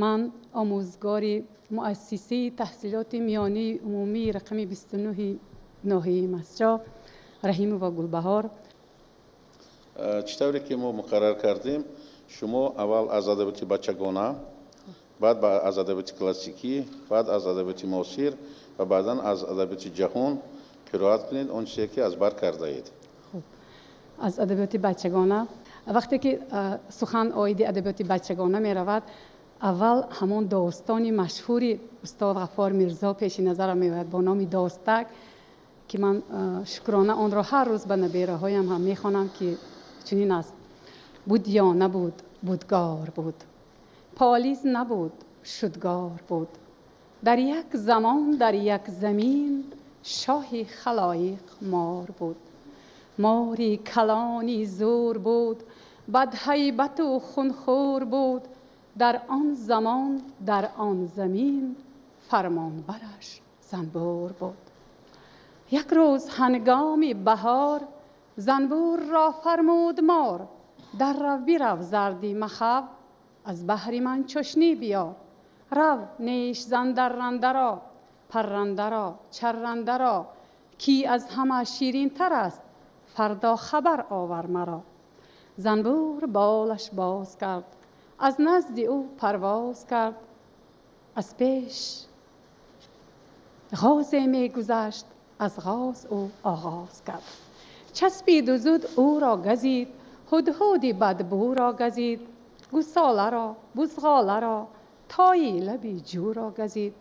Ман омӯзгори муассисаи таҳсилоти миёнаи умумии рақами 29 ноҳияи Мастчоҳ Раҳимова Гулбаҳор. Чӣ тавре ки мо муқаррар кардем, шумо аввал аз адабиёти бачагона, баъд аз адабиёти классикӣ, баъд аз адабиёти муосир ва баъдан аз адабиёти ҷаҳон қироат кунед он чизе ки аз бар кардаед. Хуб, аз адабиёти бачагона. Вақте ки сухан оиди адабиёти бачагона меравад, аввал ҳамон достони машҳури устод Ғаффор Мирзо пеши назарам меояд бо номи «Достак», ки ман шукрона онро ҳар рӯз ба набераҳоям ҳам мехонам, ки чунин аст: буд ё набуд, будгор буд, полиз набуд, шудгор буд, дар як замон, дар як замин, шоҳи халоиқ мор буд. Мори калони зӯр буд, бадҳайбату хунхӯр буд. Дар он замон, дар он замин, фармонбараш занбӯр буд. Як рӯз ҳангоми баҳор занбӯрро фармуд мор: даррав, бирав, зарди махав, аз баҳри ман чошнӣ биёр. Рав, неш зан даррандаро, паррандаро, чаррандаро, ки аз ҳама ширинтар аст, фардо хабар овар маро. Занбӯр болаш боз кард, аз назди ӯ парвоз кард. Аз пеш ғозе мегузашт, аз ғоз ӯ оғоз кард. Часпиду зуд ӯро газид, ҳудҳуди бадбӯро газид, гусоларо, бузғоларо, тои лаби ҷӯро газид.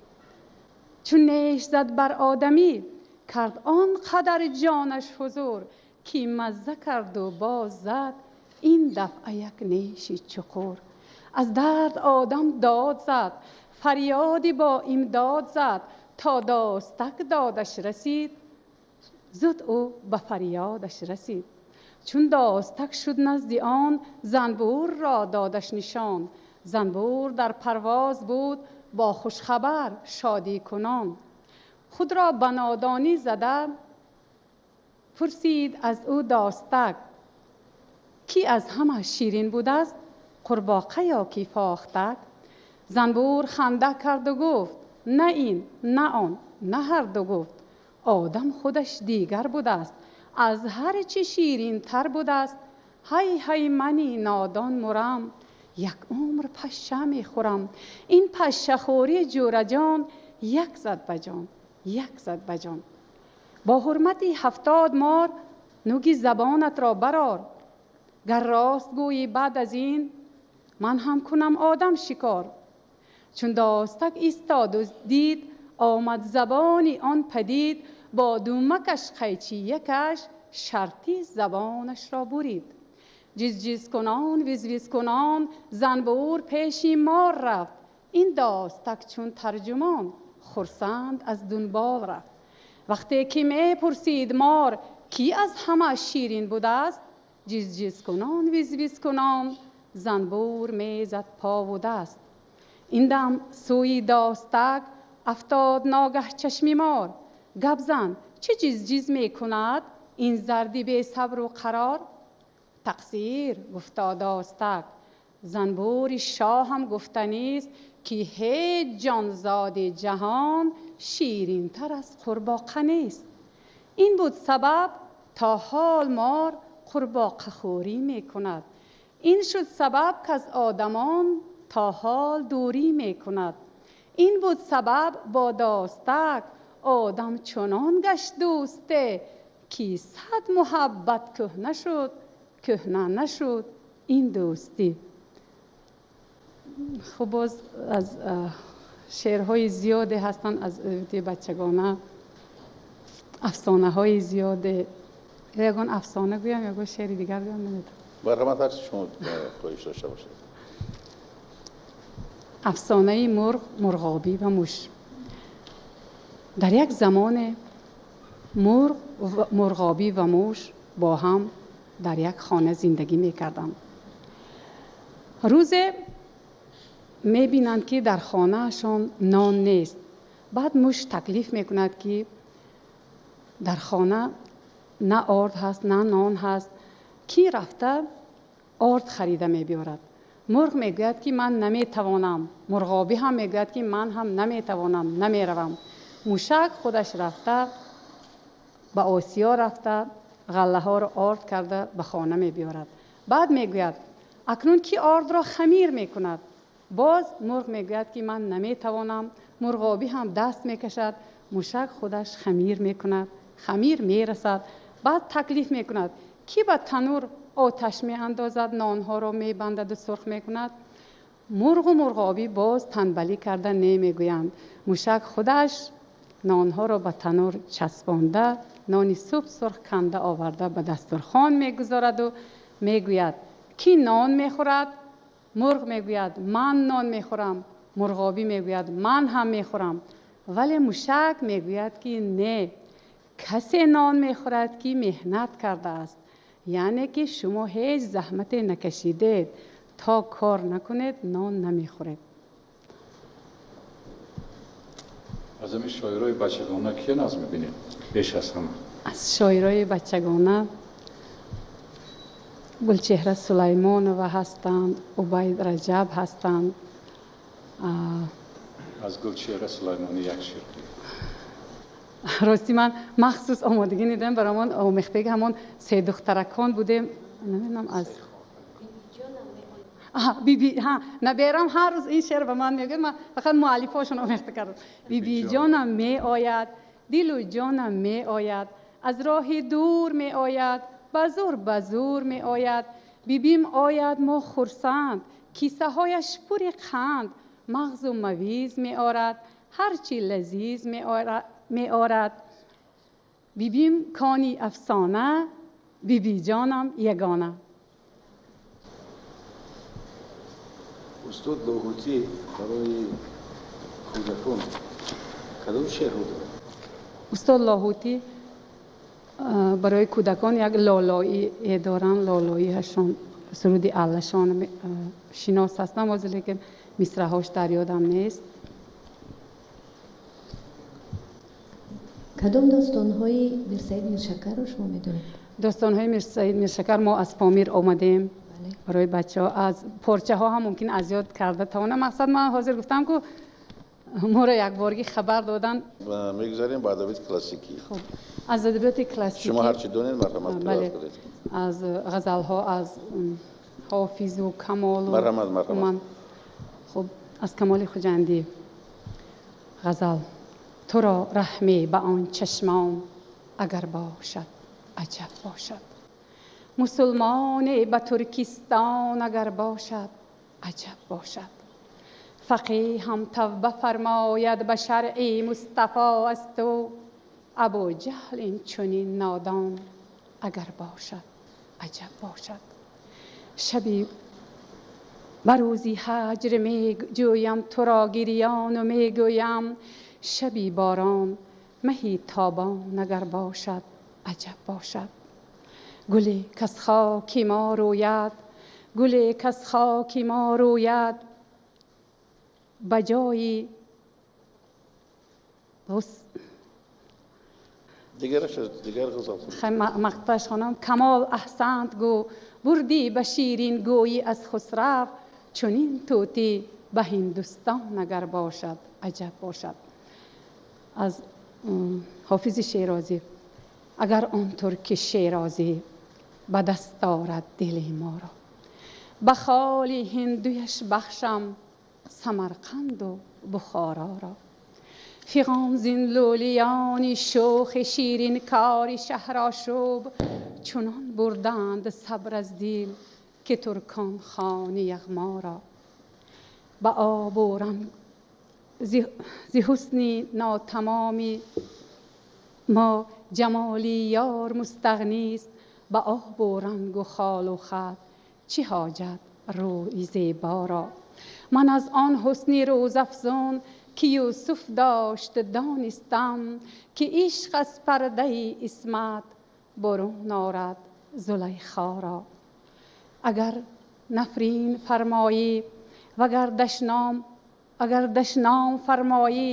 Чун неш зад бар одамӣ, кард он қадар ҷонаш ҳузур, ки мазза карду боз зад ин дафъа як неши чуқур. Аз дард одам дод зад, фарёди бо имдод зад, то достак додаш расид, зуд ӯ ба фарёдаш расид. Чун достак шуд назди он, занбӯрро додаш нишон. Занбӯр дар парвоз буд, бо хушхабар шодӣ кунон. Худро ба нодонӣ зада пурсид аз ӯ достак, ки аз ҳама ширин будааст, қурбоқа ё ки фохтак? Занбӯр ханда карду гуфт: на ин, на он, на ҳар ду гуфт. Одам худаш дигар будааст, аз ҳар чӣ ширинтар будааст. Ҳай ҳай, мани нодон мурам, як умр пашша мехӯрам. Ин пашшахӯрӣ, ҷӯраҷон, як зад ба ҷон, як зад ба ҷон. Бо ҳурмати 70 мор нуги забонатро барор. Гар рост гӯйӣ, баъд аз ин ман ҳам кунам одам шикор. Чун достак истоду дид, омад забони он падид, бо думакаш қайчи якаш шартӣ забонашро бурид. Ҷизҷиз кунон, визвиз кунон занбӯр пеши мор рафт. Ин достак чун тарҷумон хурсанд аз дунбол рафт. Вақте ки мепурсид мор, ки аз ҳама ширин будааст, ҷизҷиз кунон, визвиз кунон занбӯр мезад пову даст. Ин дам сӯи достак афтод ногаҳ чашми мор. Гап зан, чӣ ҷизҷиз мекунад ин зарди бесабру қарор? Тақсир, гуфта достак, занбӯри шоҳам гуфтанист, ки ҳеҷ ҷонзоди ҷаҳон ширинтар аз қурбоқа нест. Ин буд сабаб, то ҳол мор қурбоқахӯрӣ мекунад. Ин шуд сабаб, ки аз одамон то ҳол дурӣ мекунад. Ин буд сабаб, бо достак одам чунон гашт дӯсте, ки сад муҳаббат кӯҳна шуд, кӯҳна нашуд ин дӯстӣ. Хуб, боз аз шеърҳои зиёде ҳастанд аз адабиёти бачагона, афсонаҳои зиёде. Ягон афсона гӯям, ягон шеъри дигар гӯям, намедонам. Марҳамат, ҳарчи шумо хоҳиш дошта бошед. Афсонаи мурғ, мурғобӣ ва муш. Дар як замоне мурғ, мурғобӣ ва муш бо ҳам дар як хона зиндагӣ мекарданд. Рӯзе мебинанд, ки дар хонаашон нон нест. Баъд муш таклиф мекунад, ки дар хона на орд ҳаст, на нон ҳаст, кӣ рафта орд харида мебиёрад? Мурғ мегӯяд, ки ман наметавонам. Мурғобӣ ҳам мегӯяд, ки ман ҳам наметавонам, намеравам. Мушак худаш рафта ба Осиё рафта ғаллаҳоро орд карда ба хона мебиёрад. Баъд мегӯяд, акнун ки ордро хамир мекунад? Боз мурғ мегӯяд, ки ман наметавонам. Мурғобӣ ҳам даст мекашад. Мушак худаш хамир мекунад. Хамир мерасад. Баъд таклиф мекунад, ки ба танур оташ меандозад, нонҳоро мебандаду сурх мекунад. Мурғу мурғобӣ боз танбалӣ карда намегӯянд. Мушак худаш нонҳоро ба танур часпонда, нони суб сурх канда оварда ба дастурхон мегузораду мегӯяд, ки нон мехӯрад? Мурғ мегӯяд, ман нон мехӯрам. Мурғобӣ мегӯяд, ман ҳам мехӯрам. Вале мушак мегӯяд, ки не, касе нон мехӯрад, ки меҳнат кардааст. Яъне ки шумо ҳеҷ заҳмате накашидед, то кор накунед нон намехӯред. Аз ҳамин шоирои бачагона кия наз мебинед беш аз ҳама? Аз шоирои бачагона Гулчеҳра Сулаймонова ҳастанд, Убайд Раҷаб ҳастанд. Аз Гулчеҳра Сулаймонӣ як шеър. Рости ман махсус омодагӣ надидам, барои ҳамон омехтаги ҳамон се духтаракон будем. Намедонам аз биби ҳа наберам ҳар рӯз ин шеър ба ман мегӯяд, ман фақат муаллифҳошон омехта кардам. Бибиҷонам меояд, дилу ҷонам меояд, аз роҳи дур меояд, ба зур ба зур меояд. Бибим ояд, мо хурсанд, кисаҳояш пури қанд, мағзу мавиз меорад, ҳарчи лазиз меорад. Бибим кони афсона, бибиҷонам ягона. Устод Лоҳутӣ барои кӯдакон кадом шеърҳо дорад? Устод Лоҳутӣ барои кӯдакон як лолоӣ доранд. Лолоиҳашон суруди аллашон шинос ҳастам ҳозир, лекин мисраҳош дар ёдам нест. Кадом достонҳои Мирсаид Миршакарро шумо медонед? Достонҳои Мирсаид Миршакар мо аз Помир омадем. Барои бачаҳо аз порчаҳо ҳам мумкин аз ёд карда тавонам. Мақсад ман ҳозир гуфтам, ку моро якборгӣ хабар додан. Мегузарем ба адабиёти классикӣ. Хуб, аз адабиёти классикӣ шумо ҳарчи донед, марҳамат, қироат кунед. Аз ғазалҳо, аз Ҳофизу Камолу. Марҳамат, марҳамат. Хуб, аз Камоли Хуҷандӣ ғазал. Туро раҳме ба он чашмон агар бошад, аҷаб бошад. Мусулмоне ба Туркистон агар бошад, аҷаб бошад. Фақеҳам тавба фармояд ба шаръи Мустафо аз ту. Абуҷаҳл ин чунин нодон агар бошад, аҷаб бошад. Шаби ба рӯзи ҳаҷр меҷӯям туро гирёну мегӯям, шаби борон маҳи тобон агар бошад, аҷаб бошад. Гуле кас хоки мо рӯяд, гуле кас хоки мо рӯяд, ба ҷои дигараш дигар ғазал. Мақташ хонам. Камол аҳсант гӯ, бурдӣ ба ширин гӯйӣ аз Хусрав, чунин тӯтӣ ба Ҳиндустон агар бошад, аҷаб бошад. Аз Ҳофизи Шерозӣ. Агар он турки Шерозӣ ба даст орад дили моро, ба холи ҳиндуяш бахшам Самарқанду Бухороро. Фиғон зин лӯлиёни шӯхи ширинкори шаҳрошӯб, чунон бурданд сабр аз дил, ки туркон хони яғморо. Ба обу ранг зи ҳусни нотамоми мо ҷамоли ёр мустағнист, ба обу рангу холу хат чӣ ҳоҷат рӯи зеборо. Ман аз он ҳусни рӯзафзун, ки Юсуф дошт, донистам, ки ишқ аз пардаи исмат бурун орад Зулайхоро. Агар нафрин фармоӣ, вагар дашном, агар дашном фармоӣ,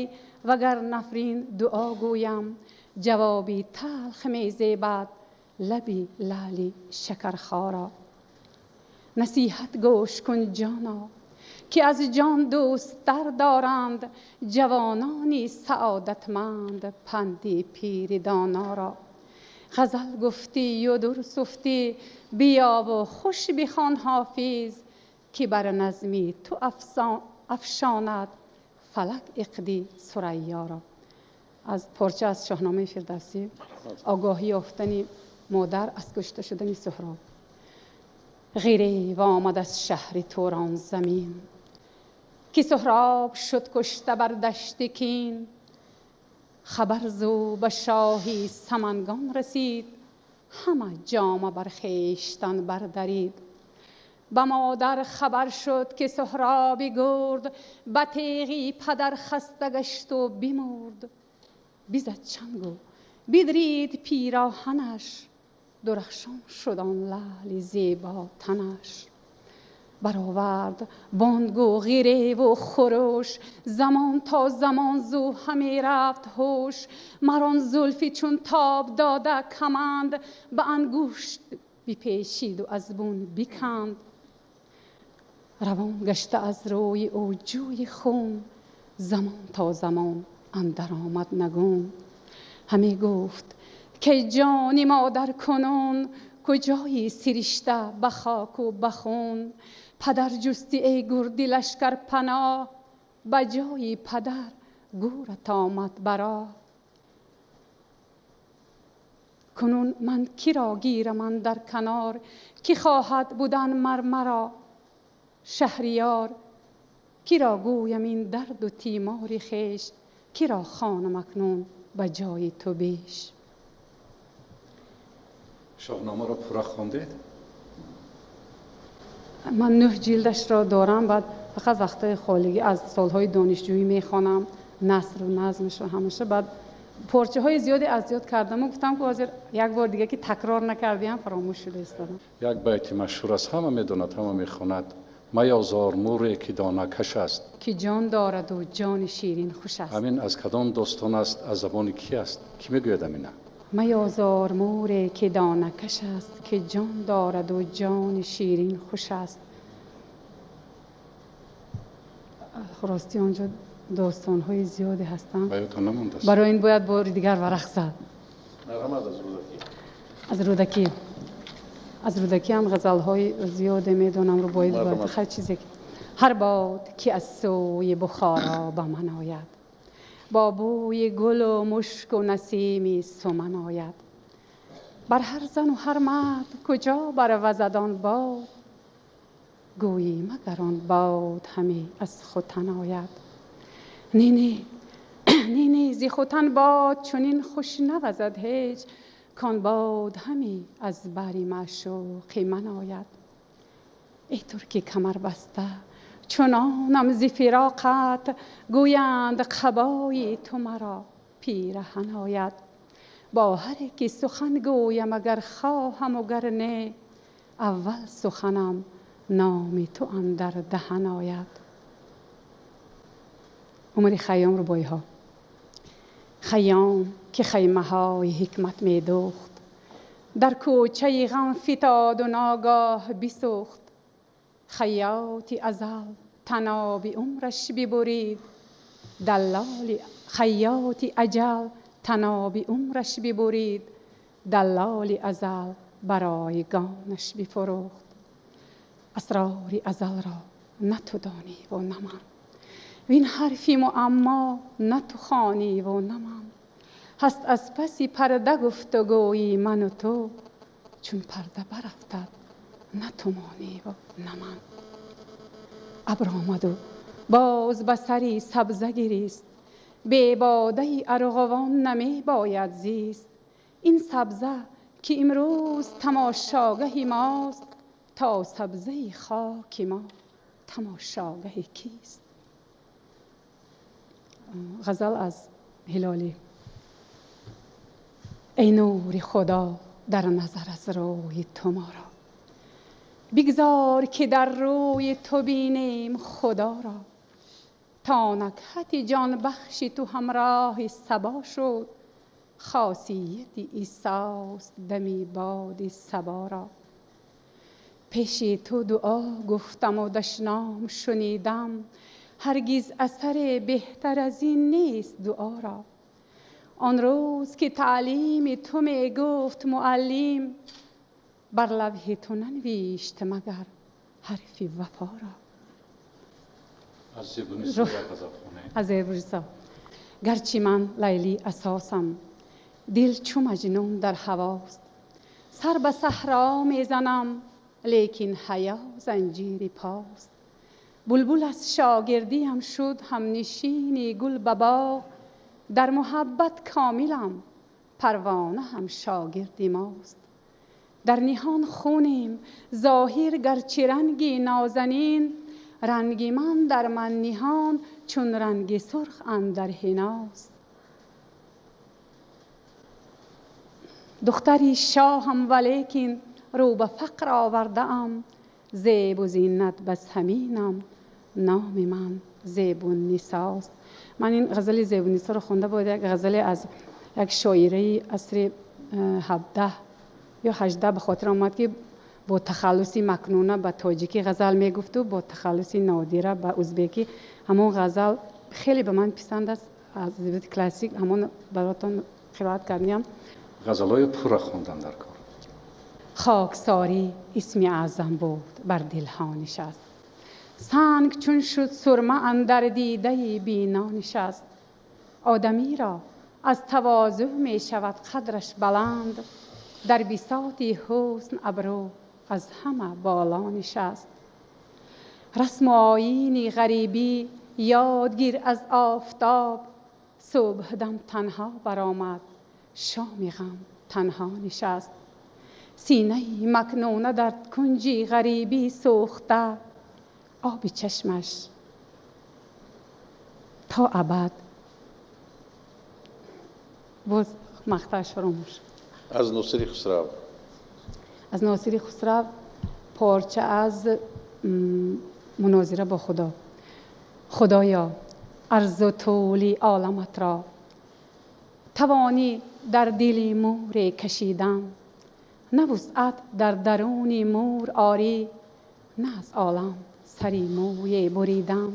вагар нафрин дуо гӯям, ҷавоби талх мезебад лаби лаъли шакархоро. Насиҳат гӯш кун ҷоно, ки аз ҷон дӯсттар доранд ҷавонони саодатманд панди пири доноро. Ғазал гуфтӣ ю дур суфтӣ, биёву хуш бихон Ҳофиз, ки бар назми ту афшонад фалак иқди Сурайёро. Аз порча аз Шоҳномаи Фирдавсӣ, огоҳӣ ёфтани модар аз кушта шудани Суҳроб. Ғирев омад аз шаҳри Турон замин, ки Суҳроб шуд кушта бар дашти Кин. Хабар зу ба шоҳи Самангон расид, ҳама ҷома бар хештан бардарид. Ба модар хабар шуд ки Суҳроби гурд, ба теғи падар хаста гашту бимурд. Бизад чангу бидрид пироҳанаш, дурахшон шуд он лаъли зебо танаш. Баровард бонгу ғиреву хуруш, замон то замон зу ҳаме рафт ҳуш. Мар он зулфи чун тоб дода каманд, ба ангушт бипешиду аз бун биканд. Равон гашта аз рӯи ӯ ҷӯи хун, замон то замон андар омад нагун. Ҳаме гуфт ки ҷони модар кунун, куҷои сиришта ба хоку ба хун. Падар ҷусти эй гурди лашкар паноҳ, ба ҷои падар гӯрат омад бароҳ. Кунун ман киро гирам андар канор, ки хоҳад будан мар маро шаҳриёр. Киро гӯям ин дарду тимори хеш, киро хонам акнун ба ҷои ту беш. Шоҳномаро пурра хондед? Ман 9 ҷилдашро дорам, баъд фақат вақтҳои холигӣ аз солҳои донишҷӯӣ мехонам, насру назмашро ҳамаша. Баъд порчаҳои зиёде аз ёд кардаму гуфтам, ки ҳозир як бор дига ки такрор накардиам, фаромӯш шуда истодам. Як байти машҳур аст, ҳама медонад, ҳама мехонад. Маёзор муре ки донакаш аст, ки ҷон дораду ҷони ширин хуш аст. Ҳамин аз кадом достон аст, аз забони ки аст? Кӣ мегӯяд ҳамина? Маёзор муре ки донакаш аст, ки ҷон дораду ҷони ширин хуш аст. Рости онҷо достонҳои зиёде ҳастанд. Ба ёдтон намондааст? Барои ин бояд бори дигар варақ зад. Марҳамат, аз Рӯдакӣ. Аз Рӯдакӣ. Аз Рӯдакӣ ҳам ғазалҳои зиёде медонам, рубоӣ Марҳамат. Ҳар чизе ки ҳар бод ки аз сӯи Бухоро ба ман ояд, бо бӯи гулу мушку насими суман ояд. Бар ҳар зану ҳар мард куҷо барвазад он бод, гӯӣ магар он бод ҳаме аз Хутан ояд. Не, не, не, не, зи Хутан бод чунин хуш навазад ҳеҷ, кон бод ҳаме аз бари маъшуқи ман ояд. Эй турки камарбаста, чунонам зи фироқат, гӯянд қабои ту маро пираҳан ояд. Бо ҳаре ки сухан гӯям агар хоҳаму гар не, аввал суханам номи ту андар даҳан ояд. Умари Хайём рубоиҳо. Хайём ки хаймаҳои ҳикмат медӯхт, дар кӯчаи ғам фитоду ногоҳ бисӯхт. Хайёти азал таноби умраш бибурид, даллоли хайёти аҷал таноби умраш бибурид, даллоли азал барои гонаш бифурӯхт. Асрори азалро на ту дониву на ман, вин ҳарфи муаммо на ту хониву на ман. Ҳаст аз паси парда гуфтугӯи ману ту, чун парда барафтад на ту мониву на ман. Абр омаду боз ба сари сабза гирист, бебодаи арғувон намебояд зист. Ин сабза ки имрӯз тамошогаҳи мост, то сабзаи хоки мо тамошогаҳи кист? Ғазал аз Ҳилолӣ. Эй нури Худо дар назар аз рӯи ту моро, бигзор ки дар рӯи ту бинем Худоро. То накҳати ҷонбахши ту ҳамроҳи сабо шуд, хосияти Исост дами боди саборо. Пеши ту дуо гуфтаму дашном шунидам, ҳаргиз асаре беҳтар аз ин нест дуоро. Он рӯз ки таълими ту мегуфт муаллим, бар лавҳи ту нанвишт магар ҳарфи вафоро. Аз Зебунисо як ғазал хонед. Аз Зебунисо. Гарчи ман Лайлӣ асосам, дил чу Маҷнун дар ҳавост, сар ба саҳро мезанам, лекин ҳаё занҷири пост. Булбул аз шогирдиам шуд ҳамнишини гул ба боғ, дар муҳаббат комилам, парвона ҳам шогирди мост. Дар ниҳон хунем, зоҳир гарчи ранги нозанин, ранги ман дар ман ниҳон чун ранги сурх андар ҳиност. Духтари шоҳам валекин рӯ ба фақр овардаам, зебу зинат бас ҳаминам, номи ман Зебуннисост. Ман ин ғазали Зебуннисоро хонда буд, як ғазале аз як шоираи асри 17 ё 18 ба хотир омад, ки бо тахаллуси Макнуна ба тоҷикӣ ғазал мегуфту бо тахаллуси Нодира ба узбекӣ. Ҳамон ғазал хеле ба ман писанд аст, аз адабиёти классик ҳамон баротон қироат кардем. Ғазалҳои пурра хондан дар кор. Хоксорӣ исми аъзам буд, бар дилҳо нишаст. Санг чун шуд сурма андар дидаи бино нишаст. Одамиро аз тавозӯъ мешавад қадраш баланд, дар бисоти ҳусн абрӯ аз ҳама боло нишаст. Расму оини ғарибӣ ёдгир аз офтоб, субҳдам танҳо баромад, шоми ғам танҳо нишаст. Синаи Макнуна дар кунҷи ғарибӣ сӯхта, оби чашмаш то абад боз мақтааш фаромӯш. Аз Носири Хусрав. Аз Носири Хусрав порча аз мунозира бо Худо. Худоё, арзу тӯли оламатро тавонӣ дар дили мӯре кашидан, на вусъат дар даруни мӯр орӣ, на аз олам сари мӯе буридан.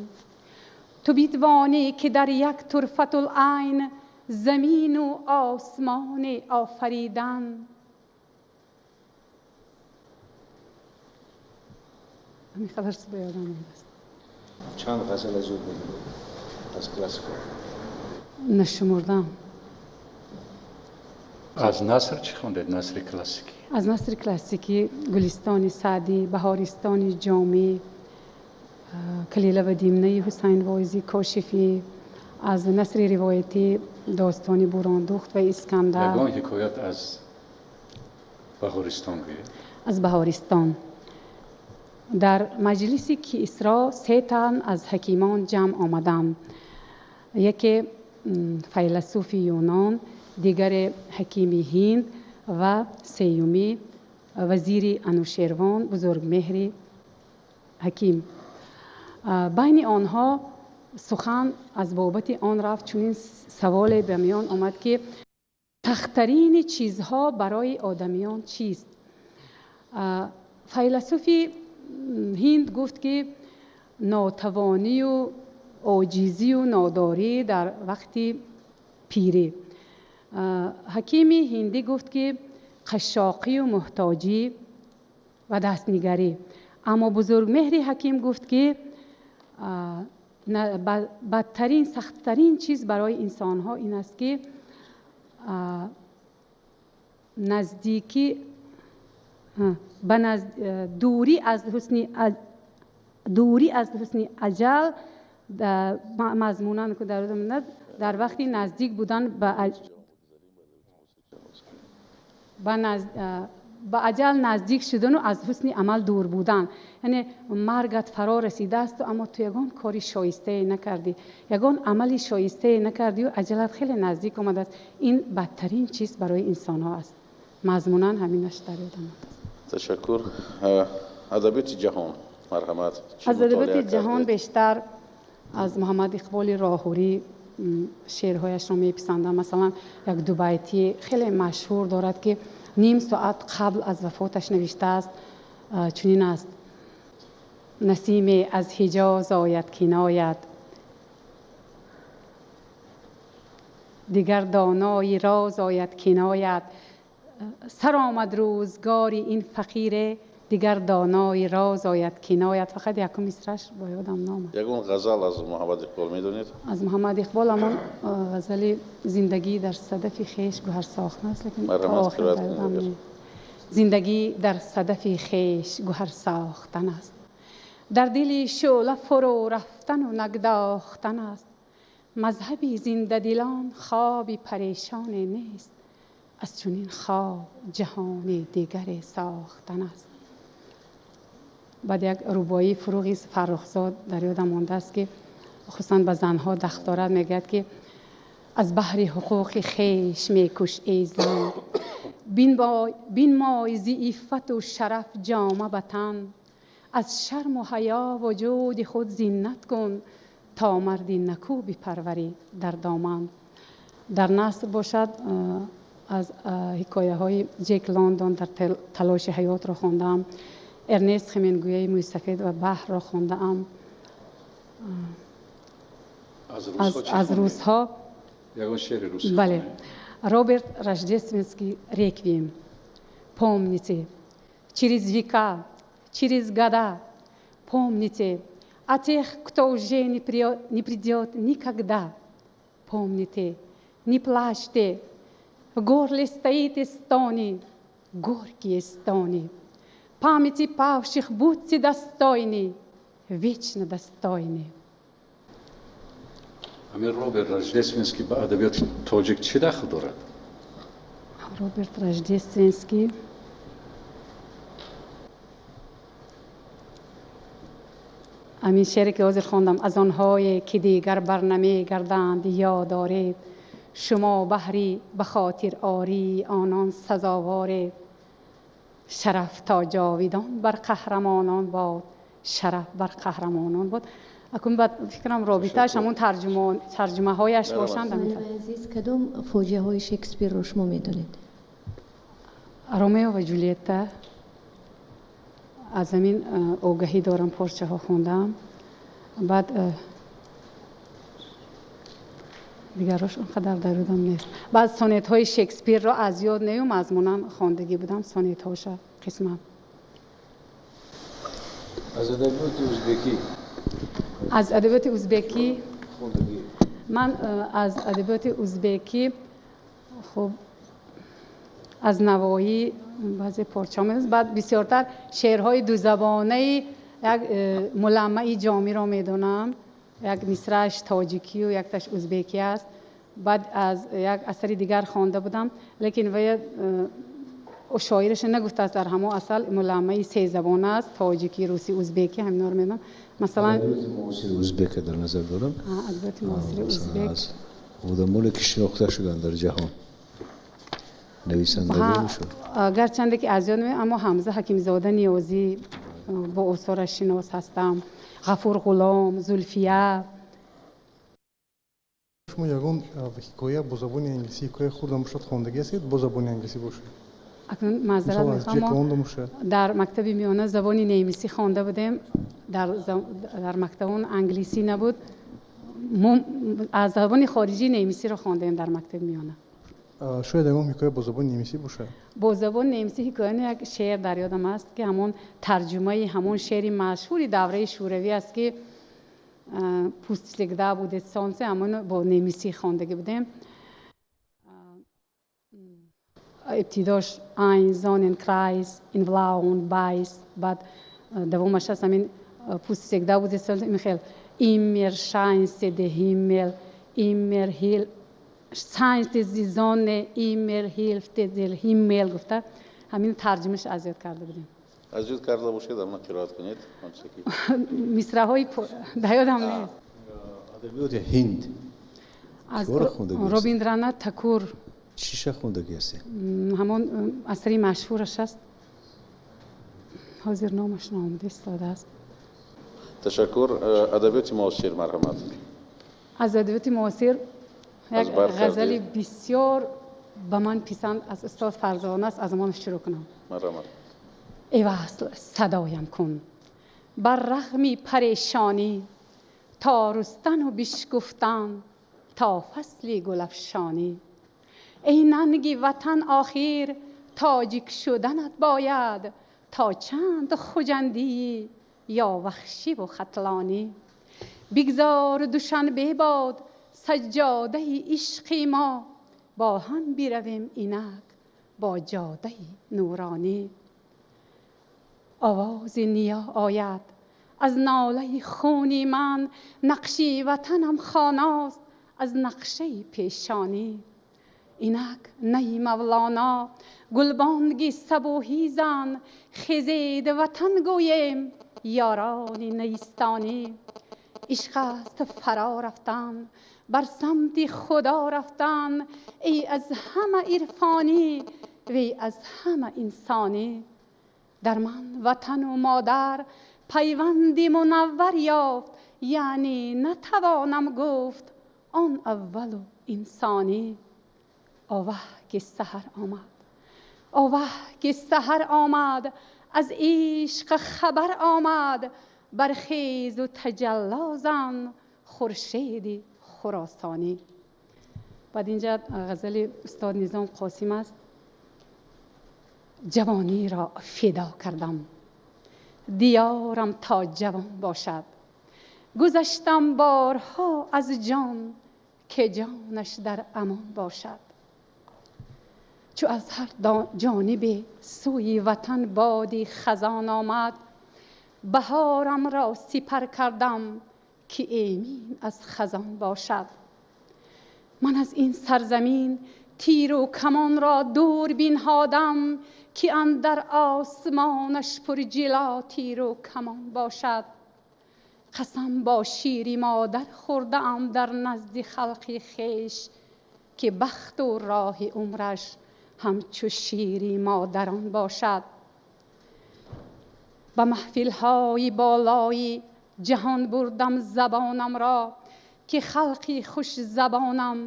Ту битвонӣ ки дар як турфатулайн замину осмоне офаридан. Ҳамин қадар ба ёдам омадааст. Чанд ғазал аз ёд медонед аз классикҳо? Нашумурдам. Аз наср чӣ хондед? Насри классикӣ. Аз насри классикӣ Гулистони Саъдӣ, Баҳористони Ҷомӣ, Калила ва Димнаи Ҳусайн Воизӣ Кошифӣ, аз насри ривоятӣ достони Бурондухт ва Искандар. Ягон ҳикоят аз Баҳористон гӯед? Аз Баҳористон. Дар маҷлиси Кисро се тан аз ҳакимон ҷамъ омаданд. Яке файласуфи Юнон, дигаре ҳакими Ҳинд ва сеюмӣ вазири Анушервон Бузургмеҳри ҳаким. Байни онҳо сухан аз бобати он рафт, чунин саволе ба миён омад, ки сахттарини чизҳо барои одамиён чист? Файласуфи Ҳинд гуфт, ки нотавонию оҷизию нодорӣ дар вақти пирӣ. Ҳакими ҳиндӣ гуфт, ки қашшоқию муҳтоҷӣ ва дастнигарӣ. Аммо Бузургмеҳри ҳаким гуфт, ки бадтарин, сахттарин чиз барои инсонҳо ин аст, ки наздикӣ ба дурӣ аз ҳусни дурӣ аз ҳусни аҷал мазмунан дар вақти наздик будан ба аҷал наздик шудану аз ҳусни амал дур будан. Яъне маргат фаро расидаасту, аммо ту ягон кори шоистае накардӣ, ягон амали шоистае накардию аҷалат хеле наздик омадааст. Ин бадтарин чиз барои инсонҳо аст. Мазмунан ҳаминаш дар ёдам омадааст. Ташаккур. Адабиёти ҷаҳон, марҳамат. Аз адабиёти ҷаҳон бештар аз Муҳаммад Иқболи Роҳурӣ шеърҳояшро меписандам. Масалан, як дубайтӣ хеле машҳур дорад, ки ним соат қабл аз вафоташ навиштааст. Чунин аст: насиме аз Ҳиҷоз ояд, кинояд, дигар донои роз ояд, кинояд. Сар омад рӯзгори ин фақире, дигар донои роз ояд, кинояд. Фақат якум мисраш бо ёдам наомад. Ягон ғазал аз Муҳаммад Иқбол медонед? Аз Муҳаммад Иқбол ҳамон ғазали «Зиндагӣ дар садафи хеш гӯҳар сохтан» аст, лекин то охир дар ёдам нест. Зиндагӣ дар садафи хеш гӯҳар сохтан аст, дар дили шӯъла фурӯ рафтану нагдохтан аст. Мазҳаби зиндадилон хоби парешоне нест, аз чунин хоб ҷаҳони дигаре сохтан аст. Баъд як рубоии Фуруғи Фаррухзод дар ёдам мондааст, ки хусусан ба занҳо дахл дорад. Мегӯяд, ки аз баҳри ҳуқуқи хеш мекӯш, эй зан, бинмой зи иффату шараф ҷома ба тан, аз шарму ҳаё вуҷуди худ зинат кун, то марди накӯ бипарварӣ дар доман. Дар наср бошад, аз ҳикояҳои Ҷек Лондон «Дар талоши ҳаёт»-ро хондаам, Эрнест Хемингуэй «Мӯйсафед ва баҳр»-ро хондаам. Аз русҳо ягон шеъри русӣ? Бале, Роберт Рождественский «Реквием». Помните, через века, через года, помните о тех, кто уже не придет никогда. Помните, не плачьте, в горле стоит и стони, горькие стони. Памяти павших будьте достойны, вечно достойны. Ҳамин Роберт Рождественский ба адабиёти тоҷик чӣ дахл дорад? Роберт Рождественский, ҳамин шере ки ҳозир хондам: аз онҳое ки дигар бар намегарданд ёд доред, шумо баҳри ба хотир ории онон сазоворед. Шараф то ҷовидон бар қаҳрамонон бод, шараф бар қаҳрамонон бод. Акун баъд фикрам, робитааш ҳамон тарҷумаҳояш бошанд. Азиз, кадом фоҷиаҳои Шекспирро шумо медонед? «Ромео ва Ҷулиетта», аз ҳамин огаҳӣ дорам, порчаҳо хондаам. Баъд дигарош он қадар дар ёдам нест. Баъд сонетҳои Шекспирро аз ёд нею мазмунан хондагӣ будам сонетҳоша қисман. Аз адабиёти узбекӣ? Аз адабиёти узбекӣ ман аз адабиёти узбекӣ, хуб, аз Навоӣ баъзе порчаҳо медонам. Баъд бисёртар шеърҳои дузабонаи як Муламмаи Ҷомиро медонам, як мисрааш тоҷикию якташ узбекӣ аст. Баъд аз як асари дигар хонда будам, лекин вая шоираша нагуфтааст. Дар ҳамон асал муламмаи сезабона аст: тоҷикӣ, русӣ, узбекӣ. Ҳаминҳоро медонам, масалан. Муосири узбека дар назар дорам. Адабиёти муосири узбек. Одамоне ки шинохта шуданд дар ҷаҳон, нависандагоншон. Гарчанде ки аз ёд, аммо Ҳамза Ҳакимзода Ниёзӣ, бо осораш шинос ҳастам, Ғафур Ғулом, Зулфия. Шумо ягон ҳикоя бо забони англисӣ, ҳикояи хурдам бошад, хондагӣ ҳастед, бо забони англисӣ бошад? Акнун маъзарат мехоҳам, дар мактаби миёна забони немисӣ хонда будем, дар мактабон англисӣ набуд. Мо аз забони хориҷӣ немисиро хондаем дар мактаби миёна. Шояд ягон ҳикоя бо забони немисӣ бошад? Бо забони немисӣ ҳикоя, як шеър дар ёдам аст, ки ҳамон тарҷумаи ҳамон шеъри машҳури давраи шӯравӣ аст, ки «Пусть всегда будет солнце», ҳамон бо немисӣ хондагӣ будем. Ибтидош «Ein Sonnenkreis in Blau und Weiß», баъд давомаш аст ҳамин «Пусть всегда будет солнце», михел: «Immer scheint der Himmel, immer scheint die Sonne, immer hilft der Himmel» гуфта, ҳамин тарҷумаш аз ёд карда будем. Аз ёд карда бошед, амна қироат кунед. Мисраҳои дар ёдам нест. Адабиёти ҳинд? Аз Робиндранат Такур. Чиша хондагӣ ҳастед? Ҳамон асари машҳураш аст, ҳозир номаш наомада истодааст. Ташаккур. Адабиёти муосир, марҳамат. Аз адабиёти муосир як ғазали бисёр ба ман писанд аз устод Фарзона аст, аз он шурӯъ кунам. Марҳамат. Эй васл, садоям кун бар рағми парешонӣ, то рустану бишкуфтан, то фасли гулафшонӣ. Эй нанги ватан, охир тоҷик шуданат бояд, то чанд хуҷандӣ ё вахшиву хатлонӣ? Бигзор Душанбе бод саҷҷодаи ишқи мо, бо ҳам биравем инак бо ҷодаи нуронӣ. Овози ниё ояд аз нолаи хуни ман, нақши ватанам хоност аз нақшаи пешонӣ. Инак найи Мавлоно, гулбонги сабоҳӣ зан, хезед, ватан гӯем, ёрони найистонӣ. Ишқ аст фаро рафтан, бар самти Худо рафтан, эй аз ҳама ирфонӣ, вей аз ҳама инсонӣ. Дар ман ватану модар пайванди мунаввар ёфт, яъне натавонам гуфт он аввалу инсонӣ. Оваҳ, ки саҳар омад, оваҳ, ки саҳар омад, аз ишқ хабар омад, бархезу таҷалло зан, хуршеди хуросонӣ. Баъд инҷа ғазали устод Низом Қосим аст. Ҷавониро фидо кардам, диёрам то ҷавон бошад, гузаштам борҳо аз ҷон, ки ҷонаш дар амон бошад. Чу аз ҳар ҷонибе сӯи ватан боди хазон омад, баҳорамро сипар кардам, ки эмин аз хазон бошад. Ман аз ин сарзамин тиру камонро дур бинҳодам, ки андар осмонаш пурҷило тиру камон бошад. Қасам бо шири модар хӯрдаам дар назди халқи хеш, ки бахту роҳи умраш ҳамчу шири модарон бошад. Ба маҳфилҳои болои ҷаҳон бурдам забонамро, ки халқи хушзабонам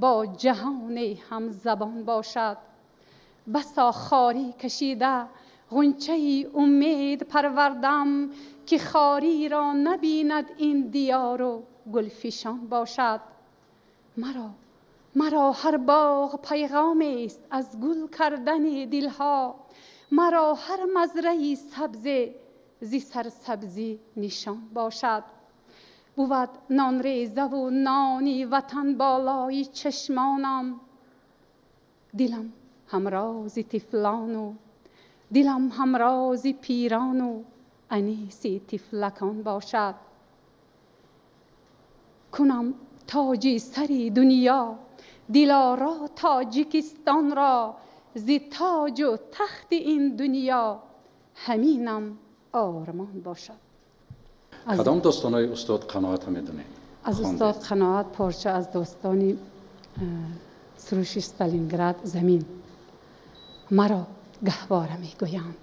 бо ҷаҳоне ҳамзабон бошад. Басо хорӣ кашида ғунчаи умед парвардам, ки хориро набинад ин диёру гулфишон бошад. Маро ҳар боғ пайғомест аз гул кардани дилҳо, маро ҳар мазраи сабзе зи сарсабзӣ нишон бошад. Бувад нонрезаву нони ватан болои чашмонам, дилам ҳамрози тифлону дилам ҳамрози пирону аниси тифлакон бошад. Кунам тоҷи сари дунё дилоро Тоҷикистонро, зи тоҷу тахти ин дунё ҳаминам ормон бошад. Кадом достонои устод Қаноата медонед? Аз устод Қаноат порча аз достони Суруши Сталинград, «Замин». Маро гаҳвора мегӯянд,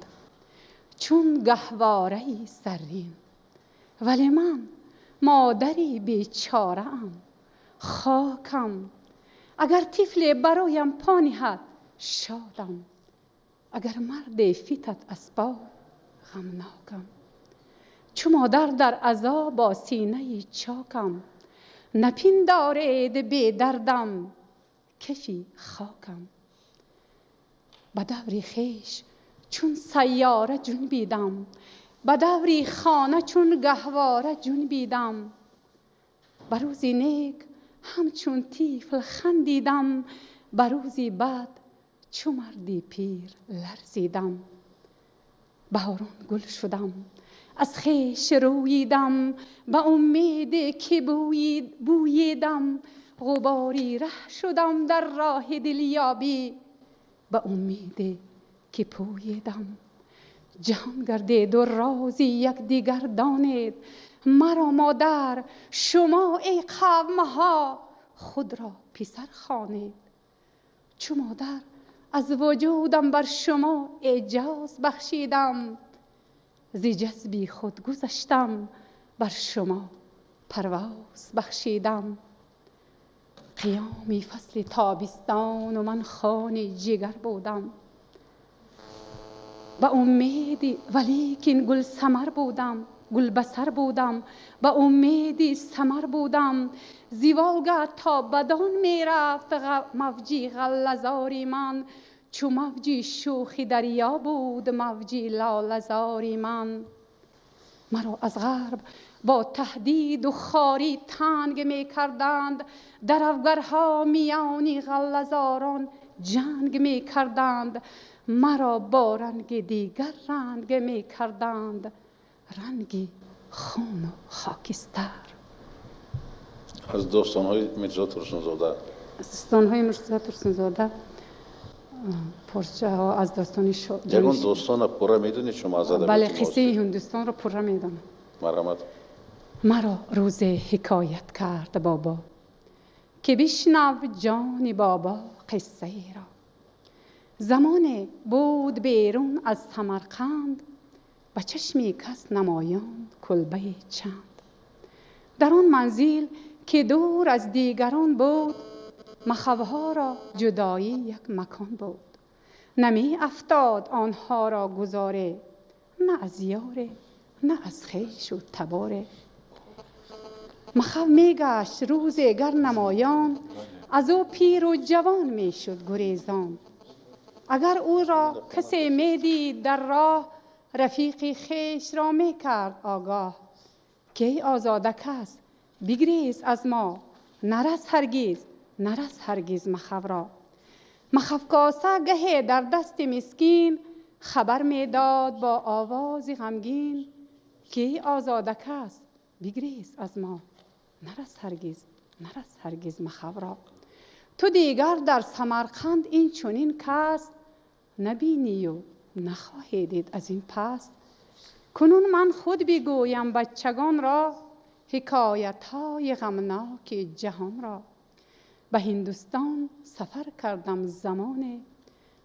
чун гаҳвораи заррин, вале ман модари бечораам, хокам. Агар тифле бароям по ниҳад, шодам, агар марде фитад аз по, ғамнокам. Чу модар дар азо бо синаи чокам, напиндоред бедардам, кафи хокам. Ба даври хеш чун сайёра ҷунбидам, ба даври хона чун гаҳвора ҷунбидам, ба рӯзи нек ҳамчун тифл хандидам, ба рӯзи бад чу марди пир ларзидам. Баҳорон гул шудам, аз хеш рӯидам, ба умеде ки бӯидам, ғубори раҳ шудам дар роҳи дилёбӣ, ба умеде ки пӯидам. Ҷаҳон гардеду рози якдигар донед, маро модар, шумо эй қавмҳо худро писар хонед. Чу модар аз вуҷудам бар шумо эъҷоз бахшидам, зи ҷазби худ гузаштам, бар шумо парвоз бахшидам. Қиёми фасли тобистону ман хони ҷигар будам. Ба умеди валекин гул самар будам, гул ба сар будам, ба умеди самар будам. Зи Волга то ба Дон мерафт мавҷи ғаллазори ман, чу мавҷи шӯхи дарё буд мавҷи лолазори ман. Маро аз ғарб бо таҳдиду хорӣ танг мекарданд, даравгарҳо миёни ғаллазорон ҷанг мекарданд, маро бо ранги дигар ранг мекарданд, ранги хуну хокистар. Аз достонҳои Мирзо Турсунзода. Аз достонҳои Мирзо Турсунзода порчаҳо аз достони Ягон достона пурра медонед шумо аз адабиёти? Бале, қиссаи Ҳиндустонро пурра медонам. Марҳамат. Маро рӯзе ҳикоят кард бобо, ки бишнав, ҷони бобо, қиссаеро. Замоне буд, берун аз Самарқанд, ба чашми кас намоён кулбаи чанд. Дар он манзил, ки дур аз дигарон буд, махавҳоро ҷудоӣ як макон буд. Намеафтод онҳоро гузоре на аз ёре, на аз хешу таборе. Махав мегашт рӯзе гар намоён, аз ӯ пиру ҷавон мешуд гурезон. Агар ӯро касе медид дар роҳ, рафиқи хешро мекард огоҳ, ки эй озода кас, бигрез аз мо, нарас ҳаргиз, нарас ҳаргиз махавро. Махавкоса гаҳе дар дасти мискин хабар медод бо овози ғамгин, ки эй озода кас, бигрез аз мо, нарас ҳаргиз, нарас ҳаргиз махавро. Ту дигар дар Самарқанд ин чунин кас набинию нахоҳӣ дид аз ин пас. Кунун ман худ бигӯям бачагонро ҳикоятҳои ғамноки ҷаҳонро. Ба Ҳиндустон сафар кардам замоне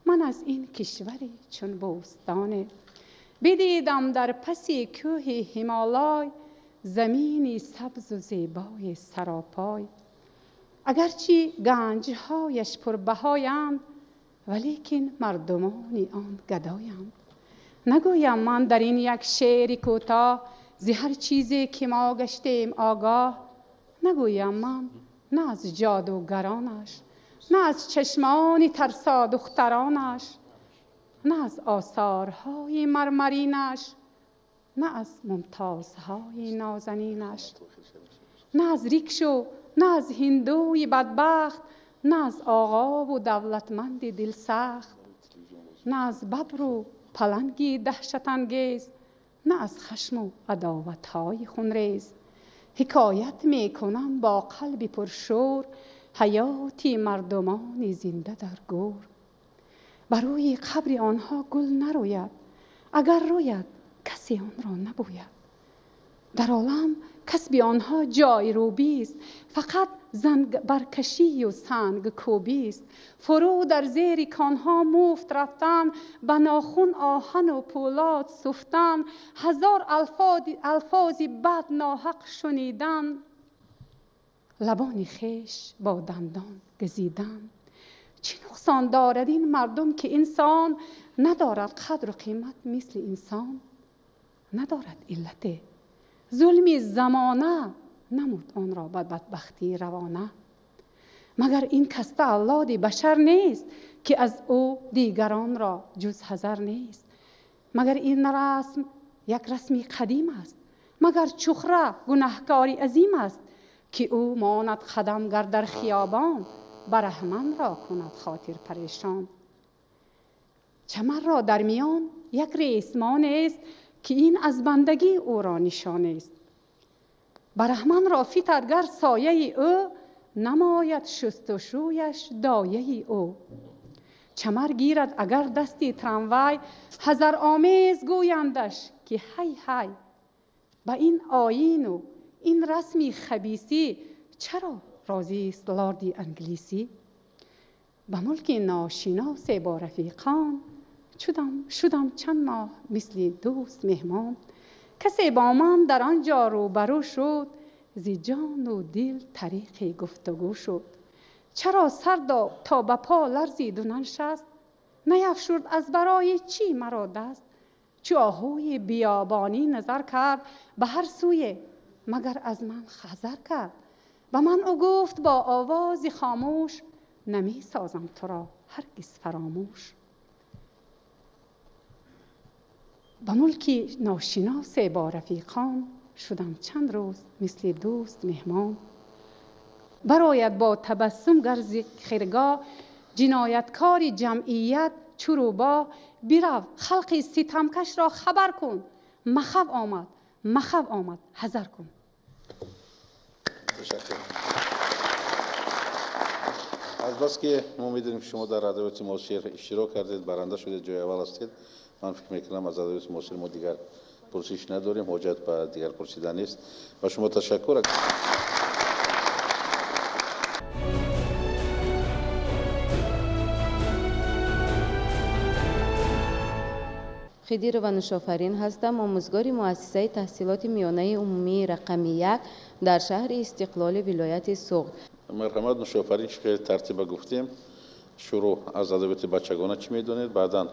ман аз ин кишваре чун бӯстоне. Бидидам дар паси кӯҳи Ҳимолой замини сабзу зебои саропой. Агарчи ганҷҳояш пурбаҳоянд, валекин мардумони он гадоянд. Нагӯям ман дар ин як шеъри кӯтоҳ зи ҳар чизе ки мо гаштем огоҳ. Нагӯям ман на аз ҷодугаронаш, на аз чашмони тарсо духтаронаш, на аз осорҳои мармаринаш, на аз мумтозҳои нозанинаш, на аз рикшу, на аз ҳиндуи бадбахт, на аз оғову давлатманди дилсахт, на аз бабру паланги даҳшатангез, на аз хашму адоватҳои хунрез. Ҳикоят мекунам бо қалби пуршӯр ҳаёти мардумони зинда дар гӯр. Бар рӯи қабри онҳо гул нарӯяд, агар рӯяд, касе онро набӯяд. Дар олам касби онҳо ҷойрӯбист, фақат зангбаркашию сангкӯбист. Фурӯ дар зери конҳо муфт рафтан, ба нохун оҳану пӯлод суфтан, ҳазор алфози бад ноҳақ шунидан, лабони хеш бо дандон газидан. Чӣ нуқсон дорад ин мардум, ки инсон надорад қадру қимат мисли инсон? Надорад иллате. Зулми замона намуд онро ба бадбахтӣ равона. Магар ин каста авлоди башар нест, ки аз ӯ дигаронро ҷуз ҳазар нест? Магар ин расм як расми қадим аст? Магар чухра гунаҳкори азим аст, ки ӯ монад қадам гар дар хиёбон, бараҳманро кунад хотир парешон? Чамарро дар миён як ресмонест, ки ин аз бандагӣ ӯро нишонест. Бараҳманро фитад гар сояи ӯ, намояд шустушӯяш дояи ӯ. Чамар гирад агар дасти трамвай, ҳазаромез гӯяндаш, ки ҳай ҳай. Ба ин оину ин расми хабисӣ чаро розист лорди англисӣ? Ба мулки ношиносе бо рафиқон шудам чанд моҳ мисли дӯст меҳмон. Касе бо ман дар он ҷо рӯбарӯ шуд, зи ҷону дил тариқи гуфтугӯ шуд. Чаро сар то ба по ларзиду наншаст? نیفشرد از برای چی مرا دست؟ چو آهوی بیابانی نظر کرد، به هر سوی مگر از من خزر کرد. به من او گفت با آواز خاموش، نمی سازم تو را هرگز فراموش. به ملکی ناشناس با رفیقان، شدم چند روز مثل دوست مهمان. براید با تبسم گرز خرگاه، جنایتکار جمعیت چروبا. برو خلق ستمکش را خبر کن، مخو آمد مخو آمد حذر کن. تشکر. از بس که ما میدونیم شما در ادبیات معاصر اشتراک کردید، برنده شدید، جای اول هستید، من فکر میکنم از ادبیات معاصر ما دیگر پرسش نداریم، حاجت به دیگر پرسیدن نیست. و شما تشکر. Хидирова Нушофарин ҳастам, омӯзгори муассисаи таҳсилоти миёнаи умумии рақами 1 дар шаҳри Истиқлоли вилояти Суғд. Марҳамат Нушофарин, чӣ хеле тартиба гуфтем, шурӯъ аз адабиёти бачагона чӣ медонед, баъдан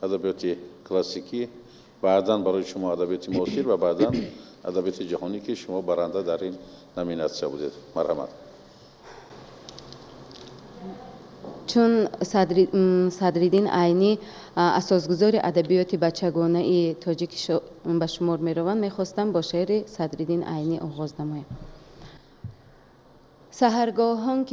адабиёти классикӣ, баъдан барои шумо адабиёти муосир ва баъдан адабиёти ҷаҳонӣ, ки шумо баранда дар ин номинатсия будед. Марҳамат. Чун Садриддин Айнӣ асосгузори адабиёти бачагонаи тоҷик ба шумор мераванд, мехостам бо шеъри Садриддин Айнӣ оғоз намоям. Саҳаргоҳон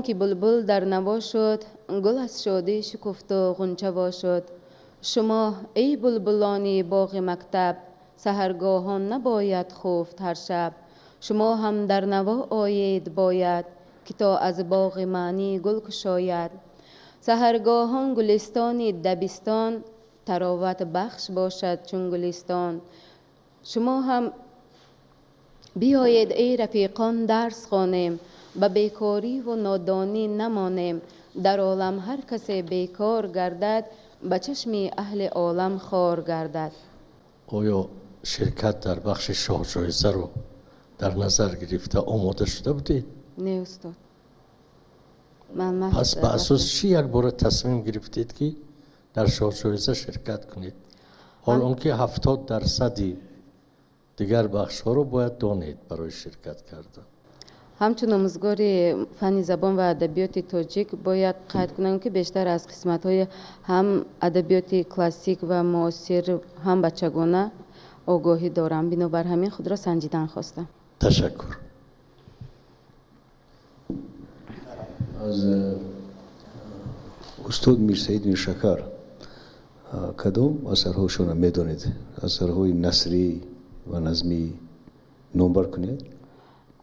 ки булбул дар наво шуд, гул аз шодӣ шукуфту ғунча во шуд. Шумо эй булбулони боғи мактаб, саҳаргоҳон набояд хуфт ҳар шаб. Шумо ҳам дар наво оед бояд, ки то аз боғи маънӣ гул кушояд. Саҳаргоҳон гулистони дабистон, тароват бахш бошад чун гулистон. Шумо ҳам биёед эй рафиқон дарс хонем, ба бекориву нодонӣ намонем. Дар олам ҳар касе бекор гардад, ба чашми аҳли олам хор гардад. Оё ширкат дар бахши шоҳҷоизаро дар назар гирифта омода шуда будед? Не, устод. Пас ба асос чӣ якбора тасмим гирифтед, ки дар шоҳҷоиза ширкат кунед, ҳол он ки 70% дигар бахшҳоро бояд донед барои ширкат кардан? Ҳамчун омӯзгори фанни забон ва адабиёти тоҷик бояд қайд кунам, ки бештар аз қисматҳои ҳам адабиёти классик ва муосир, ҳам бачагона огоҳӣ дорам. Бинобар ҳамин худро санҷидан хостам. Ташаккур. Аз устод Мирсаид Миршакар кадом асарҳошонро медонед? Асарҳои насрӣ ва назмӣ номбар кунед.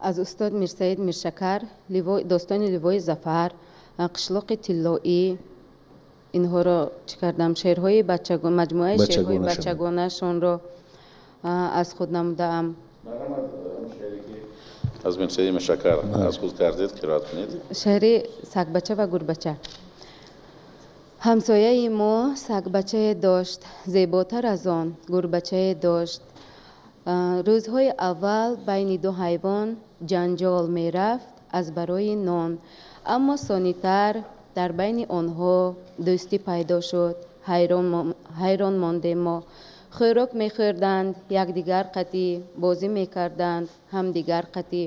Аз устод Мирсаид Миршакар достони Ливои Зафар, қишлоқи тиллоӣ, инҳоро чӣ кардам, шеърҳои маҷмӯаи шеърҳои бачагонашонро аз худ намудаам. Аз Мирсаид Миршакар аз худ кардед, қироат кунед. Шеъри Сагбача ва гурбача. Ҳамсояи мо сагбачае дошт, зеботар аз он гурбачае дошт. Рӯзҳои аввал байни ду ҳайвон ҷанҷол мерафт аз барои нон, аммо сонитар дар байни онҳо дӯстӣ пайдо шуд. Ҳайрон мондем мо. Хӯрок мехӯрданд якдигар қатӣ, бозӣ мекарданд ҳамдигар қатӣ.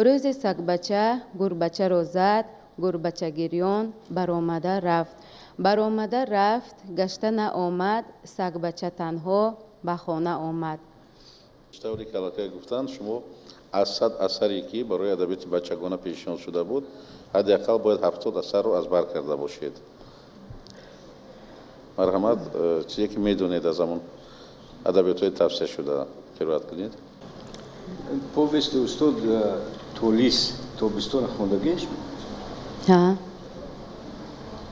Рӯзе сагбача гурбачаро зад, гурбача гирён баромада рафт. Баромада рафт, гашта наомад, сагбача танҳо ба хона омад. Тавре ки аллакай гуфтанд, шумо аз 100 асаре, ки барои адабиёти бачагона пешниҳод шуда буд, ҳадди ақал бояд 70 асарро аз бар карда бошед. Марҳамат, чизе ки медонед аз ҳамон адабиётҳои тавсия шуда қироат кунед. Повести устод Толис тобистона хондагиаш? Ҳа.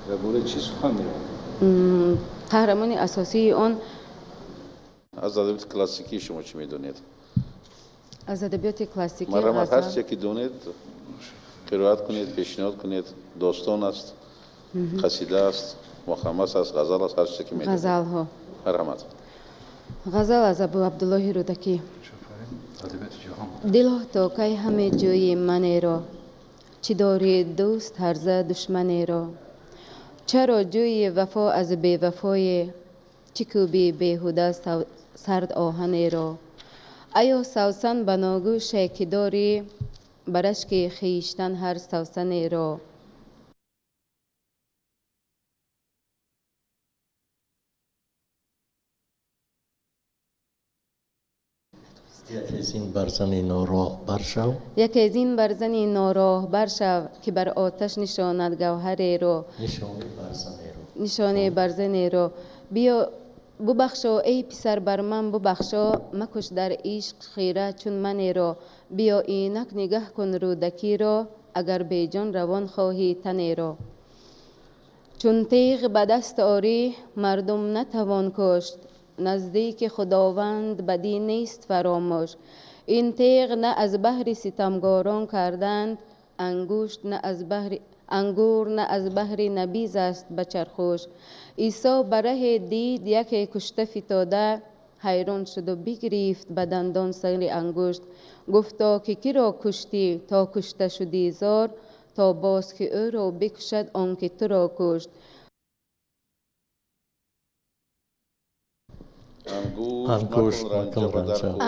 Дар бораи чӣ сухан меравад? Қаҳрамони асосии он. Аз адабиёти классикӣ шумо чӣ медонед? Аз адабиёти классикӣ Марҳамат, ҳар чизе ки донед қироат кунед, пешниҳод кунед. Достон аст, қасида аст, мухаммас аст, ғазал аст, ҳар чизе ки медонед. Ғазалҳо. Марҳамат. Ғазал аз Абу Абдуллоҳи Рӯдакӣ. Дило то кай ҳаме ҷӯи манеро, чӣ дорӣ дӯст ҳарза душманеро. Чаро ҷӯи вафо аз бевафое, чӣ кӯби беҳуда сард оҳанеро? Аё савсан ба ногӯше ки дорӣ, ба рашки хиштан ҳар савсанеро? Яке аз ин барзани нороҳ баршав, яке аз ин барзани нороҳ баршав, ки бар оташ нишонад гавҳареро, нишони барзанеро, нишони барзанеро. Биё бубахшо, эй писар, бар ман бубахшо, макуш дар ишқ хира чун манеро. Биё инак нигаҳ кун рӯдакиро, агар беҷон равон хоҳӣ танеро. Чун теғ ба даст орӣ, мардум натавон кушт, наздики худованд бадӣ нест фаромӯш. Ин теғ на аз баҳри ситамгорон карданд, ангушт на аз баҳри ангур на аз баҳри набиз аст ба чархӯш. Исо ба раҳе дид яке кушта фитода, ҳайрон шуду бигирифт ба дандон сари ангушт. Гуфто ки киро куштӣ то кушта шудӣ зор, то боз ки ӯро бикушад он ки туро кушт.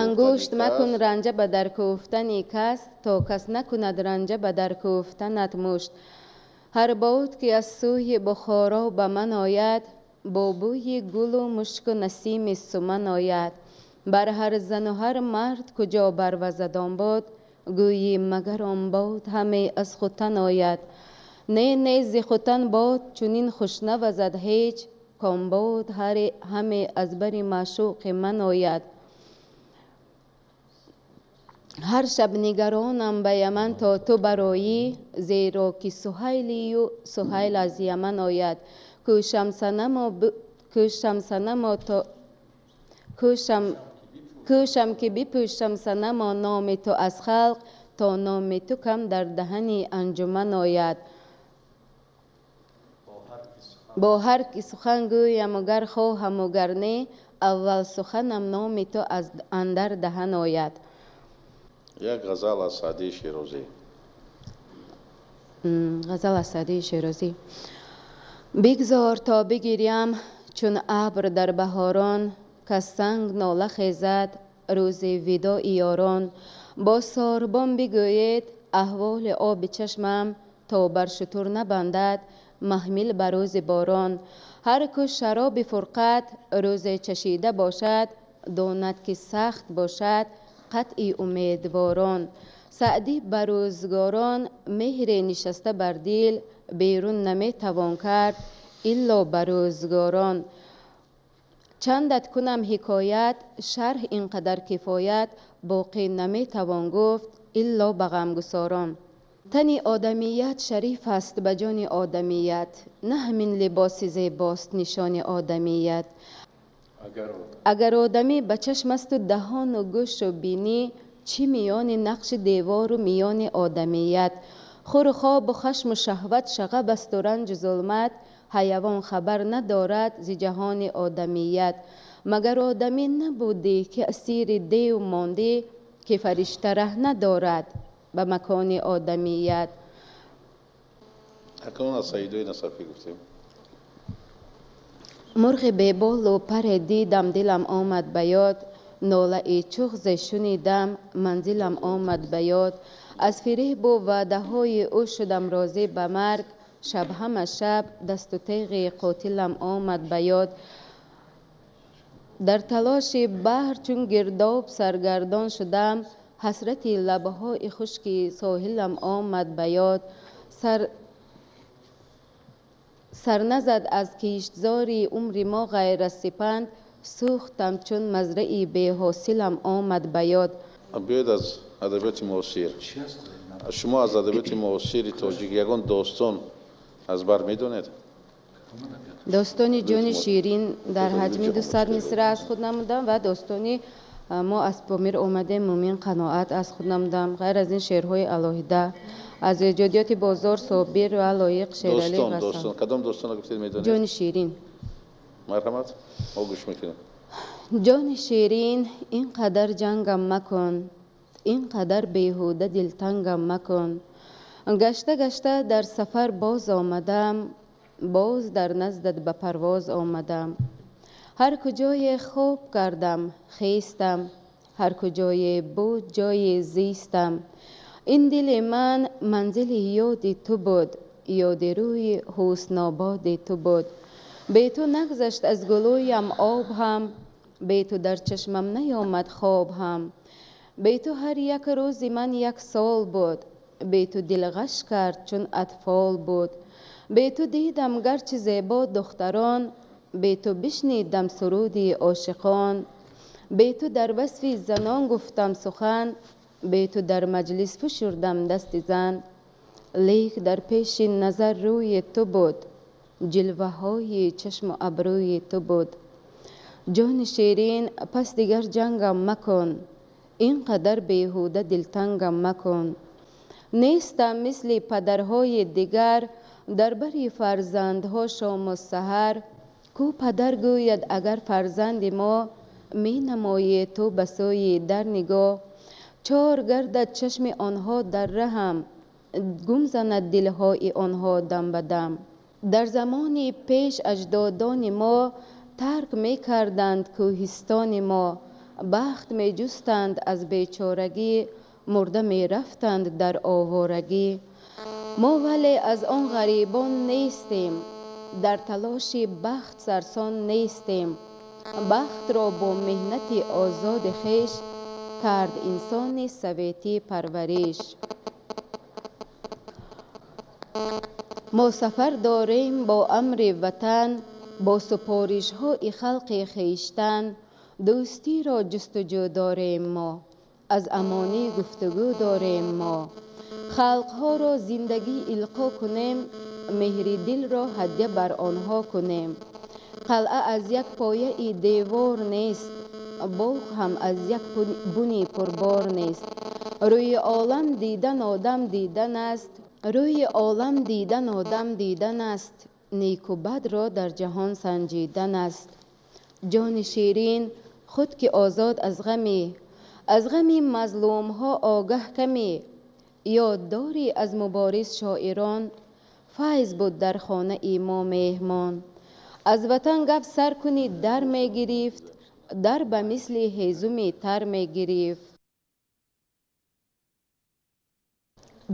Ангушт макун ранҷа ба дар кӯфтани кас, то кас накунад ранҷа ба дар кӯфтанат мушт. Ҳар бод ки аз сӯи Бухоро ба ман ояд, бо бӯи гулу мушку насими суман ояд. Бар ҳар зану ҳар мард куҷо барвазад он бод, гӯйӣ магар он бод ҳаме аз хутан ояд. Не, не, зи хутан бод чунин хуш навазад ҳеҷ, кон бод ҳаме аз бари маъшуқи ман ояд. Ҳар шаб нигаронам ба Яман то ту бароӣ, зеро ки Суҳайлию Суҳайл аз Яман ояд. Кӯшам ки бипӯшам санамо номи ту аз халқ, то номи ту кам дар даҳани анҷуман ояд. Бо ҳар ки сухан гӯяму гар хоҳаму гар не, аввал суханам номи ту аз андар даҳан ояд. Як ғазал аз Саъдии Шерозӣ. Ғазал аз Саъдии Шерозӣ. Бигзор то бигирям чун абр дар баҳорон, кас санг нола хезад рӯзи видои ёрон. Бо сорбон бигӯед аҳволи оби чашмам, то бар шутур набандад маҳмил ба рӯзи борон. Ҳар ку шароби фурқат рӯзе чашида бошад, донад ки сахт бошад қатъи умедворон. Саъдӣ ба рӯзгорон меҳре нишаста бар дил, берун наметавон кард илло ба рӯзгорон. Чандат кунам ҳикоят, шарҳ ин қадар кифоят, боқӣ наметавон гуфт илло ба ғамгусорон. Тани одамият шариф аст ба ҷони одамият, на ҳамин либоси зебост нишони одамият. Агар одамӣ ба чашм асту даҳону гӯшу бинӣ, чӣ миёни нақши девору миёни одамият. Хуру хобу хашму шаҳват шағаб асту ранҷу зулмат, ҳайавон хабар надорад зи ҷаҳони одамият. Магар одамӣ набудӣ ки асири дев мондӣ, ки фаришта раҳ надорад ба макони одамият. Акнун аз Саидои Насафӣ гуфтем. Мурғи беболу паре дидам, дилам омад ба ёд, нолаи чуғзе шунидам, манзилам омад ба ёд. Аз фиребу ваъдаҳои ӯ шудам розӣ ба марг, шаб ҳама шаб дасту теғи қотилам омад ба ёд. Дар талоши баҳр чун гирдоб саргардон шудам, ҳасрати лабҳои хушки соҳилам омад ба ёд. Сар назад аз киштзори умри мо ғайр аз сипанд, сӯхтам чун мазраи беҳосилам омад ба ёд. Биёед аз адабиёти муосир. Шумо аз адабиёти муосири тоҷик ягон достон аз бар медонед? Достони ҷони ширин дар ҳаҷми 200 мисра аз худ намудам ва достони мо аз Помир омадем мӯмин қаноат аз худ намудам. Ғайр аз ин шеърҳои алоҳида аз эҷодиёти Бозор Собир ва Лоиқ Шералӣ. Достон, кадом достонро гуфтед медонед? Ҷони ширин. Марҳамат, мо гӯш мекунем. Ҷони ширин, ин қадар ҷангам макун, ин қадар беҳуда дилтангам макун. Гашта гашта дар сафар боз омадам, Боз дар наздат ба парвоз омадам. Ҳар куҷое хоб кардам, хестам, ҳар куҷое буд ҷои зистам. Ин дили ман манзили ёди ту буд, ёди рӯи ҳуснободи ту буд. Бе ту нагзашт аз гулӯям об ҳам, бе ту дар чашмам наёмад хоб ҳам. Бе ту ҳар як рӯзи ман як сол буд, бе ту дил ғаш кард чун атфол буд. Бе ту дидам гарчи зебо духтарон, бе ту бишнидам суруди ошиқон. Бе ту дар васфи занон гуфтам сухан, бе ту дар маҷлис фишурдам дасти зан. Лек дар пеши назар рӯи ту буд, ҷилваҳои чашму абрӯи ту буд. Ҷони ширин, пас дигар ҷангам макун, ин қадар беҳуда дилтангам макун. Нестам мисли падарҳои дигар, дар бари фарзандҳо шому саҳар. Ку падар гӯяд агар фарзанди мо, менамоӣ ту ба сӯи дар нигоҳ. Чор гардад чашми онҳо дар раҳам, гум занад дилҳои онҳо дам ба дам. Дар замони пеш аҷдодони мо тарк мекарданд кӯҳистони мо, бахт меҷустанд аз бечорагӣ, мурда мерафтанд дар овораги. Мо вале аз он ғарибон нестем, дар талоши бахт сарсон нестем. Бахтро бо меҳнати озоди хеш кард инсони советӣ парвариш. Мо сафар дорем бо амри ватан, бо супоришҳои халқи хештан. Дӯстиро ҷустуҷӯ дорем мо, аз амонӣ гуфтугӯ дорем мо. Халқҳоро зиндагӣ илқо кунем, меҳри дилро ҳадя бар онҳо кунем. Қалъа аз як пояи девор нест, боғ ҳам аз як буни пурбор нест. Рӯи олам дидан одам дидан аст, рӯи олам дидан одам дидан аст, неку бадро дар ҷаҳон санҷидан аст. Ҷони ширин, худ ки озод аз ғами, аз ғами мазлумҳо огаҳ камӣ. Ёд дорӣ аз мубориз шоирон, файз буд дар хонаи мо меҳмон. Аз ватан гап сар кунӣ дар мегирифт, дар ба мисли ҳезуми тар мегирифт.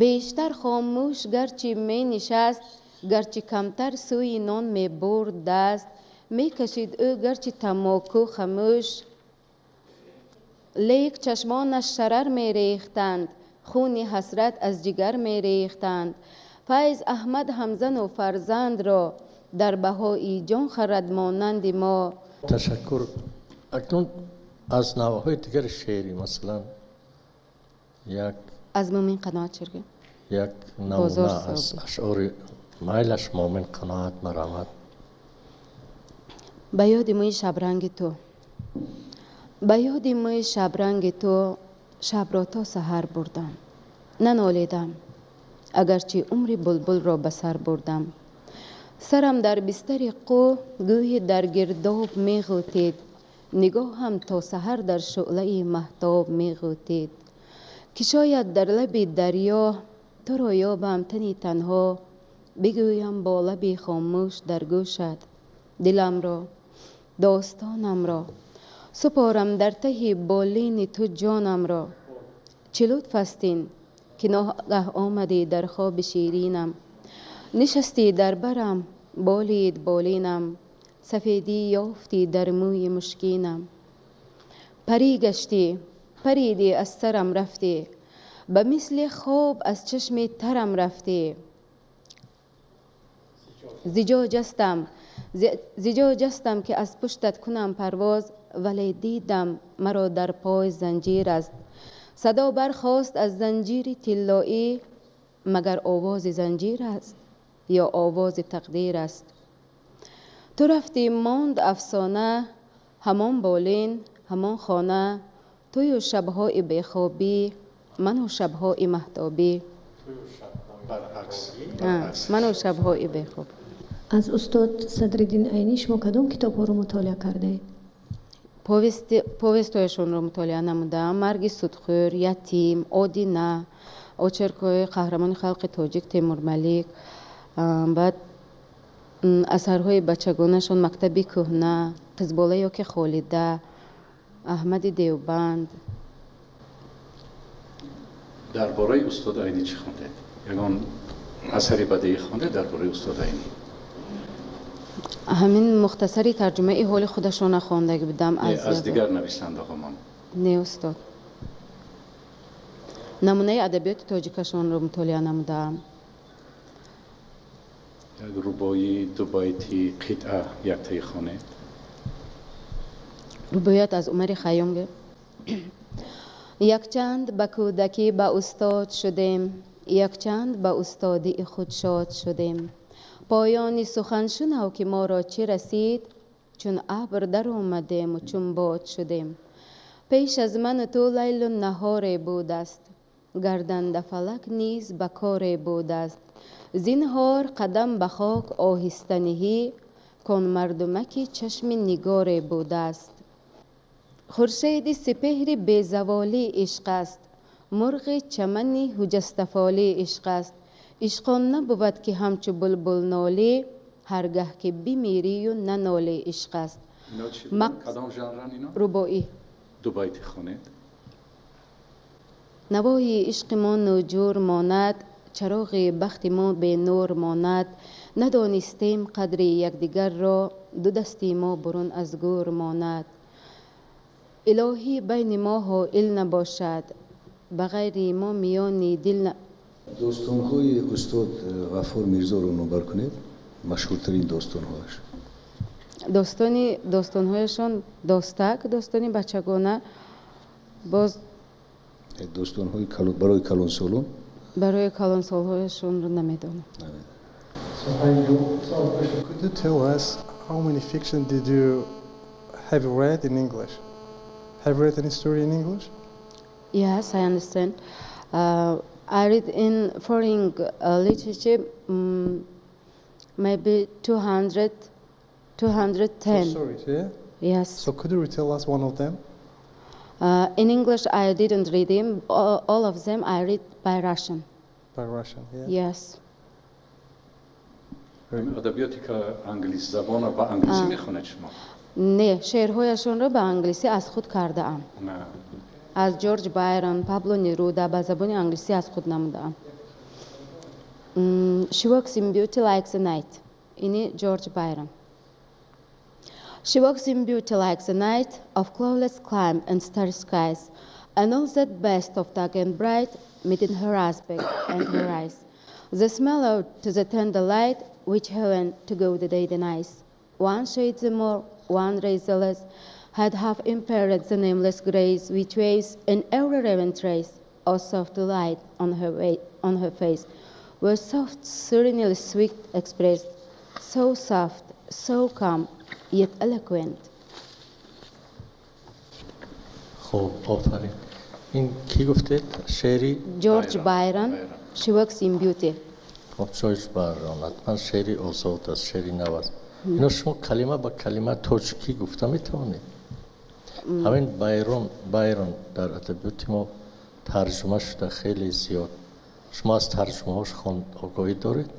Бештар хомӯш гарчи менишаст, гарчи камтар сӯи нон мебурд даст. Мекашид ӯ гарчи тамоку хамӯш, лек чашмонаш шарар мерехтанд, хуни ҳасрат аз ҷигар мерехтанд. Файз Аҳмад ҳамзану фарзандро дар баҳои ҷон харад монанди мо. Ташаккур. Акнун аз навъҳои дигари шеърӣ, масалан як аз Мумин Қаноат шергӣ, як намуна аз ашъори майлаш Мумин Қаноат марамад. Ба ёди мӯи шабранги ту, ба ёди мӯи шабранги ту шабро то саҳар бурдам. Нанолидам, агарчи умри булбулро ба сар бурдам. Сарам дар бистари қӯ гӯҳи дар гирдоб меғӯтид, нигоҳам то саҳар дар шӯълаи маҳтоб меғӯтид. Ки шояд дар лаби дарё туро ёбам тани танҳо, бигӯям бо лаби хомӯш дар гӯшат диламро, достонамро, супорам дар таҳи болини ту ҷонамро. Чӣ лутф аст ин, ки ногаҳ омадӣ дар хоби ширинам, нишастӣ дар барам, болид болинам, сафедӣ ёфтӣ дар мӯи мушкинам. Парӣ гаштӣ, паридӣ аз сарам рафтӣ, ба мисли хоб аз чашми тарам рафтӣ. Зиҷо ҷастам ки аз пуштат кунам парвоз, вале дидам маро дар пой занҷир аст. Садо бархост аз занҷири тиллоӣ, магар овози занҷир аст ё овози тақдир аст. Ту рафтӣ монд афсона, ҳамон болин, ҳамон хона, тую шабҳои бехобӣ, ману шабҳои маҳтобӣ. Ману шабҳои бехоб. Аз устод Садриддин Айнӣ шумо кадом китобҳоро мутолиа кардаед? Повестҳояшонро мутолиа намудаам. Марги судхӯр, Ятим, Одина, очеркҳои қаҳрамони халқи тоҷик Темурмалик, баъд Асарҳои бачагонашон: «Мактаби кӯҳна», «Қизбола ё ки Холида», Аҳмади Девбанд. Дар бораи устод Айнӣ чӣ хондед? Ягон асари бадеӣ хондед дар бораи устод Айнӣ? Ҳамин мухтасари тарҷумаи ҳоли худашона хондаги будам. Аз дигар нависандаҳомон? Не, устод. Намунаи адабиёти тоҷикашонро мутолиа намудаам. Як рубоӣ, дубайти, қитъа яктаи хонед. Рубоият аз Умари Хайём. Якчанд ба кӯдакӣ ба устод шудем, якчанд ба устодии худ шод шудем. Поёни сухан шунав, ки моро чӣ расид: чун абр даромадему чун бод шудем. Пеш аз ману ту лайлу наҳоре будаст, гарданда фалак низ ба коре будаст. Зинҳор қадам ба хок оҳиста ниҳӣ, кон мардумаки чашми нигоре будааст. Хуршеди сипеҳри безаволӣ ишқ аст, мурғи чамани ҳуҷастафолӣ ишқ аст. Ишқон набувад, ки ҳамчу булбул нолӣ, ҳар гаҳ ки бимирию нанолӣ ишқ аст. Кадом жанран ино? Рубоӣ. Дубайти хонед. Навои ишқи мо нуҷур монад, чароғи бахти мо бенур монад. Надонистем қадри якдигарро, ду дасти мо бурун аз гӯр монад. Илоҳӣ, байни мо ҳоил набошад, ба ғайри мо миёни дил. Достонҳои устод Ғафур Мирзоро номбар кунед, машҳуртарин достонҳояш. Достонҳояшон: «Достак», достони бачагона, боз Достонҳои барои калонсолон. Барои калонсолҳояшонро намедонам. Could you tell us how many fiction did you have you read in English? Have you read any story in English? Yes, I understand. I read in foreign literature maybe 200, 210. Stories, yeah? Yes. So could you retell us one of them? In English, I didn't read them. All of them I read by Russian. By Russian, yeah? Yes. Адабиёте ки англисзабонро ба англисӣ мехонед шумо? Не, шеърҳояшонро ба англисӣ аз худ кардаам. Аз Ҷорҷ Байрон, Пабло Неруда ба забони англисӣ аз худ намудаам. She Walks in Beauty Like the Night. Ини Ҷорҷ Байрон. She walks in beauty like the night of cloudless clime and starry skies, and all that best of dark and bright meet in her aspect and her eyes. Thus mellow to the tender light which heaven to go the day denies. One shade the more, one ray the less, had half impaired the nameless grace which waves in every raven trace, or soft light on her face, were soft, serenely sweet expressed, so soft, so calm, yet eloquent. Хуб, офарин. Ин кӣ гуфтед шеъри? George Byron, She Walks in Beauty. Хуб, Ҷорҷ Байрон ҳатман шеъри озод аст, шеъри нав аст. Ино шумо калима ба калима тоҷикӣ гуфта метавонед? Ҳамин Байрон дар адабиёти мо тарҷума шуда хеле зиёд. Шумо аз тарҷумаҳош огоҳӣ доред?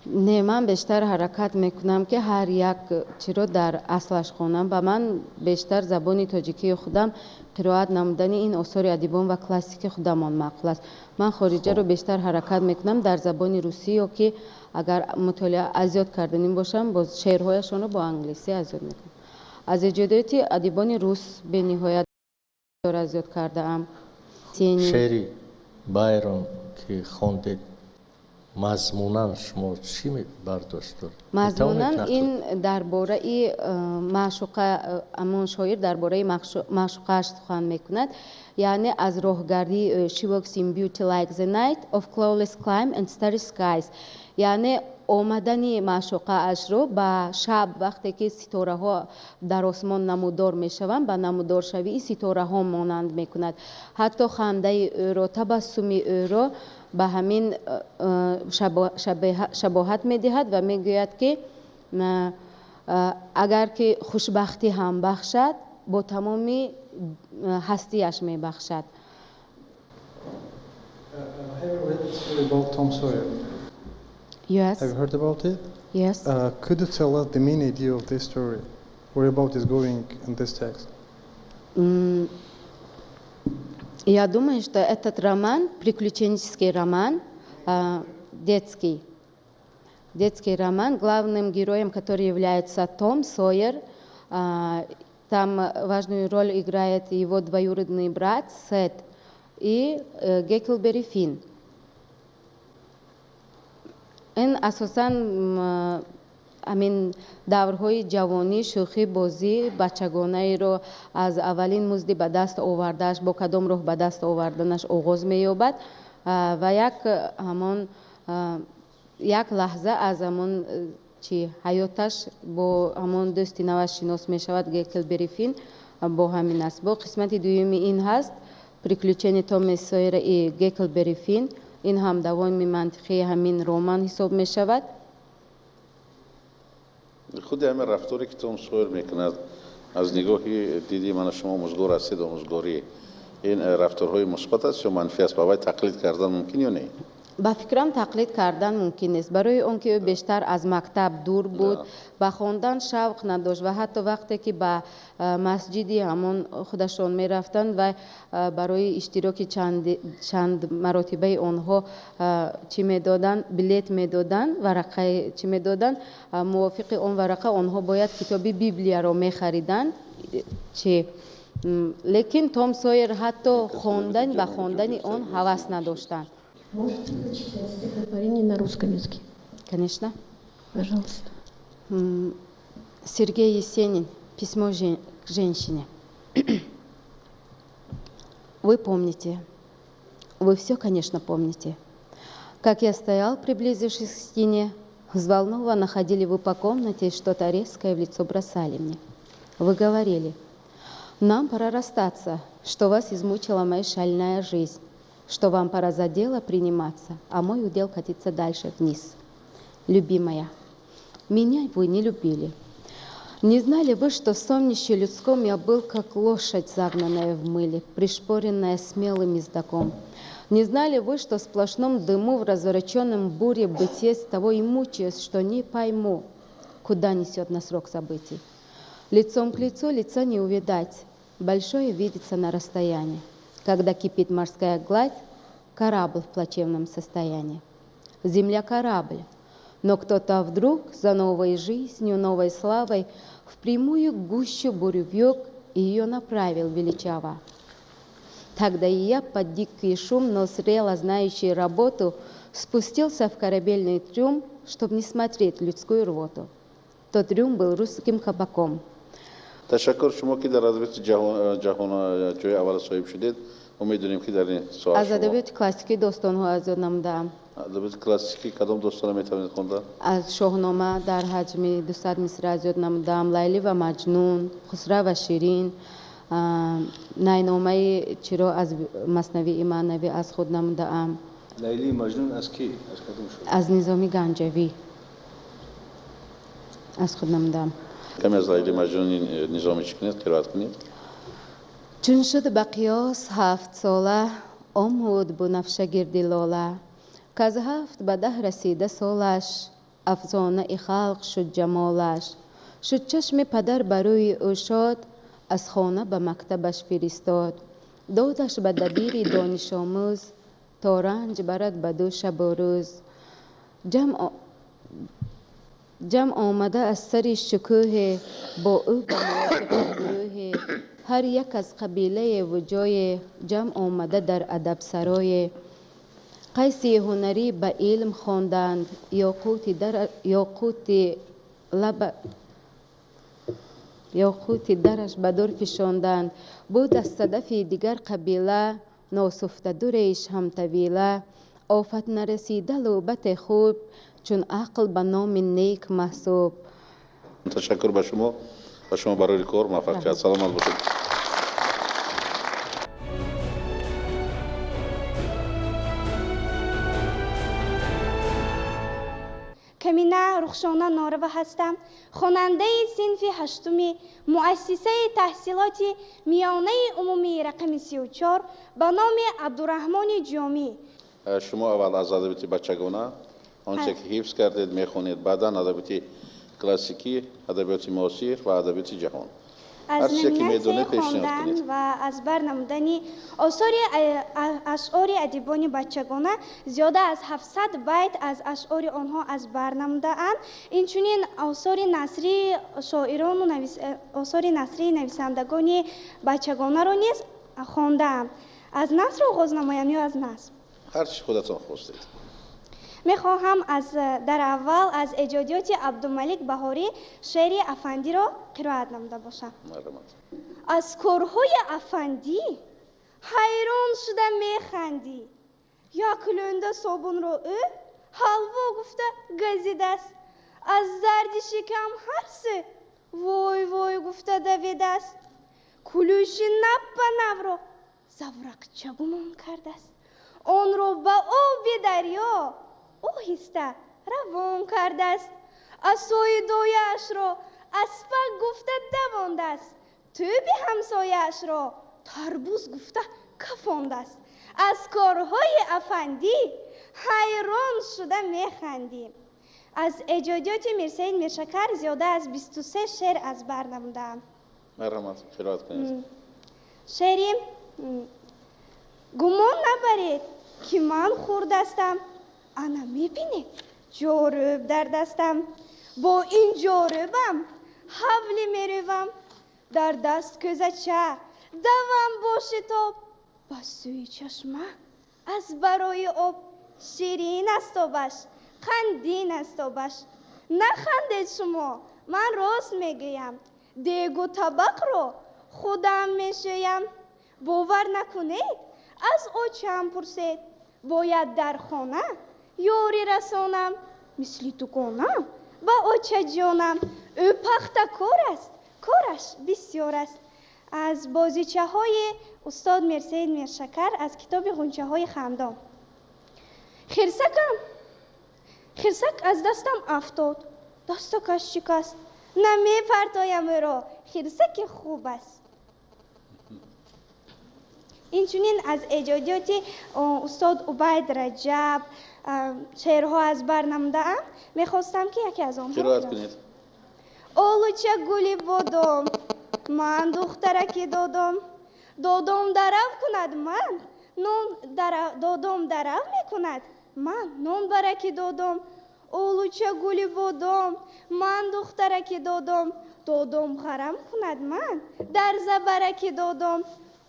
Не, ман бештар ҳаракат мекунам, ки ҳар як чиро дар аслаш хонам. Ба ман бештар забони тоҷикии худам қироат намудани ин осори адибон ва классики худамон маъқул аст. Ман хориҷаро бештар ҳаракат мекунам дар забони русӣ ё ки агар мутолиа аз ёд карданӣ бошам, боз шеърҳояшонро бо англисӣ аз ёд мекунам. Аз эҷодиёти адибони рус бениҳоят аз ёд кардаам. Шеъри Байрон ки хондед, мазмунан шумо чӣ бардошт доред? Мазмунан ин дар бораи маъшуқа, амон шоир дар бораи маъшуқааш сухан мекунад, яъне аз роҳгардии. She walks in beauty like the night of cloudless clime and starry skies, яъне омадани маъшуқаашро ба шаб, вақте ки ситораҳо дар осмон намудор мешаванд, ба намудоршавии ситораҳо монанд мекунад. Ҳатто хандаи ӯро, табассуми ӯро ба ҳамин шабоҳат медиҳад ва мегӯяд, ки агар ки хушбахтӣ ҳам бахшад, бо тамоми ҳастияш мебахшад. Have you read the story about Tom Sawyer? Yes. Have you heard about it? Yes. Could you tell us the main idea of this story? Where about is going in this text? Я думаю, что этот роман, приключенческий роман, детский. Детский роман, главным героем, который является Том Сойер, там важную роль играет его двоюродный брат Сет и Геклберри Финн. Ин асосан ҳамин даврҳои ҷавонӣ, шӯхӣ, бозӣ, бачагонаеро аз аввалин музди ба даст овардааш, бо кадом роҳ ба даст оварданаш оғоз меёбад ва як ҳамон як лаҳза аз ҳамон чи ҳаёташ бо ҳамон дӯсти наваш шинос мешавад, Геклберри Финн, бо ҳамин аст. Бо қисмати дуюми ин ҳаст «Приключения Тома Сойера и Геклберри Финн». Ин ҳам давоми мантиқии ҳамин роман ҳисоб мешавад. Худи ҳамин рафторе ки Том Сойер мекунад, аз нигоҳи диди мана шумо омӯзгор ҳастед, омӯзгорӣ, ин рафторҳои мусбат аст ё манфӣ аст? Ба вай тақлид кардан мумкин ё не? Ба фикрам, тақлид кардан мумкин нест, барои он ки ӯ бештар аз мактаб дур буд, ба хондан шавқ надошт ва ҳатто вақте ки ба масҷиди ҳамон худашон мерафтанд ва барои иштироки чанд маротибаи онҳо чӣ медоданд, билет медоданд, варақаи чӣ медоданд, мувофиқи он варақа онҳо бояд китоби Библияро мехариданд. Чи лекин Том Сойер ҳатто хондан ба хондани он ҳавас надоштанд. Можете прочитать стихотворение на русском языке? Конечно. Пожалуйста. Сергей Есенин. Письмо к женщине. Вы помните, вы все, конечно, помните, как я стоял, приблизившись к стене, взволнованно ходили вы по комнате и что-то резкое в лицо бросали мне. Вы говорили: нам пора расстаться, что вас измучила моя шальная жизнь, что вам пора за дело приниматься, а мой удел катиться дальше вниз. Любимая, меня вы не любили. Не знали вы, что в соннище людском я был, как лошадь, загнанная в мыле, пришпоренная смелым ездаком. Не знали вы, что в сплошном дыму, в развороченном буре бытие с того и мучаюсь, что не пойму, куда несет нас рок событий. Лицом к лицу лица не увидать, большое видится на расстоянии. Когда кипит морская гладь, корабль в плачевном состоянии. Земля корабль, но кто-то вдруг за новой жизнью, новой славой в прямую гущу бурю вьюг и ее направил величаво. Тогда и я под дикий шум, но зрело знающий работу, спустился в корабельный трюм, чтоб не смотреть людскую рвоту. Тот трюм был русским кабаком. Ташаккур. Шумо ки дар адабиёти ҷаҳон ҷои аввал соҳиб шудед, мо медонем ки дар ин соҳа Аз адабиёти классикӣ достонҳо аз ёд намудаам. Адабиёти классикӣ кадом достонро метавонед хонда? Аз Шоҳнома дар ҳаҷми 200 мисра аз ёд намудаам, Лайлӣ ва Маҷнун, Хусрав ва Ширин, Найномаи чиро аз Маснавии маънавӣ аз худ намудаам. Лайлии Маҷнун аз кӣ, аз кадом шоир? Аз Низоми Ганҷавӣ аз худ намудаам. Каме аз Лайли Маҷнуни Низоми чӣ кунед, қироат кунед. Чун шуд ба қиёс 7 сола, омуд бунафша гирди лола, каз 7 ба 10 расида солаш, афзонаи халқ шуд ҷамолаш. Шуд чашми падар ба рӯи ӯ шод, аз хона ба мактабаш фиристод, додаш ба дабири донишомӯз, то ранҷ барад ба ду шабу рӯз. Ҷамъ омада аз сари шукӯҳе бо ӯ ба мувофиқат гурӯҳе, ҳар як аз қабилаеву ҷое ҷамъ омада дар адабсарое. Қайси ҳунарӣ ба илм хонданд, ёқути дараш ба дур фишонданд. Буд аз садафи дигар қабила носуфтадуреш ҳамтавила, офат нарасида лӯбате хуб, чун ақл ба номи нек маҳсуб. Ташаккур ба шумо, ба шумо барои кор муваффақият, саломат бошед. Камина Рухшона Норова ҳастам, хонандаи синфи ҳаштуми муассисаи таҳсилоти миёнаи умумии рақами 34 ба номи Абдураҳмони Ҷомӣ. Шумо аввал аз адабиёти бачагона. Он чизе ки ҳифз кардед, мехонед, баъдан адабиёти классикӣ, адабиёти муосир ва адабиёти ҷаҳон. Аз номинатсияи хондан ва аз бар намудани осори ашъори адибони бачагона зиёда аз 700 байт аз ашъори онҳо аз бар намудаанд. Инчунин осори насрии шоирону осори насрии нависандагони бачагонаро низ хондаам. Аз наср оғоз намоям ё аз назм? Ҳар чи худатон хостед. Мехоҳам аз дар аввал аз эҷодиёти Абдумалик Баҳорӣ шеъри Афандиро қироат намуда бошам. Аз корҳои Афандӣ ҳайрон шуда механдӣ. Як лӯнда собунро ӯ ҳалво гуфта газидааст. Аз дарди шикам ҳар сӯ вой вой гуфта давидааст. Кулӯши наппа навро заврақча гумон кардааст. Онро ба оби дарё оҳиста равон кардааст. Асои дояашро аспак гуфта давондааст. Тӯби ҳамсояашро тарбуз гуфта кафондааст. Аз корҳои Афандӣ ҳайрон шуда механдӣ. Аз эҷодиёти Мирсаид Миршакар зиёда аз 23 шеър аз бар намудаам. Марҳамат, қироат кунед. Шеъри «Гумон набаред, ки ман хурдастам. Ана мебинед, ҷорӯб дар дастам. Бо ин ҷорӯбам ҳавлӣ мерӯвам. Дар даст кӯзача давам бо шитоб ба сӯи чашма аз барои об. Ширин аст обаш, қандин аст обаш. Нахандед шумо, ман рост мегӯям. Дегу табақро худам мешӯям. Бовар накунед, аз очам пурсед. Бояд дар хона ёрӣ расонам. Мисли дугонам ба очаҷонам. Ӯ пахтакор аст, кораш бисёр аст». Аз бозичаҳои устод Мирсаид Миршакар аз китоби «Ғунчаҳои хандон». Хирсакам, хирсак аз дастам афтод, дастакаш шикаст. Намепартоям ӯро, хирсаки хуб аст. Инчунин аз эҷодиёти устод Убайд Раҷаб шеърҳо аз бар намудаам. Мехостам, ки яке аз онҳо қироат кунед. Олуча гули бодом, ман духтараки додом. Додом дарав кунад, ман нон, додом дарав мекунад, ман нон бараки додом. Олуча гули бодом, ман духтараки додом. Додом ғарам кунад, ман дар забараки додом.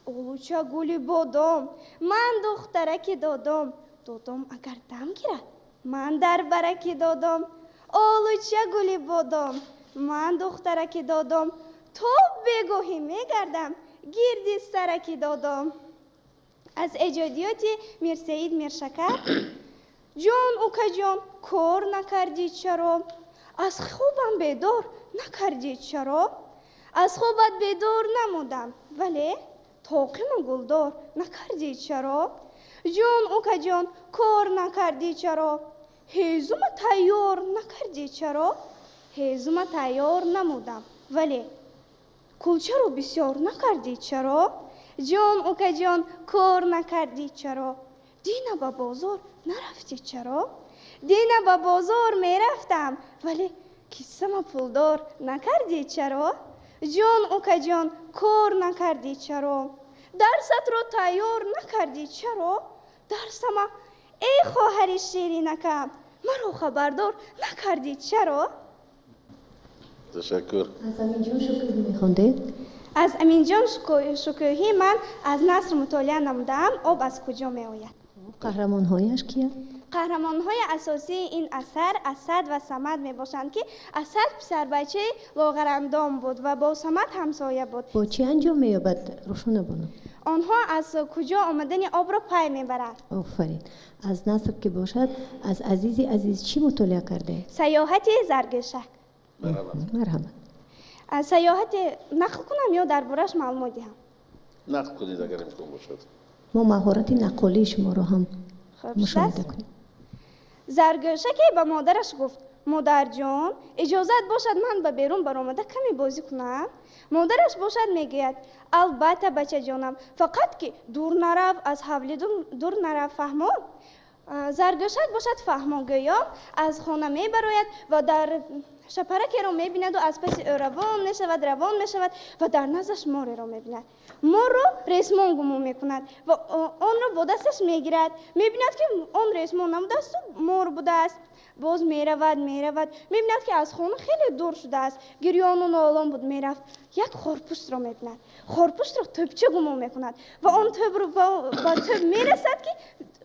Олуча гули бодом, ман духтараки додом. Додом агар дам гирад, ман дар бараки додом. Олуча гули бодом, ман духтараки додом. То бегоҳӣ мегардам гирди сараки додом. Аз эҷодиёти Мирсаид Миршакар: Ҷон, укаҷон, кор накардӣ чаро? Аз хобам бедор накардӣ чаро? Аз хобат бедор намудам, вале тоқиму гулдор накардӣ чаро? Ҷон, укаҷон, кор накардӣ чаро? Ҳезума тайёр накардӣ чаро? Ҳезума тайёр намудам, вале кулчаро бисёр накардӣ чаро? Ҷон, укаҷон, кор накардӣ чаро? Дина ба бозор нарафтӣ чаро? Дина ба бозор мерафтам, вале киссама пулдор накардӣ чаро? Ҷон, укаҷон, кор накардӣ чаро? Дарсатро тайёр накардӣ чаро? Дарсама, эй хоҳари ширинакам, маро хабардор накардӣ чаро? Ташаккур. Аз Аминҷон Шукӯҳӣ мехондед? Аз Аминҷон Шукӯҳӣ ман аз наср мутолиа намудаам «Об аз куҷо меояд». Қаҳрамонҳояш киянд? Қаҳрамонҳои асосии ин асар Асад ва Самад мебошанд, ки Асад писарбачаи лоғарандом буд ва бо Самад ҳамсоя буд. Бо чӣ анҷом меёбад, Рӯшона бону? Онҳо аз куҷо омадани обро пай мебаранд. Офарин. Аз наср ки бошад, аз Азизи Азиз чӣ мутолиа кардаед? «Сайёҳати заргӯшак». Марҳамат. Аз сайёҳати нақл кунам ё дар борааш маълумот диҳам? Нақл кунед, агар имкон бошад. Мо маҳорати наққолии шуморо ҳам мушоҳида кунем. Заргӯшаке ба модараш гуфт: «Модарҷон, иҷозат бошад, ман ба берун баромада каме бозӣ кунам?» Модараш бошад мегӯяд: «Албатта, бачаҷонам, фақат ки дур нарав, аз ҳавлӣ дур нарав, фаҳмо?» Заргӯшак бошад, фаҳмогӯён аз хона мебарояд ва дар шапаракеро мебинаду аз паси ӯ равон мешавад, равон мешавад ва дар наздаш мореро мебинад. Морро ресмон гумон мекунад ва онро бо дасташ мегирад. Мебинад, ки он ресмон набудасту мор будааст. Боз меравад, меравад, мебинад, ки аз хона хеле дур шудааст. Гирёну нолон буд, мерафт, як хорпуштро мебинад. Хорпуштро тӯбча гумон мекунад ва он тӯбро ба тӯб мерасад, ки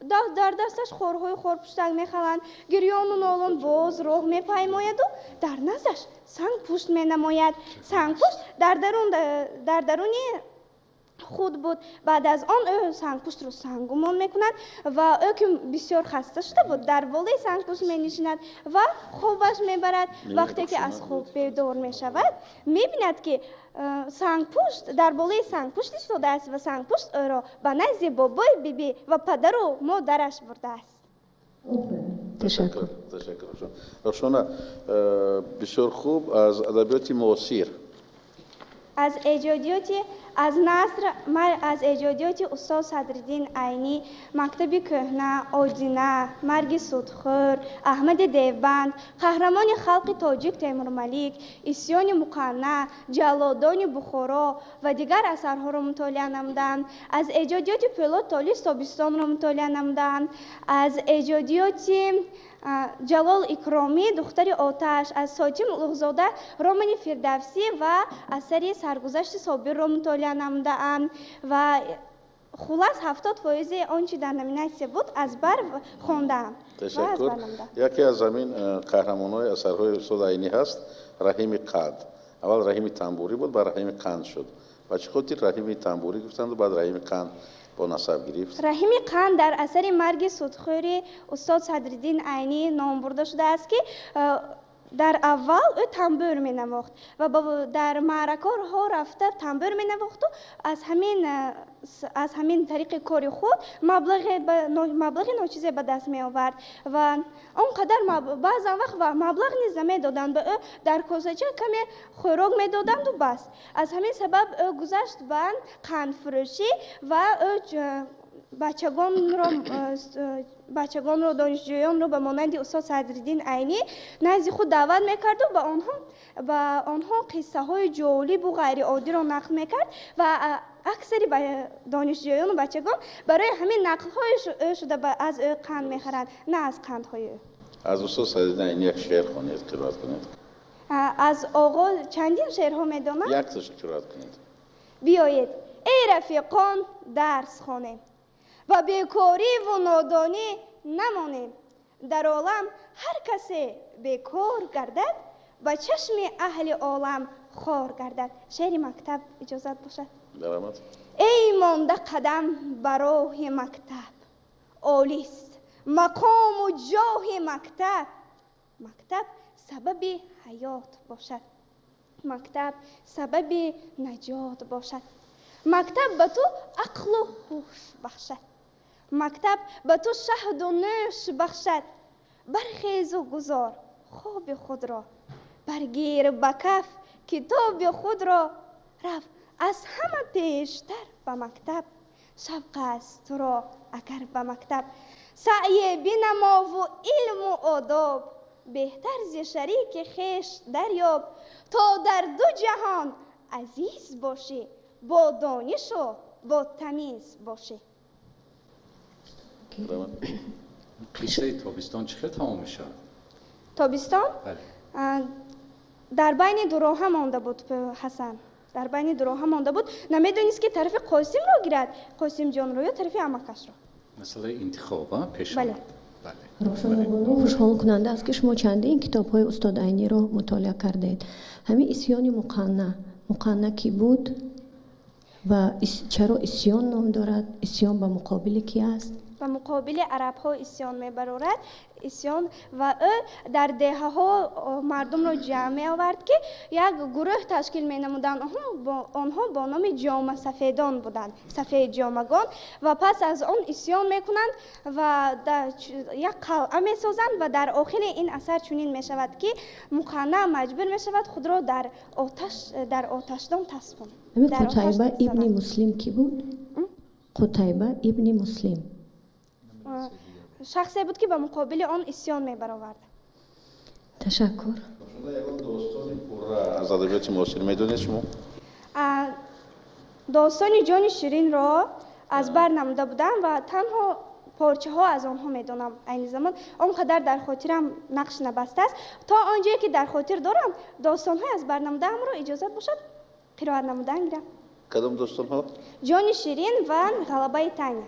дар дасташ хорҳои хорпуштак мехаланд. Гирёну нолон боз роҳ мепаймояду дар наздаш сангпушт менамояд. Сангпушт дар даруни худ буд. Баъд аз он ӯ сангпуштро санг гумон мекунад ва ӯ, ки бисёр хаста шуда буд, дар болои сангпушт менишинад ва хобаш мебарад. Вақте ки аз хоб бедор мешавад, мебинад, ки сангпушт дар болои сангпушт истодааст ва сангпушт ӯро ба назди бобои, бибӣ ва падару модараш бурдааст. Ташаккур. Ташаккур, Рахшона. Бисёр хуб. Аз адабиёти муосир? Аз эҷодиёти, аз наср, аз эҷодиёти устод Садриддин Айнӣ «Мактаби кӯҳна», «Одина», «Марги судхӯр», «Аҳмади Девбанд», «Қаҳрамони халқи тоҷик Темурмалик», «Исьёни муқанна», «Ҷаллодони Бухоро» ва дигар асарҳоро мутолиа намудам. Аз эҷодиёти Пӯлод Толис «Тобистонро» мутолиа намудам. Аз эҷодиёти Ҷалол Икромӣ «Духтари оташ», аз Сотим Улуғзода романи «Фирдавсӣ» ва асари «Саргузашти Собирро» мутолиа намудаам. Ва хулас, 70% он чи дар номинатсия буд, аз бар хондаам. Ташаккур. Яке аз ҳамин қаҳрамонҳои асарҳои устод Айнӣ ҳаст Раҳими Қанд. Аввал Раҳими Тамбурӣ буд, баъд Раҳими Қанд шуд. Ба чӣ хотир Раҳими Тамбурӣ гуфтанду баъд Раҳими Қанд бо насаб гирифт? Раҳими Қанд дар асари «Марги судхӯри» устод Садриддин Айнӣ ном бурда шудааст, ки дар аввал ӯ тамбур менавохт ва дар маъракаҳо рафта тамбур менавохту аз ҳамин тариқи кори худ маблағи ночизе ба даст меовард. Ва он қадар баъзан вақт маблағ низ намедоданд ба ӯ, дар косача каме хӯрок медоданду бас. Аз ҳамин сабаб ӯ гузашт ба қандфурӯшӣ ва ӯ бачагонро, донишҷӯёнро ба монанди устод Садриддин Айнӣ назди худ даъват мекарду ба онҳо қиссаҳои ҷолибу ғайриоддиро нақл мекард. Ва аксари донишҷӯёну бачагон барои ҳамин нақлҳои ӯ шуда аз ӯ қанд мехаранд, на аз қандҳои ӯ. Аз устод Садриддин Айнӣ як шеър хонед, қироат кунед. Аз оғоз чандин шеърҳо медонам. Якташ қироат кунед. Биёед, эй рафиқон, дарс хонем ва бекориву нодонӣ намонем. Дар олам ҳар касе бекор гардад, ба чашми аҳли олам хор гардад. Шеъри мактаб иҷозат бошад? Даромад. Эй монда қадам ба роҳи мактаб, олист мақому ҷоҳи мактаб. Мактаб сабаби ҳаёт бошад, мактаб сабаби наҷот бошад. Мактаб ба ту ақлу ҳуш бахшад, мактаб ба ту шаҳду нӯш бахшад. Бархезу гузор хоби худро, баргир ба каф китоби худро. Рав аз ҳама пештар ба мактаб, шавқ аст туро агар ба мактаб. Саъе бинамову илму одоб беҳтар зи шарики хеш дарёб, то дар ду ҷаҳон азиз бошӣ, бо донишу бо тамиз бошӣ. Қиссаи «Тобистон» чӣ хел тамом мешавад? «Тобистон»? Дар байни дуроҳа монда буд. Ҳасан дар байни дуроҳа монда буд, намедонист, ки тарафи Қосимро гирад, Қосимҷонро, ё тарафи амакашро. Масъалаи интихоб пеш. Бале. Рухшонабону, хушҳолкунанда аст, ки шумо чандин китобҳои устод Айниро мутолиа кардаед. Ҳамин «Исьёни муқанна», муқанна кӣ буд ва чаро исьён ном дорад? Исьён ба муқобили кӣ аст? Ба муқобили арабҳо исьён мебарорад, исьён. Ва ӯ дар деҳаҳо мардумро ҷамъ меовард, ки як гурӯҳ ташкил менамуданд. Онҳо бо номи ҷомасафедон буданд, сафедҷомагон. Ва пас аз он исьён мекунанд ва як қалъа месозанд. Ва дар охири ин асар чунин мешавад, ки Муқанна маҷбур мешавад худро дар оташдон таспонад. Ҳамин Қутайба ибни Муслим кӣ буд? Қутайба ибни Муслим. Шахсе буд, ки ба муқобили он исён мебаровард. Ташаккур. Ягон достони пурра аз адабиёти муосир медонед шумо? Достони Ҷони Ширинро аз бар намуда будам ва танҳо порчаҳо аз онҳо медонам. Айни замон он қадар дар хотирам нақш набастааст. То он ҷое ки дар хотир дорам, достонҳои аз бар намудаамро иҷозат бошад, қироат намудан гирам. Кадом достонҳо? Ҷони Ширин ва Ғалабаи Таня.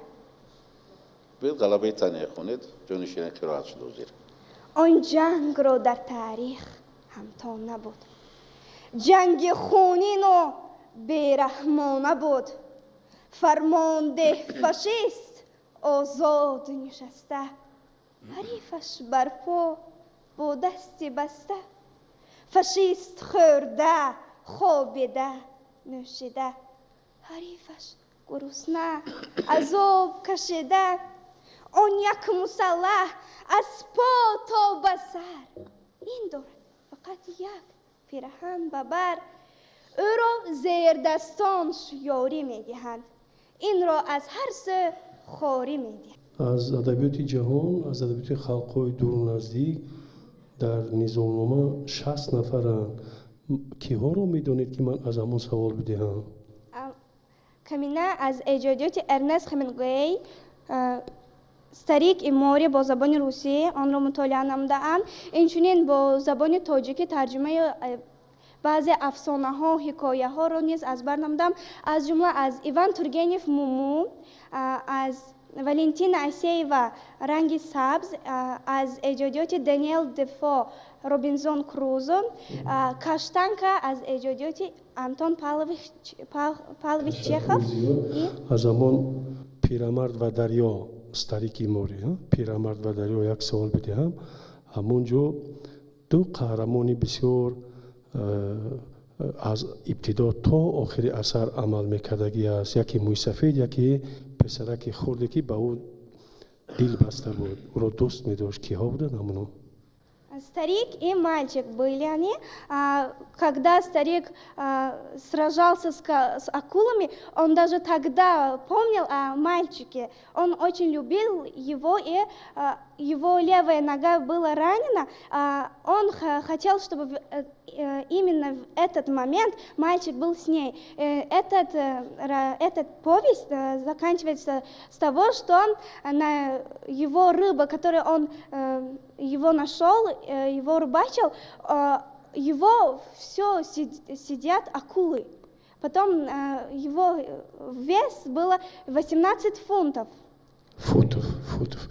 Биёед, Ғалабаи Таня хонед. Ҷони Ширин қироат шуд ҳозир. Он ҷангро дар таърих ҳамто набуд, ҷанги хунину бераҳмона буд. Фармондеҳ фашист озод нишаста, ҳарифаш барпо бо дасти баста. Фашист хӯрда, хобида, нӯшида, ҳарифаш гурусна, азоб кашида. Он як мусаллаҳ аз по то ба сар, ин дорад фақат як пираҳан ба бар. Ӯро зердастонш ёрӣ медиҳанд, инро аз ҳар сӯ хорӣ медиҳанд. Аз адабиёти ҷаҳон, аз адабиёти халқҳои дуру наздик дар низомнома 60 нафаранд. Киҳоро медонед, ки ман аз ҳамон савол бидиҳам? Камина аз эҷодиёти Эрнест Хемингуэй «Старик и море» бо забони русӣ онро мутолиа намудаам. Инчунин бо забони тоҷикӣ тарҷумаи баъзе афсонаҳо, ҳикояҳоро низ аз бар намудам, аз ҷумла аз Иван Тургенев «Муму», аз Валентина Асеева «Ранги сабз», аз эҷодиёти Даниэл Дефо «Робинзон Крузо», «Каштанка» аз эҷодиёти Антон Павлович Чехов. Аз ҳамон «Пирамард ва дарё», «Старик и море», «Пирамард ва дарё» як савол бидиҳам. Ҳамон ҷо ду қаҳрамони бисёр аз ибтидо то охири асар амал мекардагӣ аст: яке мӯйсафед, яке писараки хурде, ки ба ӯ дил баста буд, ӯро дӯст медошт. Киҳо буданд ҳамоно? Старик и мальчик были они. Когда старик сражался с акулами, он даже тогда помнил о мальчике. Он очень любил его, и его левая нога была ранена. Он хотел, чтобы именно в этот момент мальчик был с ней. Этот повесть заканчивается с того, что на его рыба, которую он его нашел, его рыбачил, его все сидят акулы. Потом его вес было 18 фунтов. Футов, футов.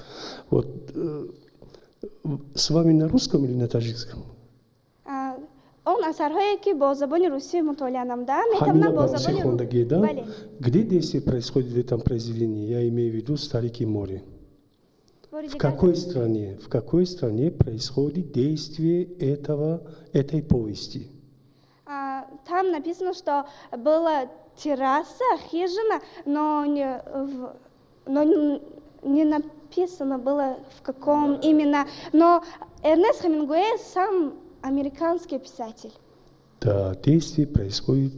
Вот с вами на русском или на таджикском? Он асарҳое, ки бо забони русӣ мутолиа намудаам, метавонам бо забони Хондагӣ, да? Где действие происходит в этом произведении? Я имею в виду «Старик и море». В какой стране происходит действие этой повести? Там написано, что была терраса, хижина, но не написано было, в каком именно. Но Эрнест Хемингуэй сам американский писатель. Да, действие происходит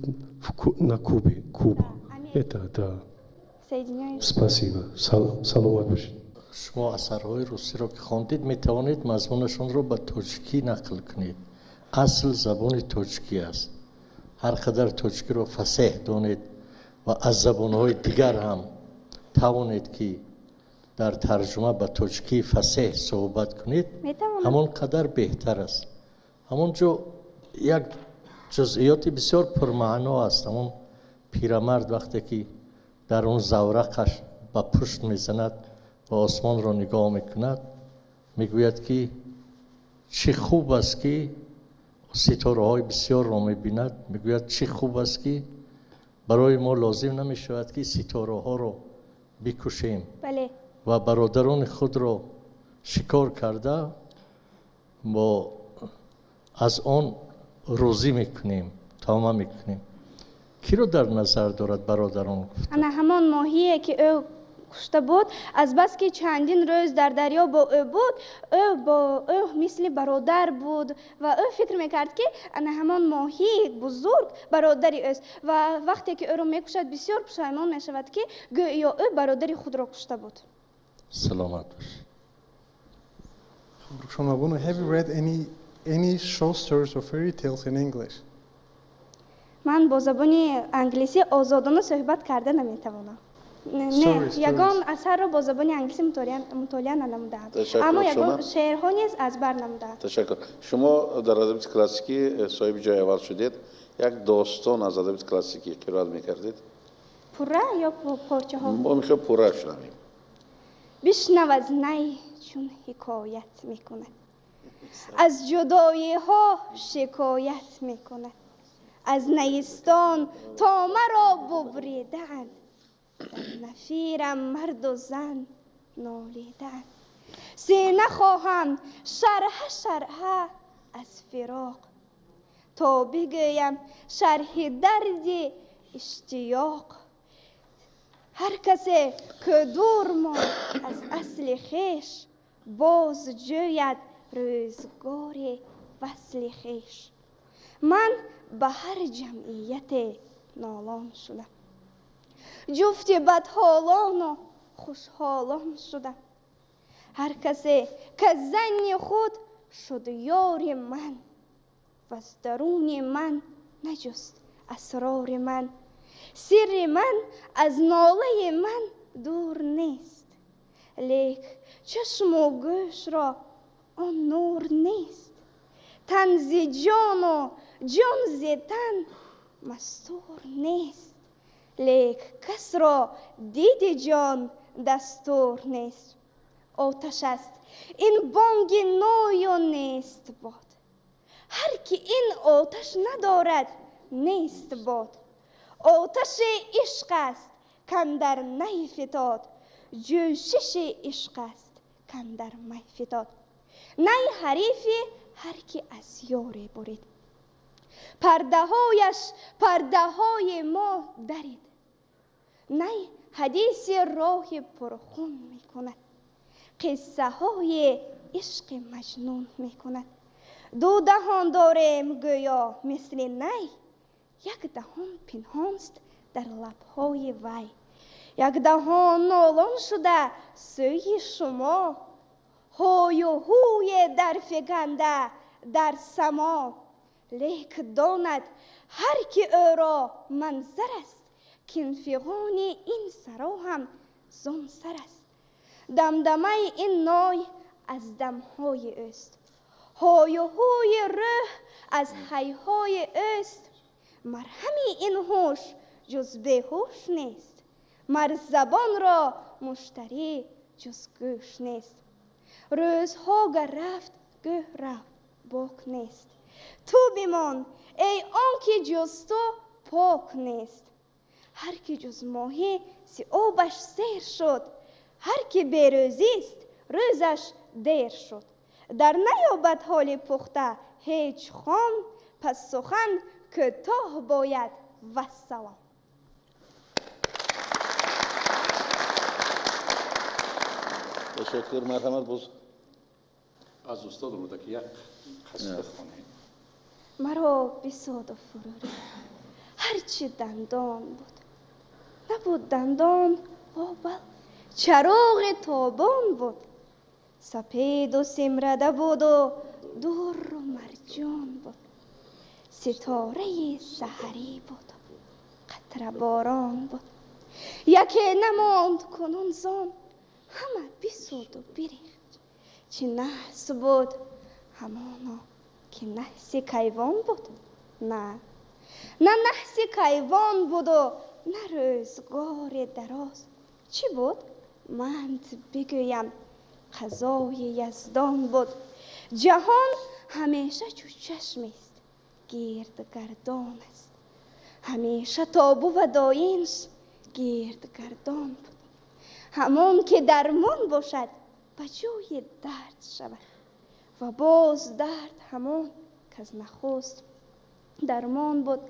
на Кубе, Куба. Да, это, да. Соединяюсь. Спасибо. Саломат бошед. Шумо асарҳои русиро ки хондед, метавонед мазмунашонро ба тоҷикӣ нақл кунед. Асл забони тоҷикӣ аст. Ҳар қадар тоҷикиро фасеҳ донед ва аз забонҳои дигар ҳам тавонед, ки дар тарҷума ба тоҷикии фасеҳ суҳбат кунед, ҳамон қадар беҳтар аст. Ҳамон ҷо як ҷузъиёти бисёр пурмаъно аст. Ҳамон пирамард вақте ки дар он заврақаш ба пушт мезанад ва осмонро нигоҳ мекунад, мегӯяд, ки чӣ хуб аст, ки ситораҳои бисёрро мебинад. Мегӯяд, чӣ хуб аст, ки барои мо лозим намешавад, ки ситораҳоро бикушем ва бародарони худро шикор карда, бо аз он рӯзӣ мекунем, таома мекунем. Киро дар назар дорад бародарон гуфта? Ана ҳамон моҳие, ки ӯ кушта буд, азбаски чандин рӯз дар дарё бо ӯ буд, ӯ бо ӯ мисли бародар буд ва ӯ фикр мекард, ки ана ҳамон моҳии бузург бародари ӯст. Ва вақте ки ӯро мекушад, бисёр пушаймон мешавад, ки гӯё ӯ бародари худро кушта буд. Саломат бошед. Рухшона Бону, have you read any short stories or fairy tales in English? Ман бо забони англисӣ озодона суҳбат карда наметавонам. Не, ягон асарро бо забони англисӣ мутолиа нанамудаам, аммо ягон шеърҳо низ аз бар намудаам. Ташаккур. Шумо дар адабиёти классикӣ соҳиби ҷои аввал шудед. Як достон аз адабиёти классикӣ қироат мекардед? Пурра ё порчаҳо? Мо мехоҳем пурра шунавем. Бишнав аз най чун ҳикоят мекунад, аз ҷудоиҳо шикоят мекунад, аз найистон то маро бубридаанд, дар нафирам марду зан нолидаанд. Сина хоҳам шарҳа шарҳа аз фироқ, то бигӯям шарҳи дарди иштиёқ. Ҳар касе ки дур монд аз асли хеш, боз ҷӯяд рӯзгори васли хеш. Ман ба ҳар ҷамъияте нолон шудам, ҷуфти бадҳолону хушҳолон шудам. Ҳар касе ки занни худ шуд ёри ман, ваз даруни ман наҷуст асрори ман. Сирри ман аз нолаи ман дур нест, лек чашму гӯшро он нур нест. Тан зи ҷону ҷон зи тан мастур нест, лек касро диди ҷон дастур нест. Оташ аст ин бонги ною нест бод, ҳар ки ин оташ надорад нест бод. Оташи ишқ аст кандар най фитод, ҷӯшиши ишқ аст кандар май фитод. Най ҳарифи ҳар ки аз ёре бурид, пардаҳояш пардаҳои мо дарид. Най ҳадиси роҳи пурхун мекунад, қиссаҳои ишқи маҷнун мекунад. Ду даҳон дорем гӯё мисли най, як даҳон пинҳонст дар лабҳои вай. Як даҳон нолон шуда сӯи шумо, ҳою ҳуе дарфиканда дар само. Лек донад ҳар ки ӯро манзар аст, кин фиғони ин саро ҳам зон сар аст. Дамдамаи ин ной аз дамҳои ӯст, ҳою ҳуи рӯҳ аз ҳайҳои ӯст. Марҳами ин ҳуш ҷуз беҳуш нест, мар забонро муштарӣ ҷуз гӯш нест. Рӯзҳо гар рафт гӯ рафт бок нест, ту бимон эй он ки ҷуз ту пок нест. Ҳар ки ҷуз моҳӣ зи обаш сер шуд, ҳар ки берӯзист рӯзаш дер шуд. Дар наёбад ҳоли пухта ҳеҷ хом, пас сухан кӯтоҳ бояд, вассалом. Ташаккур. Марҳамат, боз аз устод Рӯдакӣ як қасида хонед. Маро бисоду фурӯ рехт ҳарчи дандон буд, набуд дандон бобал чароғи тобон буд. Сапеду симрада буду дурру марҷон буд, ситораи саҳарӣ буд, қатраборон буд. Яке намонд кунун зон, ҳама бисӯду бирехт. Чӣ наҳс буд ҳамоно ки наҳси кайвон буд, на на наҳси кайвон буду на рӯзгори дароз. Чӣ буд манд бигӯям қазои яздон буд. Ҷаҳон ҳамеша чу чашмест гирдгардон аст, ҳамеша тобу ва доимш гирдгардон буд. Ҳамон ки дармон бошад ба ҷои дард шавад, ва боз дард ҳамон каз нахуст дармон буд.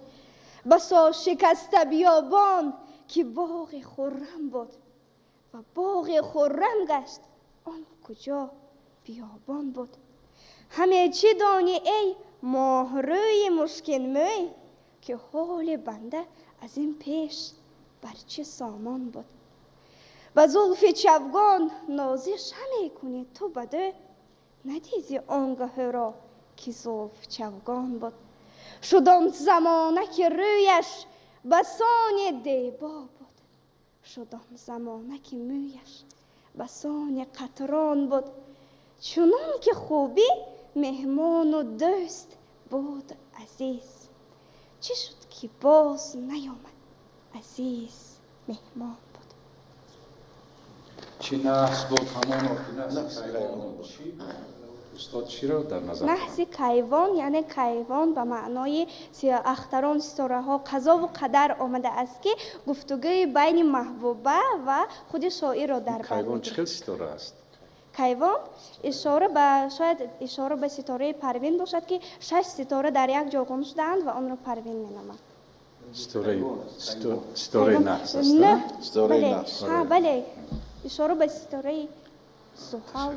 Басо шикаста биёбон ки боғи хуррам буд, ва боғи хуррам гашт он куҷо биёбон буд. Ҳаме чӣ донӣ эй моҳрӯи мушкинмӯй, ки ҳоли банда аз ин пеш бар чӣ сомон буд. Ба зулфи чавгон нозиш ҳаме кунӣ ту бадӯ, Надиди он гоҳ ӯро, ки зулф чавгон буд. Шуд он замона, ки рӯяш ба сони дебо буд. Шуд он замона, ки мӯяш ба сони қатрон буд. Чунон ки хубӣ меҳмону дӯст буд азиз, чӣ шуд, ки боз наёмад азиз меҳмон буд. Чӣ наҳс буд ҳамоно, ки наҳси кайвон буд. Устод чиро дар назар? Наҳси кайвон, яъне кайвон ба маънои ахтарон, ситораҳо, қазову қадар омадааст, ки гуфтугӯи байни маҳбуба ва худи шоирро дар бар. Кайвон чӣ хел ситора аст? Кайвон ишора ба, шояд ишора ба ситораи Парвин бошад, ки шаш ситора дар як ҷо гум шудаанд ва онро Парвин меноманд. Ситораи наҳс аст. Ситораи наҳс. Бале, ишора ба ситораи Зуҳал.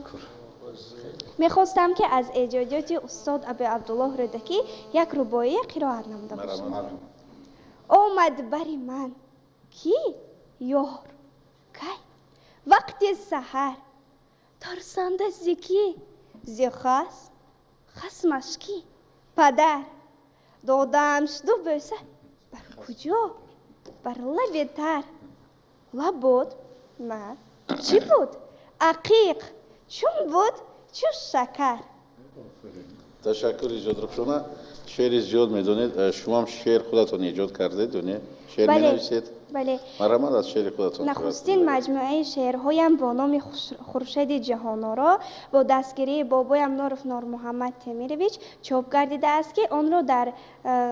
Мехостам, ки аз эҷодиёти устод Аби Абдуллоҳ Рӯдакӣ як рубоия қироат намуда бошам. Омад бари ман кӣ ёр, кай, вақти саҳар. Тарсанда зи кӣ? Зи хасм. Хасмаш кӣ? Падар. Додамш ду бӯса. Бар куҷо? Бар лаби тар. Лаб буд? На. Чӣ буд? Ақиқ. Чун буд? Чу шакар. Ташаккури зиёд, Рухшона. Шеъри зиёд медонед. Шумоам шеър худатон эҷод кардед ё не? Шеър менависед? Бале. Марҳамат, аз шеъри худатон. Нахустин маҷмӯаи шеърҳоям бо номи «Хуршеди ҷаҳоноро» бо дастгирии бобоям Норов Нормуҳаммад Темирович чоп гардидааст, ки онро дар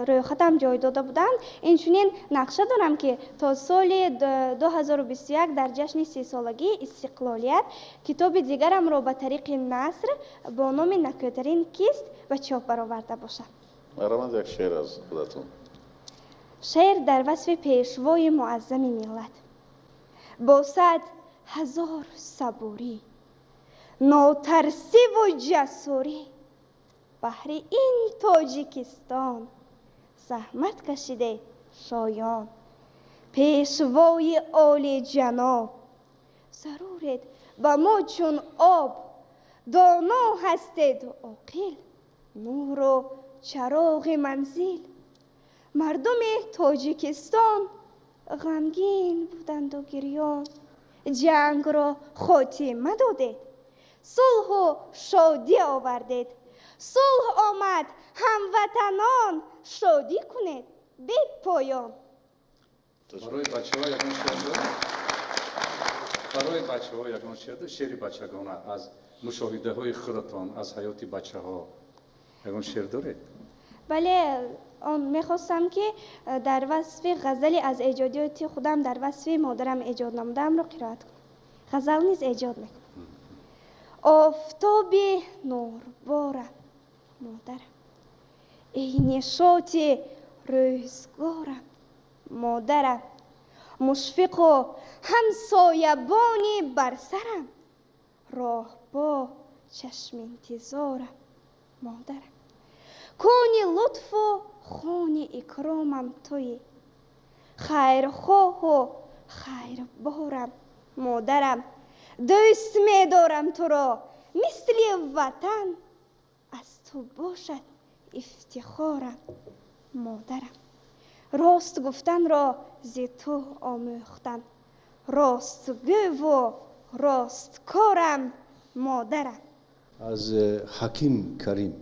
рӯйхатам ҷой дода буданд. Инчунин нақша дорам, ки то соли 2021 дар ҷашни 30-солагии истиқлолият китоби дигарамро ба тариқи наср бо номи «Накӯтарин кист» ба чоп бароварда бошам. Марҳамат, як шеър аз худатон. Шеър дар васфи Пешвои Муаззами миллат. Бо сад ҳазор сабурӣ, нотарсиву ҷасурӣ баҳри ин Тоҷикистон заҳмат кашиде шоён. Пешвои олиҷаноб, заруред ба мо чун об. Доно ҳастед, оқил, нуру чароғи манзил. Мардуми Тоҷикистон ғамгин буданду гирён. Ҷангро хотима додед, сулҳу шодӣ овардед. Сулҳ омад, ҳамватанон, шодӣ кунед бепоён. Барои бачаҳо ягон шеър доред? Барои бачаҳо ягон шеър, шеъри бачагона, аз мушоҳидаҳои худатон, аз ҳаёти бачаҳо ягон шеър доред? Бале, он мехостам, ки дар васфи ғазале аз эҷодиёти худам дар васфи модарам эҷод намудаамро қироат кунам. Ғазал низ эҷод мекунам. Офтоби нурборам, модарам, эй нишоти рӯзгорам, модарам, мушфиқу ҳамсоябони бар сарам, роҳбо чашминтизорам, модарам, кони лутфу хони икромам туӣ, хайрхоҳу хайрборам, модарам, дӯст медорам туро мисли ватан, аз ту бошад ифтихорам, модарам. Рост гуфтанро зи ту омӯхтам, ростгӯву росткорам, модарам. Аз Ҳаким Карим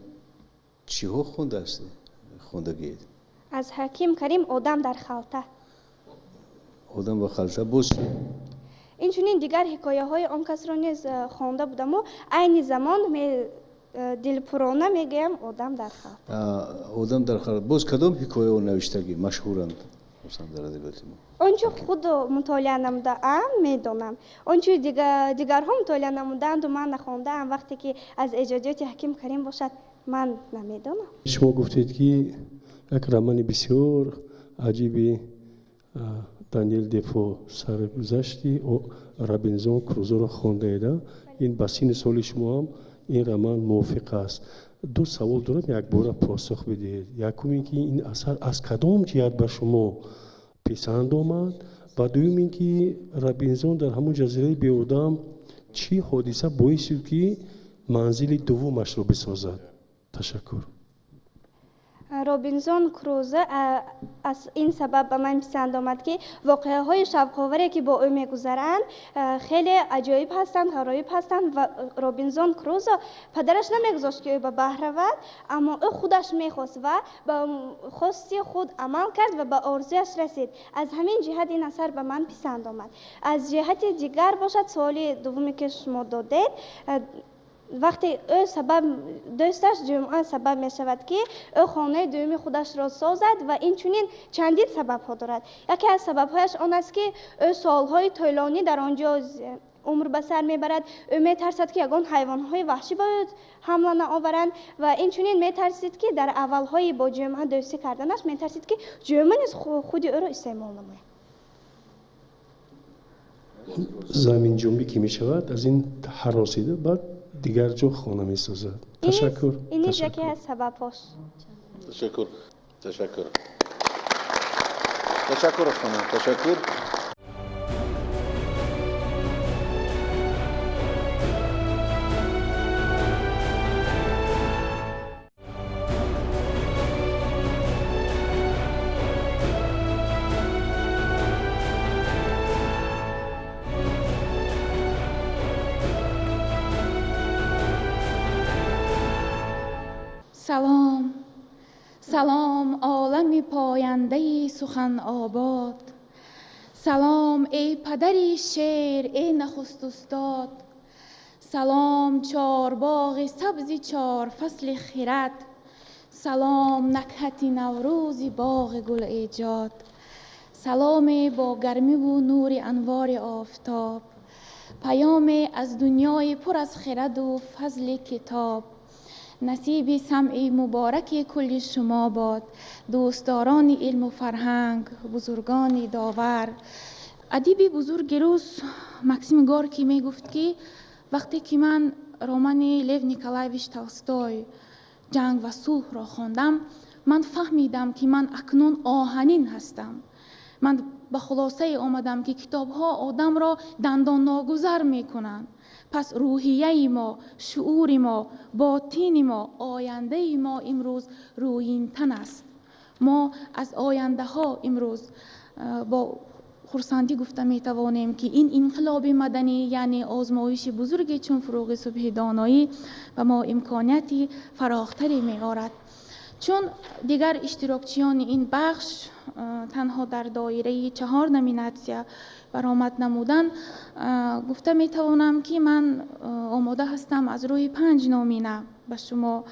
чиҳо хондааст, хондагиед? Аз Ҳаким Карим «Одам дар халта». «Одам ва халта», боз чи? Инчунин дигар ҳикояҳои он касро низ хонда будаму айни замон дилпурона мегӯям: «Одам дар халта». «Одам дар халта». Боз кадом ҳикояҳо навиштагӣ машҳуранд, масалан, дар адабиёти мо? Он чӣ худ мутолиа намудаам, медонам. Он чӣ дигарҳо мутолиа намудаанду ман нахондаам, вақте ки аз эҷодиёти Ҳаким Карим бошад, ман намедонам. Шумо гуфтед, ки як романи бисёр аҷиби Даниэл Дефо, «Саргузашти Робинзон Крузоро» хондаед. Ин ба синни соли шумо ҳам ин роман мувофиқ аст. Ду савол дорам, якбора посух бидиҳед. Якум ин ки ин асар аз кадом ҷиҳат ба шумо писанд омад, ва дуюм ин ки Робинзон дар ҳамон ҷазираи беодам чӣ ҳодиса боис шуд, ки Манзили дуввумашро бисозад. Ташаккур. Робинзон Крузо аз ин сабаб ба ман писанд омад, ки воқеаҳои шавқоваре, ки бо ӯ мегузаранд, хеле аҷоиб ҳастанд, ғароиб ҳастанд ва Робинзон Крузо падараш намегузошт, ки ӯ ба баҳр равад, аммо ӯ худаш мехост ва ба хости худ амал кард ва ба орзуяш расид. Аз ҳамин ҷиҳат ин асар ба ман писанд омад. Аз ҷиҳати дигар бошад, суоли дуввуме, ки шумо додед, вақте ӯ сабаб дӯсташ Ҷумъа сабаб мешавад, ки ӯ хонаи дуюми худашро созад ва инчунин чандин сабабҳо дорад. Яке аз сабабҳояш он аст, ки ӯ солҳои тӯлонӣ дар он ҷо умр ба сар мебарад. Ӯ метарсад, ки ягон ҳайвонҳои ваҳшӣ ба ӯ ҳамла наоваранд ва инчунин метарсид, ки дар аввалҳои бо Ҷумъа дӯстӣ карданаш метарсид, ки Ҷумъа низ худи ӯро истеъмол намояд. Заминҷунбӣ ки мешавад, аз ин ҳаросида баъд дигар ҷо хона месозад. Ташаккур. Ин низ яке аз сабабҳош. Ташаккур, ташаккур, ташаккур, хонум, ташаккур. Салом, салом, олами пояндаи сухан обод. Салом, эй падари шеър, эй нахуст устод. Салом, чорбоғи сабзи чорфасли хирад. Салом, накҳати наврӯзи боғи гул эҷод. Саломе бо гармиву нури анвори офтоб, паёме аз дунёи пур аз хираду фазли китоб. Насиби самъи мубораки кулли шумо бод, дӯстдорони илму фарҳанг, бузургони довар. Адиби бузурги рус Максим Горький мегуфт, ки вақте ки ман романи Лев Николаевич Толстой «Ҷанг ва сулҳ»-ро хондам, ман фаҳмидам, ки ман акнун оҳанин ҳастам. Ман ба хулосае омадам, ки китобҳо одамро дандонногузар мекунанд. Пас рӯҳияи мо, шуури мо, ботини мо, ояндаи мо имрӯз рӯинтан аст. Мо аз ояндаҳо имрӯз бо хурсандӣ гуфта метавонем, ки ин инқилоби маданӣ, яъне озмоиши бузурге чун фурӯғи субҳи доноӣ, ба мо имконияти фарохтаре меорад. Чун дигар иштирокчиёни ин бахш танҳо дар доираи 4 номинатсия баромад намуданд, гуфта метавонам, ки ман омода ҳастам аз рӯи 5 номина ба шумо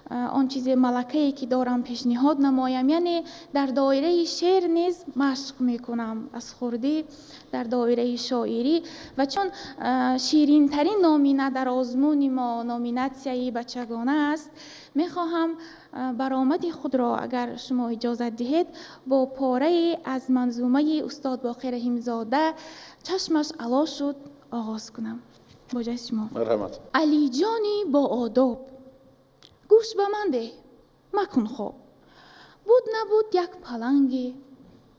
он чизе малакае, ки дорам, пешниҳод намоям. Яъне дар доираи шеър низ машқ мекунам аз хурдӣ, дар доираи шоирӣ. Ва чун ширинтарин номина дар озмуни мо номинатсияи бачагона аст, мехоҳам баромади худро, агар шумо иҷозат диҳед, бо порае аз манзумаи устод Боқир Раҳимзода «Чашмаш ало шуд» оғоз кунам. Бо иҷозати шумо. Марҳамат. Алиҷони боодоб, гӯш ба ман деҳ, макун хоб. Буд набуд як паланге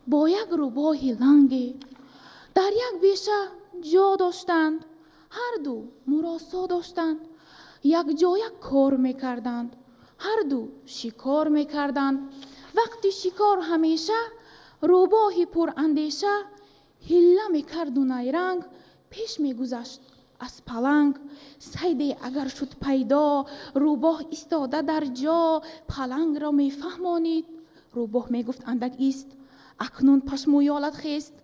бо як рӯбоҳи ланге. Дар як беша ҷо доштанд, ҳарду муросо доштанд, якҷоя кор мекарданд, ҳарду шикор мекарданд. Вақти шикор ҳамеша рӯбоҳи пурандеша ҳилла мекарду найранг пеш мегузашт аз паланг. Сайде агар шуд пайдо, рӯбоҳ истода дар ҷо палангро мефаҳмонид. Рӯбоҳ мегуфт: андак ист, акнун пашмӯёлат хест.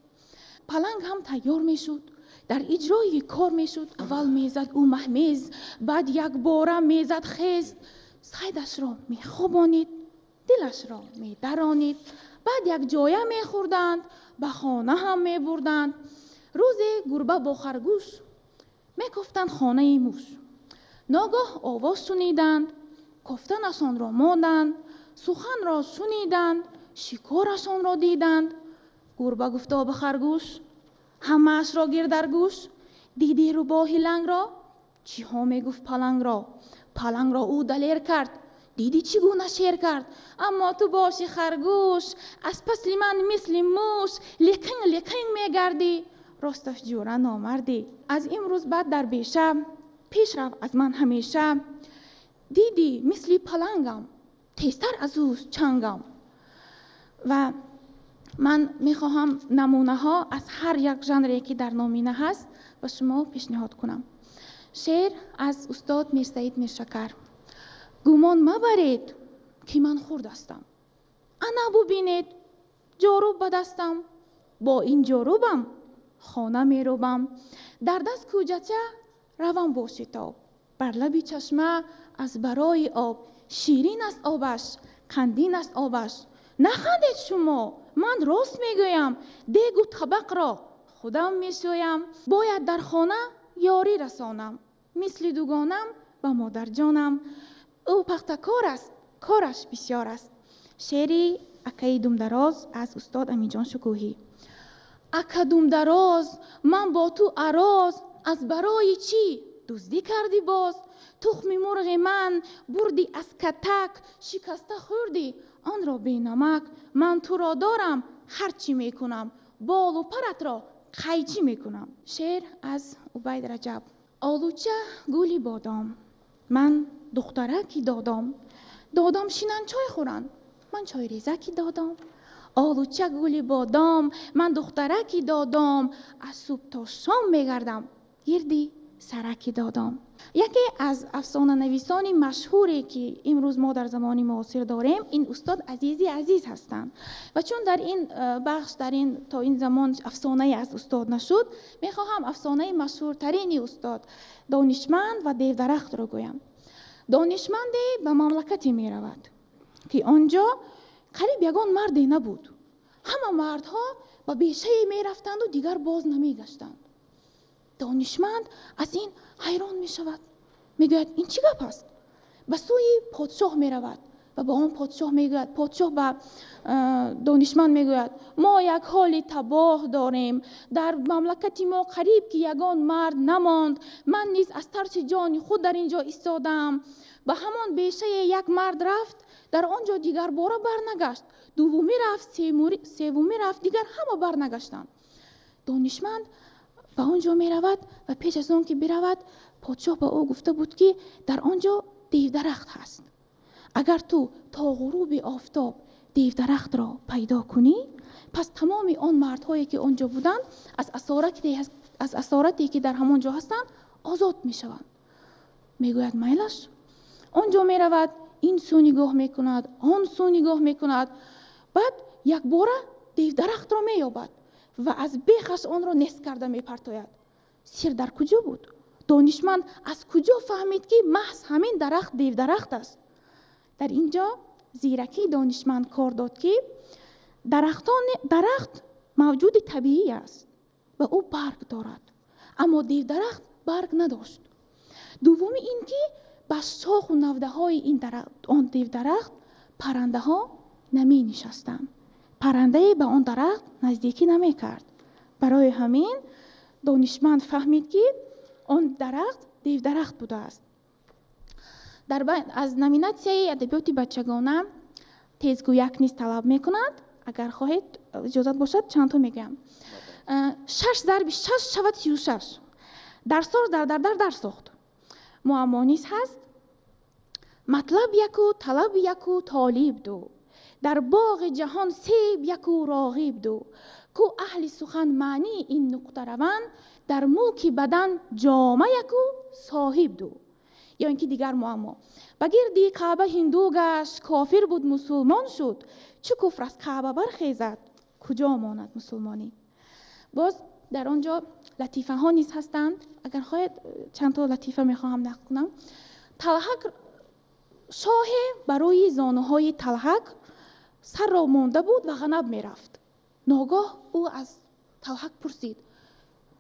Паланг ҳам тайёр мешуд, дар иҷрои кор мешуд. Аввал мезад ӯ маҳмез, баъд якбора мезад хест. Сайдашро мехобонид, дилашро медаронид. Баъд якҷоя мехӯрданд, ба хона ҳам мебурданд. Рӯзе гурба бо харгӯш мекофтанд хонаи муш. Ногоҳ овоз шуниданд, кофтанашонро монданд, суханро шуниданд, шикорашонро диданд. Гурба гуфто ба харгӯш: ҳамаашро гир дар гӯш. Диди рӯбоҳи лангро? Чиҳо мегуфт палангро? Палангро ӯ далер кард, диди чӣ гуна шер кард. Аммо ту боши харгӯш, аз пасли ман мисли муш лекин лекин мегардӣ, росташ ҷура номардӣ. Аз имрӯз баъд дар беша Пешрав аз ман ҳамеша. Дидӣ, мисли палангам, тезтар аз ӯст чангам. Ва ман мехоҳам намунаҳо аз ҳар як жанре, ки дар номина ҳаст, ба шумо пешниҳод кунам. Шеър аз устод Мирсаид Миршакар. Гумон мабаред, ки ман хурд ҳастам. Ана бубинед, ҷоруб ба дастам. Бо ин ҷорубам хона мерубам. Дар даст кӯҷача равам бо шитоб. Бар лаби чашма аз барои об. Ширин аст обаш, қандин аст обаш. Нахандед шумо, ман рост мегӯям. Дегу табақро худам мешӯям. Бояд дар хона ёрӣ расонам. Мисли дугонам ба модарҷонам. Ӯ пахтакор аст, кораш бисёр аст. Шеъри акаи Думдароз аз устод Аминҷон Шукӯҳӣ. Ака Думдароз, ман бо ту ароз, аз барои чӣ дуздӣ кардӣ боз? Тухми мурғи ман бурдӣ аз катак, шикаста хӯрдӣ онро бенамак. Ман туро дорам, ҳар чӣ мекунам, болу паратро қайчӣ мекунам. Шеър аз Убайд Раҷаб. Олуча гули бодом, ман духтараки додом. Додом шинан чой хӯранд, ман чойрезаки додом. Олуча гули бодом, ман духтараки додом. Аз субҳ то шом мегардам гирди сараки додом. Яке аз афсонанависони машҳуре, ки имрӯз мо дар замони муосир дорем, ин устод Азизи Азиз ҳастанд. Ва чун дар ин бахш дар ин то ин замон афсонае аз устод нашуд, мехоҳам афсонаи машҳуртарини устод, Донишманд ва девдарахтро гӯям. Донишманде ба мамлакате меравад, ки он ҷо қариб ягон марде набуд. Ҳама мардҳо ба бешае мерафтанду дигар боз намегаштанд. Донишманд аз ин ҳайрон мешавад. Мегӯяд, ин чӣ гап аст? Ба сӯи подшоҳ меравад ва ба он подшоҳ мегӯяд. Подшоҳ ба донишманд мегӯяд, мо як ҳоли табоҳ дорем. Дар мамлакати мо қариб ки ягон мард намонд. Ман низ аз тарси ҷони худ дар ин ҷо истодаам. Ба ҳамон бешае як мард рафт, дар он ҷо дигар бора барнагашт. Дуввумӣ рафт, севумӣ рафт, дигар ҳама барнагаштанд. Донишманд ба он ҷо меравад ва пеш аз он ки биравад, подшоҳ ба ӯ гуфта буд, ки дар он ҷо девдарахт ҳаст. Агар ту то ғуруби офтоб девдарахтро пайдо кунӣ, пас тамоми он мардҳое, ки он ҷо буданд, аз асорате, ки дар ҳамон ҷо ҳастанд, озод мешаванд. Мегӯяд, майлаш. Он ҷо меравад, ин сӯ нигоҳ мекунад, он сӯ нигоҳ мекунад. Баъд якбора девдарахтро меёбад ва аз бехаш онро нест карда мепартояд. Сир дар куҷо буд? Донишманд аз куҷо фаҳмид, ки маҳз ҳамин дарахт девдарахт аст? Дар ин ҷо зиракии донишманд кор дод, ки дарахт мавҷуди табиӣ аст ва ӯ барг дорад, аммо девдарахт барг надошт. Дуввуми ин ки ба шоху навдаҳои он девдарахт паррандаҳо наменишастанд. Паррандае ба он дарахт наздикӣ намекард. Барои ҳамин донишманд фаҳмид, ки он дарахт девдарахт будааст. Аз номинатсияи адабиёти бачагона тезгӯяк низ талаб мекунад. Агар хоҳед, иҷозат бошад, чандто мегӯям. 6 зарби 6 шавад 36. Дарсоз дар дар дар дар сохт. Муаммо низ ҳаст. Матлаб яку, талаб яку, толиб ду. Дар боғи ҷаҳон себ яку, роғиб ду. Ку аҳли сухан маънии ин нуқта раванд, дар мулки бадан ҷома яку, соҳиб ду. Ё ин ки дигар муаммо. Ба гирди Каъба ҳинду гашт, кофир буд мусулмон шуд. Чу куфр аз Каъба бархезад, куҷо монад мусулмонӣ? Боз дар он ҷо латифаҳо низ ҳастанд. Агар хоҳед, чандто латифа мехоҳам нақл кунам. Талҳак шоҳе барои зонуҳои Талҳак сарро монда буд ва ғанаб мерафт. Ногоҳ ӯ аз Талҳак пурсид: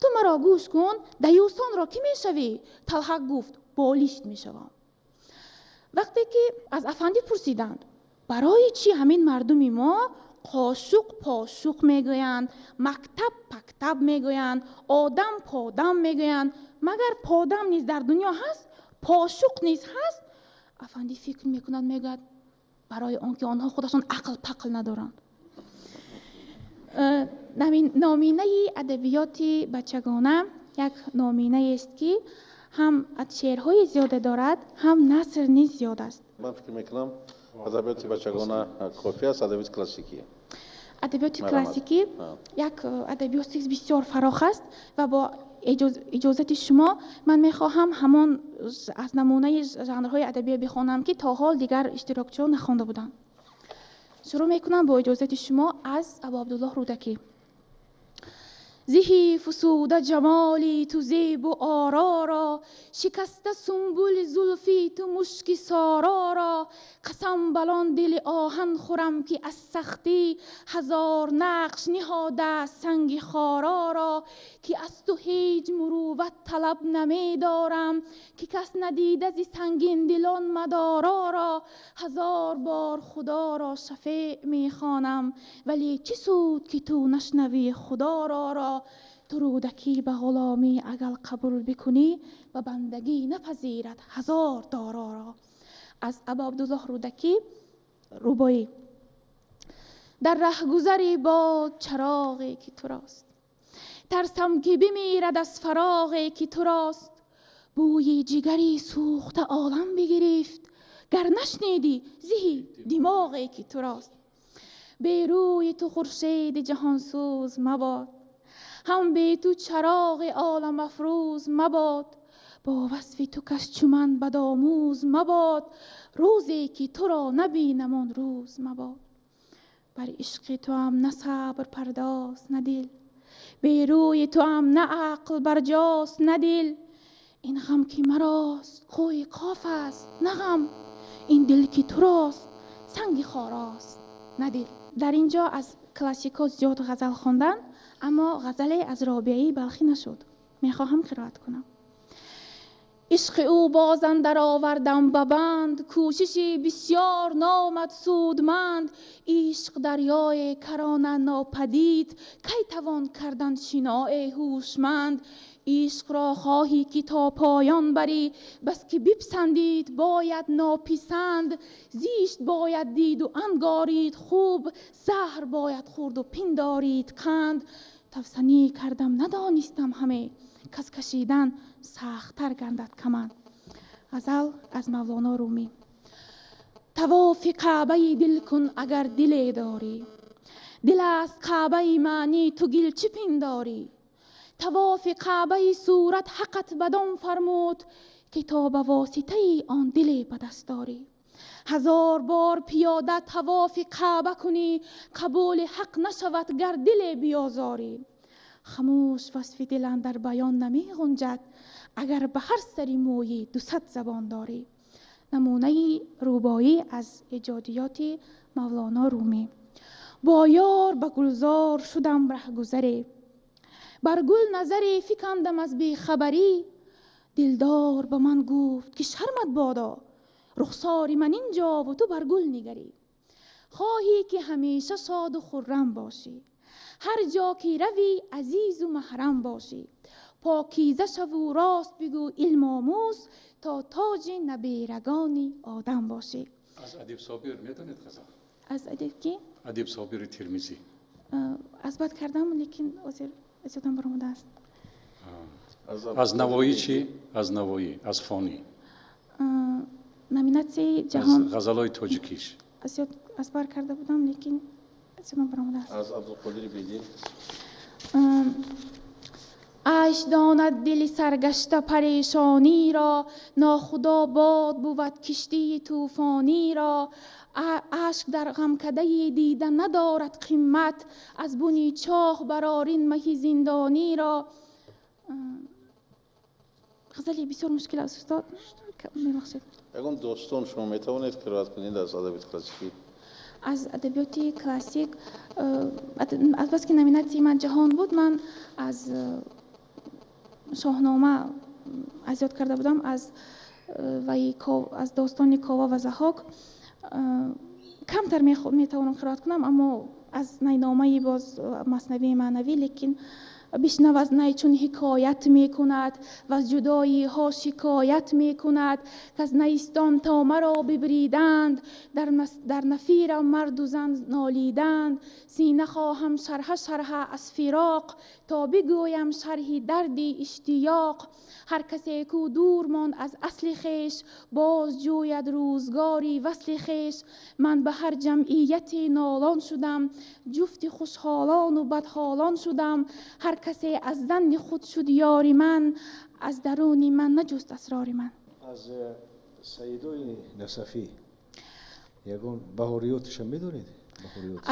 ту маро гӯш кун, даюсонро кӣ мешавӣ? Талҳак гуфт: болишт мешавам. Вақте ки аз афандӣ пурсиданд, барои чӣ ҳамин мардуми мо қошуқ пошуқ мегӯянд, мактаб пактаб мегӯянд, одам подам мегӯянд, магар подам низ дар дунё ҳаст, пошуқ низ ҳаст? Афандӣ фикр мекунад, мегӯяд, барои он ки онҳо худашон ақл пақл надоранд. Номинаи адабиёти бачагона як номинаест, ки Ҳам шеърҳои зиёде дорад, ҳам наср низ зиёд аст. Ман фикр мекунам, адабиёти бачагона кофӣ аст, адабиёти классикӣ. Адабиёти классикӣ як адабиёти бисёр фарох аст ва бо иҷозати шумо ман мехоҳам ҳамон аз намунаи жанрҳои адабиё бихонам, ки то ҳол дигар иштирокчиён нахонда буданд. Шурӯъ мекунам бо иҷозати шумо аз Абу Абдуллоҳ Рӯдакӣ. Зиҳи фусуда ҷамоли ту зебу ороро, шикаста сумбули зулфи ту мушки сороро. Қасам балон дили оҳан хӯрам, ки аз сахтӣ ҳазор нақш ниҳодааст санги хороро. Ки аз ту ҳеҷ мурувват талаб намедорам, ки кас надида зи сангиндилон мадороро. Ҳазор бор Худоро шафеъ мехонам, вале чӣ суд, ки ту нашнавӣ худороро. Ту Рӯдакӣ ба ғуломӣ агар қабул бикунӣ, ба бандагӣ напазирад ҳазор дороро. Аз Абу Абдуллоҳ Рӯдакӣ рубоӣ. Дар раҳгузари бод чароғе ки турост, тарсам ки бимирад аз фароғе ки турост. Бӯи ҷигари сӯхта олам бигирифт, гар нашнидӣ зиҳи димоғе ки турост. Берӯи ту хуршеди ҷаҳонсӯз мабод, ҳам бе ту чароғи оламафрӯз мабод. Бо васфи ту кас чу ман бадомӯз мабод, рӯзе ки туро набинам он рӯз мабод. Бар ишқи туам на сабр пардост, на дил, берӯи туам на ақл барҷост, на дил. Ин ғам ки марост кӯи Қоф аст, на ғам, ин дил ки турост санги хорост, на дил. Дар ин ҷо аз классикҳо зиёд ғазал хондан, аммо ғазале аз Робиаи Балхӣ нашуд. Мехоҳам қироат кунам. Ишқи ӯ боз андар овардам ба банд, кӯшиши бисёр номад судманд. Ишқ дарёе карона нопадид, кай тавон кардан шиное ҳушманд? Ишқро хоҳӣ ки то поён барӣ, бас ки бипасандид бояд нописанд. Зишт бояд диду ангорид хуб, заҳр бояд хӯрду пиндорид қанд. Тавсанӣ кардам, надонистам ҳаме, кас кашидан сахттар гардад каманд. Ғазал аз Мавлоно Румӣ. Тавофи Каъбаи дил кун, агар диле дорӣ, дил аст Каъбаи маънӣ, ту гил чӣ пиндорӣ? Тавофи Каъбаи сурат ҳаққат бадон фармуд, ки то ба воситаи он диле ба даст дорӣ. Ҳазор бор пиёда тавофи Каъба кунӣ, қабули ҳақ нашавад, гар диле биёзорӣ. Хамӯш, васфи дил андар баён намеғунҷад, агар ба ҳар сари мӯйи 200 забон дорӣ. Намунаи рубоӣ аз эҷодиёти Мавлоно Румӣ. Бо ёр ба гулзор шудам раҳгузаре, бар гул назаре фикандам аз бехабарӣ. Дилдор ба ман гуфт, ки шармат бодо, рухсори ман инҷову ту бар гул нигарӣ. Хоҳӣ ки ҳамеша шоду хуррам бошӣ, ҳар ҷо ки равӣ азизу маҳрам бошӣ. Покиза шаву рост бигӯ, илм омӯз, то тоҷи наберагони Одам бошӣ. Аз Адиб Собир медонед ғазал? Аз адиб ки? Адиб Собири Термизӣ. Аз бад кардам, лекин ҳозир аз ёдам баромадааст. Аз Навоӣ чӣ? Аз Навоӣ, аз Фонӣ? Номинатсияи ҷаҳон. Ғазалҳои тоҷикиш. Аз ёд аз бар карда будам, лекин аз ёдам баромадааст. Аз Абдулқодири Бедил. Айш донад дили саргашта парешониро, нохудо бод бувад киштии тӯфониро. Ашк дар ғамкадаи дида надорад қимат, аз буни чоҳ барорин маҳи зиндониро. Ғазали бисёр мушкил аст, устод, мебахшед. Ягон достон шумо метавонед қироат кунед аз адабиёти классикӣ? Аз адабиёти классик, азбаски номинатсияи ман ҷаҳон буд, ман аз Шоҳнома аз ёд карда будам, аз достони Кова ва Заҳок камтар метавонам қироат кунам, аммо аз Найномаи боз Маснавии маънавӣ, лекин Бишнав аз най чун ҳикоят мекунад, ваз ҷудоиҳо шикоят мекунад, каз найистон то маро бибриданд, дар нафирам марду зан нолиданд. Сина хоҳам шарҳа шарҳа аз фироқ, то бигӯям шарҳи дарди иштиёқ. Ҳар касе ку дур монд аз асли хеш, боз ҷӯяд рӯзгори васли хеш. Ман ба ҳар ҷамъияте нолон шудам, ҷуфти хушҳолону бадҳолон шудам. Ҳар касе аз занни худ шуд ёри ман, аз даруни ман наҷуст асрори ман. Аз Саидои Насафӣ ягон баҳориёташа медонед?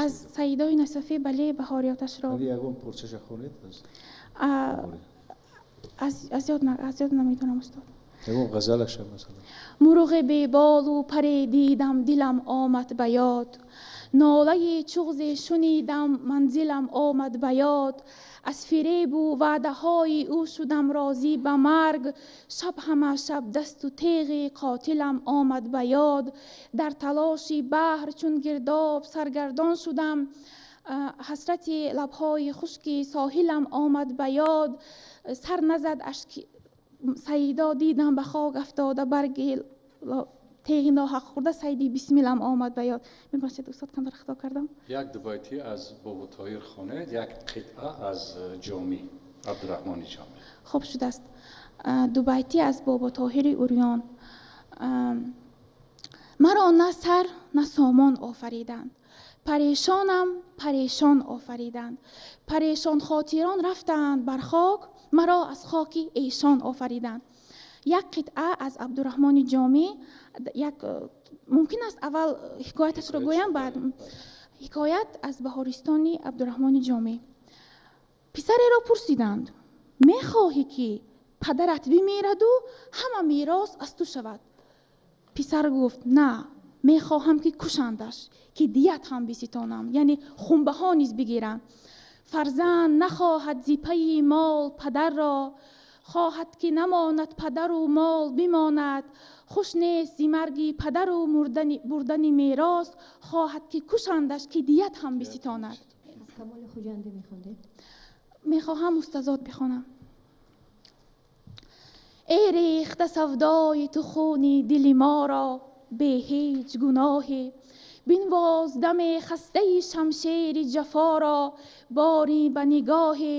Аз Саидои Насафӣ бале, баҳориёташро. Ягон порчаша хонед? Аз ёд намедонам, устод. Ягон ғазалаша масалан. Мурғи беболу паре дидам, дилам омад ба ёд. Нолаи чуғзе шунидам, манзилам омад ба ёд. Аз фиребу ваъдаҳои ӯ шудам розӣ ба марг. Шаб ҳама шаб дасту теғи қотилам омад ба ёд. Дар талоши баҳр чун гирдоб саргардон шудам. Ҳасрати лабҳои хушки соҳилам омад ба ёд. Сар назад ашки Саидо дидам ба хок афтода барги теғи ноҳақ хӯрда, Саиди Бисмиллам омад ба ёд. Мебахшед, устод, камтар хато кардам. Як дубайтӣ аз Боботоҳир хонед, як қитъа аз Ҷомӣ, Абдураҳмони Ҷомӣ. Хуб шудааст. Дубайтӣ аз Боботоҳири Урён. Маро на сар, на сомон офариданд. Парешонам парешон офариданд. Парешон хотирон рафтанд бар хок, маро аз хоки эшон офариданд. Як қитъа аз Абдураҳмони Ҷомӣ, як мумкин аст аввал ҳикояташро гӯям, баъд ҳикоят аз Баҳористони Абдураҳмони Ҷомӣ. Писареро пурсиданд: мехоҳӣ ки падарат бимираду ҳама мерос аз ту шавад? Писар гуфт: на, мехоҳам ки кушандаш, ки дият ҳам биситонам, яъне хунбаҳо низ бигирам. Фарзанд нахоҳад зи пайи мол падарро, хоҳад ки намонад падару мол бимонад. Хуш нест зи марги падару бурдани мерос, хоҳад ки кушандаш, ки дият ҳам биситонад. Аз Камоли Хуҷандӣ мехондед? Мехоҳам Мустазод бихонам. Эй рехта савдои ту хуни дили моро бе ҳеҷ гуноҳе, бинвоз даме хастаи шамшери ҷафоро бори ба нигоҳе.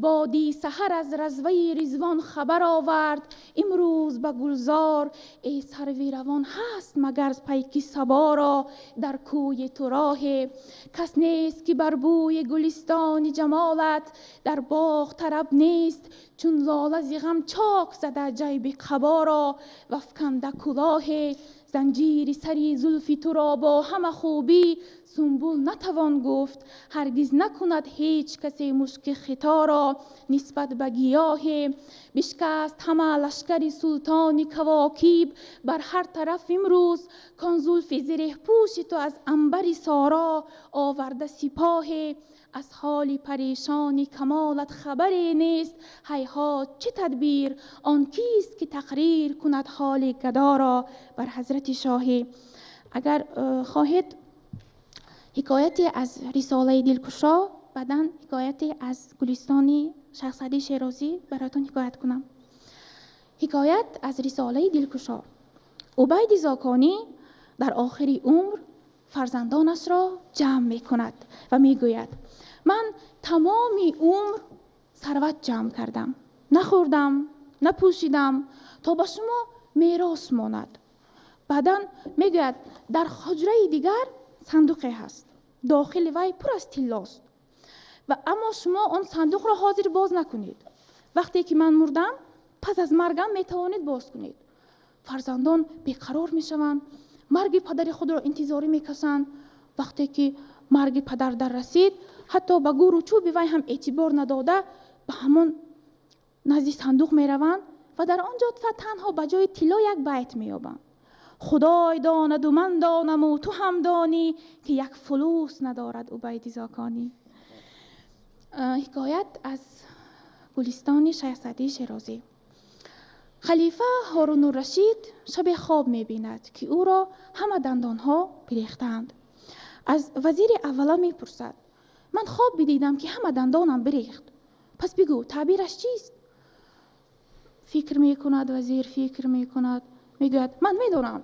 Боди саҳар аз разваи Ризвон хабар овард имрӯз ба гулзор. Эй сарви равон ҳаст магар пайки саборо дар кӯи ту роҳе. Кас нест ки бар бӯи гулистони ҷамолат дар боғ тараб нест, чун лола зи ғам чок зада ҷайби қаборо вафканда кулоҳе. Занҷири сари зулфи туро бо ҳама хубӣ сумбул натавон гуфт, ҳаргиз накунад ҳеҷ касе мушки хиторо нисбат ба гиёҳе. Бишкаст ҳама лашкари султони кавокиб бар ҳар тараф имрӯз, кон зулфи зиреҳпӯши ту аз анбари соро оварда сипоҳе. Аз ҳоли парешони камолат хабаре нест, ҳайҳот чӣ тадбир, он кист ки тақрир кунад ҳоли гадоро бар ҳазрати шоҳӣ. Агар хоҳед ҳикояте аз Рисолаи Дилкушо, баъдан ҳикояте аз Гулистони Шайх Саъдии Шерозӣ бароятон ҳикоят кунам. Ҳикоят аз Рисолаи Дилкушо. Убайди Зоконӣ дар охири умр фарзандонашро ҷамъ мекунад ва мегӯяд: ман тамоми умр сарват ҷамъ кардам, нахӯрдам, напӯшидам, то ба шумо мерос монад. Баъдан мегӯяд: дар ҳуҷраи дигар сандуқе ҳаст, дохили вай пур аз тиллост, ва аммо шумо он сандуқро ҳозир боз накунед. Вақте ки ман мурдам, пас аз маргам метавонед боз кунед. Фарзандон беқарор мешаванд, марги падари худро интизорӣ мекашанд. Вақте ки марги падар дар расид, ҳатто ба гӯру чӯби вай ҳам эътибор надода ба ҳамон назди сандуқ мераванд ва дар он ҷо танҳо ба ҷои тилло як байт меёбанд. Худой донаду ман донаму ту ҳам донӣ, ки як фулус надорад Убайди Зоконӣ. Ҳикоят аз Гулистони Шайх Саъдии Шерозӣ. Халифа Ҳорунуррашид шабе хоб мебинад, ки ӯро ҳама дандонҳо бирехтаанд. Аз вазири аввала мепурсад: ман хоб бидидам, ки ҳама дандонам бирехт. Пас бигӯ, таъбираш чист? Фикр мекунад вазир, фикр мекунад, мегӯяд: ман медонам,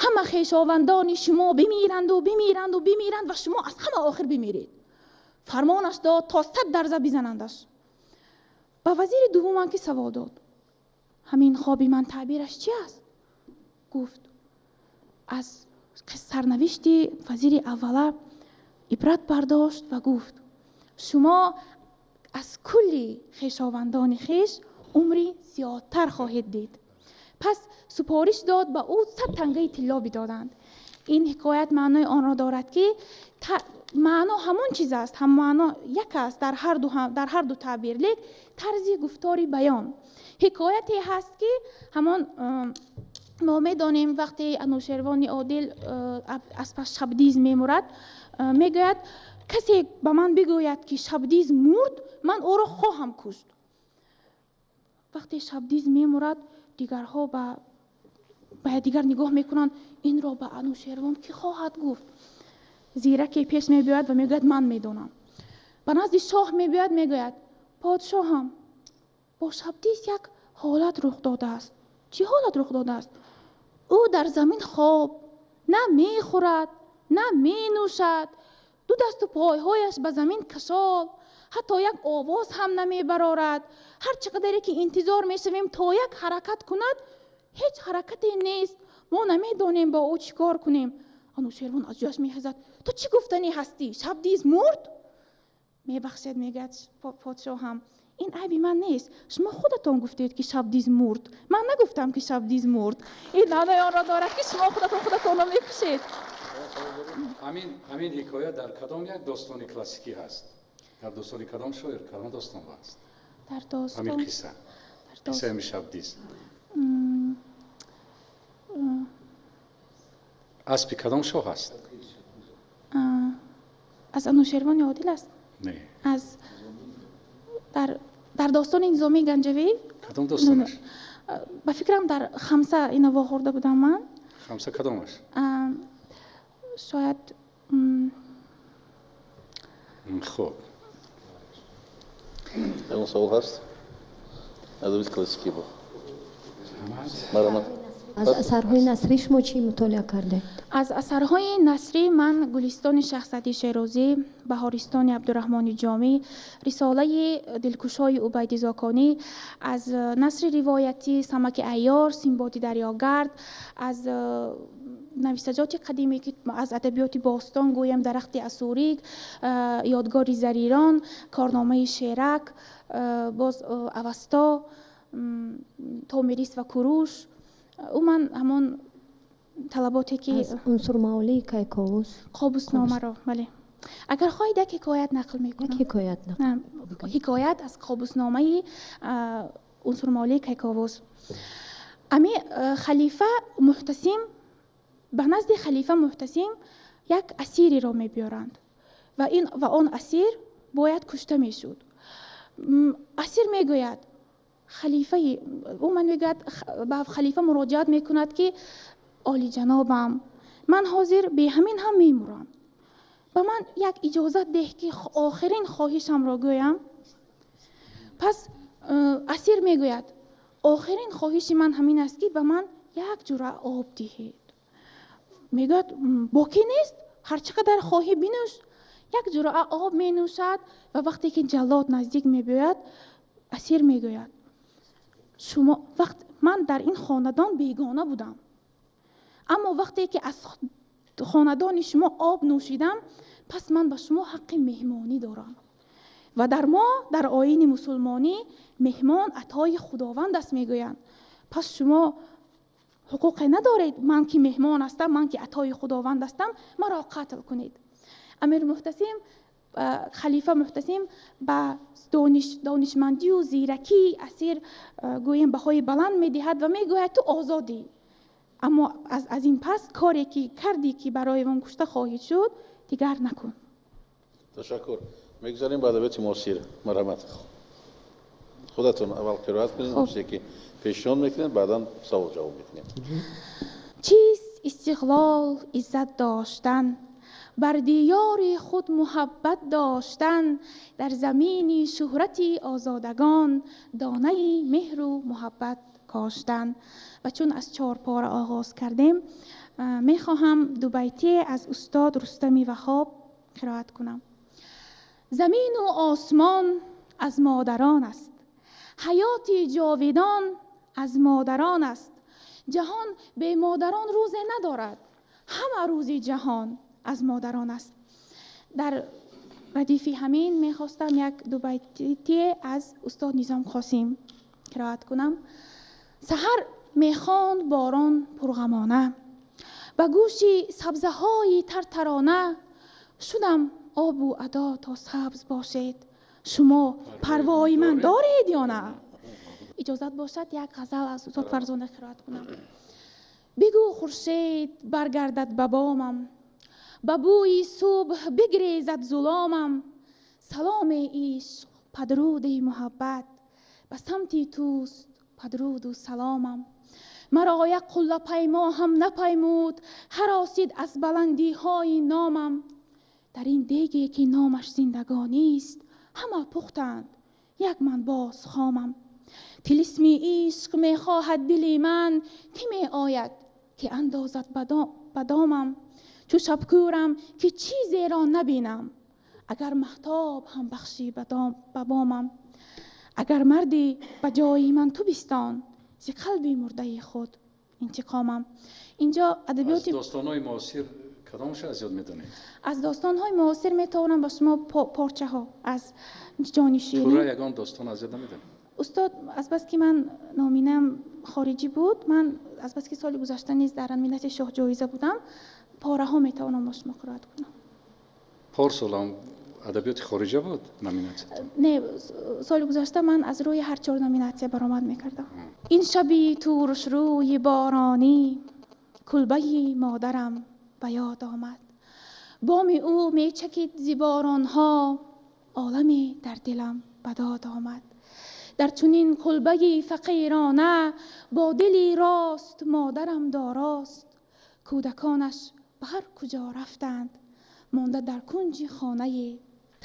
ҳама хешовандони шумо бимиранду бимиранду бимиранд ва шумо аз ҳама охир бимиред. Фармонаш дод то 100 дарза бизанандаш. Ба вазири дуввумам ки савол дод: ҳамин хоби ман таъбираш чи аст? Гуфт, аз сарнавишти вазири аввала ибрат бардошт ва гуфт: шумо аз кулли хешовандони хеш умри зиёдтар хоҳед дид. Пас супориш дод, ба ӯ 100 тангаи тилло бидоданд. Ин ҳикоят маънои онро дорад, ки маъно ҳамон чиз аст, ҳам маъно як аст дар ҳар ду таъбир, лек тарзи гуфтори баён. Ҳикояте ҳаст, ки ҳамон мо медонем, вақте Анӯшервони Одил аз пас Шабдиз мемурад, мегӯяд: касе ба ман бигӯяд, ки Шабдиз мурд, ман ӯро хоҳам кушт. Вақте Шабдиз мемурад, дигарҳо ба якдигар нигоҳ мекунанд: инро ба Анӯшервон кӣ хоҳад гуфт? Зираке пеш мебиёяд ва мегӯяд: ман медонам. Ба назди шоҳ мебиёяд, мегӯяд: подшоҳам, бо Шабдиз як ҳолат рух додааст. Чӣ ҳолат рух додааст? Ӯ дар замин хоб, на мехӯрад, на менӯшад, ду дасту пойҳояш ба замин кашол, ҳатто як овоз ҳам намебарорад. Ҳар чӣ қадаре ки интизор мешавем то як ҳаракат кунад, ҳеҷ ҳаракате нест. Мо намедонем бо ӯ чӣ кор кунем. Анӯшервон аз ҷояш мехезад: ту чӣ гуфтанӣ ҳастӣ? Шабдиз мурд? Мебахшед, мегӯяд подшоҳам, ин айби ман нест. Шумо худатон гуфтед, ки Шабдиз мурд. Ман нагуфтам, ки Шабдиз мурд. Ин маънои онро дорад, ки шумо худатон худатонро мекушед. Ҳамин ҳикоя дар кадом як достони классикӣ ҳаст? Дар достони кадом шоир, кадом достон ҳаст? Дар достон ҳамин қисса. Қиссаи ҳамин Шабдиз. Аспи кадом шоҳ ҳаст? Аз Анӯшервони Одил аст? Не. Аз дар достони Низомии Ганҷавӣ? Кадом достонаш? Ба фикрам, дар Хамса ино вохӯрда будам ман. Хамса кадомаш? Шояд. Хуб. Ягон савол ҳаст? Адабиёти классикӣ бо. Марҳамат. Аз асарҳои насрӣ шумо чӣ мутолиа кардед? Аз асарҳои насрӣ ман Гулистони Шахсади Шерозӣ, Баҳористони Абдураҳмони Ҷомӣ, Рисолаи дилкушои Убайди Зоконӣ, аз насри ривоятӣ Самаки Айёр, Симбоди дарёгард, аз навиштаҷоти қадиме, ки аз адабиёти бостон гӯем, Дарахти Асурик, Ёдгори Зарирон, Корномаи Шерак, боз Авасто, Томирис ва Куруш. Ман ҳамон талаботе ки аз Унсурмавлии Кайковус. Қобусномаро, бале. Агар хоҳед, як ҳикоят нақл мекунам. Як ҳикоят нақл. Ҳикоят аз қобусномаи Унсурмавлии Кайковус. Ами халифа Муҳтасим, ба назди халифа Муҳтасим як асиреро мебиёранд ва ин ва он асир бояд кушта мешуд. Асир мегӯяд: халифаи ӯ ман, мегӯяд, ба халифа муроҷиат мекунад, ки олиҷанобам, ман ҳозир бе ҳамин ҳам мемурам, ба ман як иҷозат деҳ, ки охирин хоҳишамро гӯям. Пас асир мегӯяд: охирин хоҳиши ман ҳамин аст, ки ба ман як ҷуръа об диҳед. Мегӯяд: боке нест, ҳар чӣ қадар хоҳӣ бинӯш. Як ҷуръа об менӯшад ва вақте ки ҷаллод наздик мебиёяд, асир мегӯяд: шумо вақт ман дар ин хонадон бегона будам, аммо вақте ки аз хонадони шумо об нӯшидам, пас ман ба шумо ҳаққи меҳмонӣ дорам ва дар мо, дар оини мусулмонӣ, меҳмон атои худованд аст, мегӯянд. Пас шумо ҳуқуқе надоред, ман ки меҳмон ҳастам, ман ки атои худованд ҳастам, маро қатл кунед. Амир Муҳтасим, халифа Муҳтасим ба донишмандию зиракии асир гӯем баҳои баланд медиҳад ва мегӯяд: ту озодӣ, аммо аз ин пас коре ки кардӣ, ки барои он кушта хоҳӣ шуд, дигар накун. Ташаккур. Мегузарем ба адабиёти муосир. Марҳамат, худатон аввал қироат кунед, чизе ки пешниҳод мекунед, баъдан савол ҷавоб мекунем. Чист истиқлол? Иззат доштан. Бар диёри худ муҳаббат доштан, дар замини шӯҳрати озодагон донаи меҳру муҳаббат коштан. Ва чун аз чорпора оғоз кардем, мехоҳам дубайтие аз устод Рустами Ваҳоб қироат кунам. Замину осмон аз модарон аст, ҳаёти ҷовидон аз модарон аст. Ҷаҳон бе модарон рӯзе надорад, ҳама рӯзи ҷаҳон аз модарон аст. Дар радифи ҳамин мехостам як дубайтие аз устод Низом Қосим қироат кунам. Саҳар мехонд борон пурғамона, ба гӯши сабзаҳои тартарона. Шудам обу адо то сабз бошед, шумо парвои ман доред ё на? Иҷозат бошад, як ғазал аз устод Фарзона қироат кунам. Бигӯ хуршед баргардад ба бомам, ба бӯи субҳ бигрезад зуломам. Саломи ишқ, падруди муҳаббат, ба самти туст падруду саломам. Маро як қуллапаймо ҳам напаймуд, ҳаросид аз баландиҳои номам. Дар ин деге ки номаш зиндагонист, ҳама пухтанд, як ман боз хомам. Тилисми ишқ мехоҳад дили ман, ки меояд ки андозад ба домам. Чу шабкӯрам ки чизеро набинам, агар маҳтоб ҳам бахшӣ ба бомам. Агар марди ба ҷои ман ту бистон, зи қалби мурдаи худ интиқомам. Инҷо адабиёти аз достонҳои муосир кадомша аз ёд медонед? Аз достонҳои муосир метавонам ба шумо порчаҳо аз ҷони ширин. Пурра ягон достон аз ёд намедонед? Устод, азбаски ман номинам хориҷӣ буд, ман азбаски соли гузашта низ дар миллати шоҳҷоиза будам, пораҳо метавонам ба шумо қироат кунам. Порсолам адабиёти хориҷа буд номинатсиятон? Не, соли гузашта ман аз рӯи ҳар чор номинатсия баромад мекардам. Ин шаби турушрӯи боронӣ, кулбаи модарам ба ёд омад. Боми ӯ мечакид зи боронҳо, оламе дар дилам ба дод омад. Дар чунин кулбаи фақирона, бо дили рост модарам дорост. Кӯдаконаш ба ҳар куҷо рафтанд, монда дар кунҷи хонаи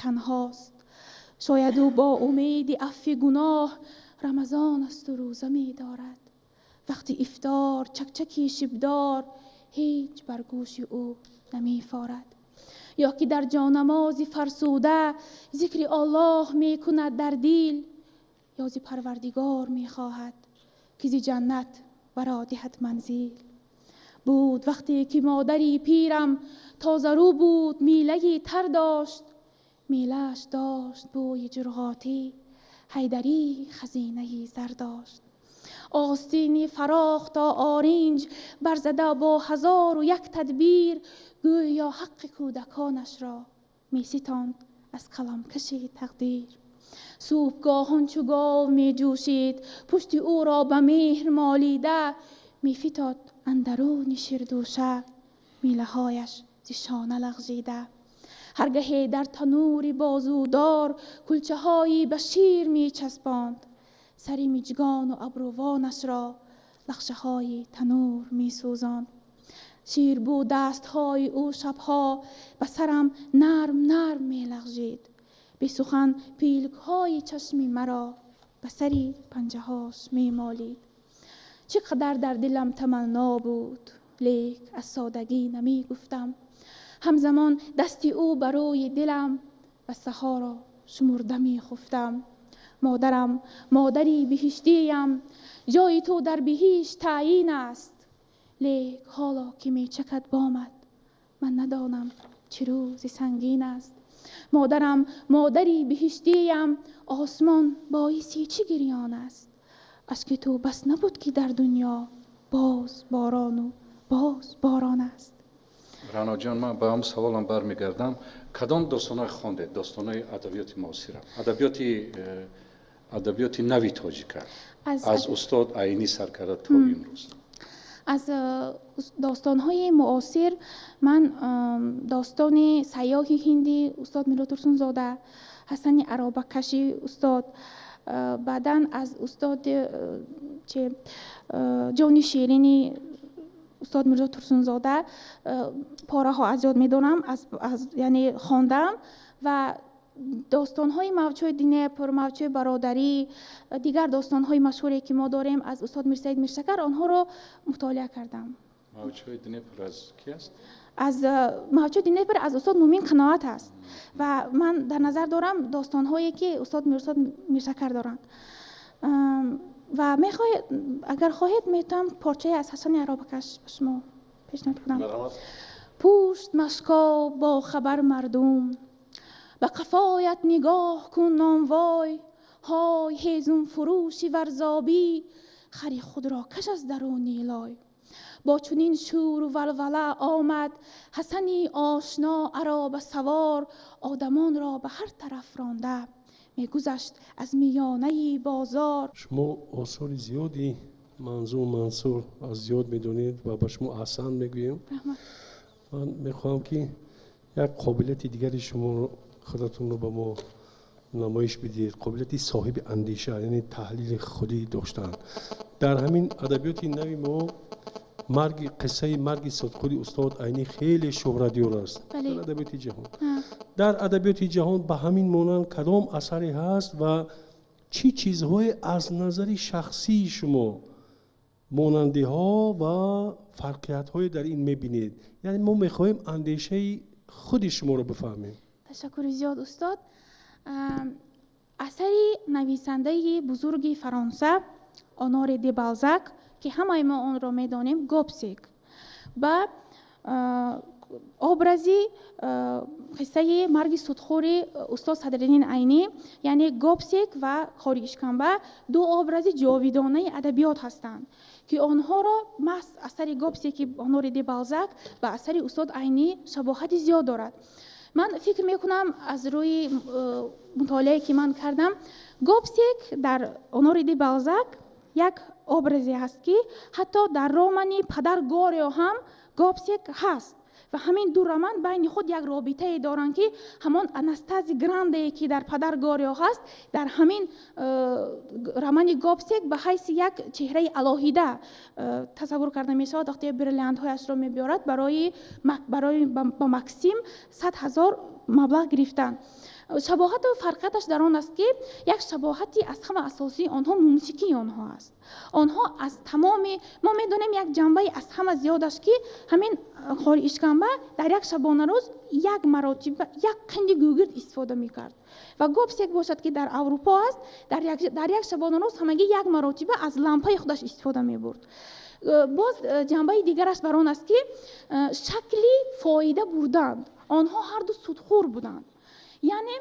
танҳост. Шояд ӯ бо умеди афви гуноҳ рамазон асту рӯза медорад. Вақти ифтор чакчаки шибдор ҳеҷ бар гӯши ӯ намефорад. Ё ки дар ҷонамози фарсуда зикри Аллоҳ мекунад дар дил, ё зи Парвардигор мехоҳад ки зи ҷаннат варо диҳад манзил. Буд вақте ки модари пирам тозарӯ буд, милаи тар дошт, милааш дошт бӯи ҷурғотӣ, ҳайдарӣ хазинаи зар дошт. Остини фарох то оринҷ барзада бо 1001 тадбир, гӯё ҳаққи кӯдаконашро меситонд аз қаламкаши тақдир. Субҳгоҳон чу гов меҷӯшид, пушти ӯро ба меҳр молида, мефитод андаруни ширдӯша, милаҳояш зи шона лағжида. Ҳаргаҳе дар танури бозудор кулчаҳои ба шир мечаспонд, сари миҷгону абрувонашро лахшаҳои танур месӯзонд. Шир буд дастҳои ӯ шабҳо ба сарам нарм нарм мелағжид, бесухан пилкҳои чашми маро ба сари панҷаҳош мемолид. Чӣ қадар дар дилам таманно буд, лек аз содагӣ намегуфтам. Ҳамзамон дасти ӯ ба рӯи дилам ва саҳоро шумурда мехуфтам. Модарам, модари биҳиштиям, ҷои ту дар биҳишт таъйин аст. Лек ҳоло ки мечакад бомад, ман надонам чӣ рӯзи сангин аст. Модарам, модари биҳиштиям, осмон боиси чӣ гирён аст? Ашки ту бас набуд ки дар дунё боз борону боз борон аст. Раъноҷон, ман ба ҳам саволам бармегардам. Кадом достонҳои хондед? Достонҳои адабиёти муосира, адабиёти нави тоҷика аз устод Айнӣ сар карда то имрӯз. Аз достонҳои муосир ман достони Сайёҳи ҳинди устод Милло Турсунзода, Ҳасани Аробакаши устод, баъдан аз устод Ҷони Ширини устод Мирзо Турсунзода пораҳо аз ёд медонам, яъне хондам ва достонҳои Мавҷҳои Днепр, Мавҷҳои бародарӣ, дигар достонҳои машҳуре, ки мо дорем аз устод Мирсаид Миршакар, онҳоро мутолиа кардам. Мавҷҳои Днепр аз ки аст? Аз Мавҷҳои Днепр аз устод Мумин Қаноат аст ва ман дар назар дорам достонҳое, ки устод Миршакар доранд. Ва мехоҳед, агар хоҳед, метавонам порчае аз Ҳасани Аробакаш ба шумо пешниҳод кунам. Пушт машкоб, бо хабар мардум, ба қафоят нигоҳ кун номвой, ҳой ҳезум фурӯши варзобӣ, хари худро каш аз даруни лой. Бо чунин шӯру валвала омад Ҳасани ошно ароба савор, одамонро ба ҳар тараф ронда мегузашт аз миёнаи бозор. Шумо осори зиёди Манзум Мансур аз зиёд медонед ва ба шумо аҳсан мегӯем. Ман мехоҳам, ки як қобилияти дигари шуморо худатонро ба мо намоиш бидиҳед, қобилияти соҳиби андеша, яъне таҳлили худӣ доштан. Дар ҳамин адабиёти нави мо марги қиссаи марги судхӯри устод Айнӣ хеле шӯҳратёр аст дар адабиёти ҷаҳон. Дар адабиёти ҷаҳон ба ҳамин монанд кадом асаре ҳаст ва чӣ чизҳое аз назари шахсии шумо монандиҳо ва фарқиятҳое дар ин мебинед? Яъне мо мехоҳем андешаи худи шуморо бифаҳмем. Ташаккури зиёд, устод. Асари нависандаи бузурги Фаронса Оноре де Балзак, ки ҳамаи мо онро медонем, Гобсек, ба образи қиссаи марги судхӯри устод Садриддин Айнӣ, яъне Гобсек ва Қори Ишкамба ду образи ҷовидонаи адабиёт ҳастанд, ки онҳоро маҳз асари Гобсеки Оноре де Балзак ба асари устод Айнӣ шабоҳати зиёд дорад. Ман фикр мекунам, аз рӯи мутолиае, ки ман кардам, Гобсек дар Оноре де Балзак як образе ҳаст, ки ҳатто дар романи Падар Горио ҳам Гобсек ҳаст ва ҳамин ду роман байни худ як робитае доранд, ки ҳамон Анастази Грандее, ки дар Падар Горио ҳаст, дар ҳамин романи Гобсек ба ҳайси як чеҳраи алоҳида тасаввур карда мешавад, вақте бриллиантҳояшро мебиёрад барои ба Максим 100 000 маблағ гирифтан. Шабоҳату фарқияташ дар он аст, ки як шабоҳати аз ҳама асосии онҳо мумсикии онҳо аст. Онҳо аз тамоми мо медонем, як ҷанбаи аз ҳама зиёдаш, ки ҳамин Қори Ишкамба дар як шабонарӯз як маротиба як қинди гӯгирд истифода мекард ва Гобсек бошад, ки дар Аврупо аст, дар як шабонарӯз ҳамагӣ як маротиба аз лампаи худаш истифода мебурд. Боз ҷанбаи дигараш бар он аст, ки шакли фоида бурданд. Онҳо ҳарду судхӯр буданд, яъне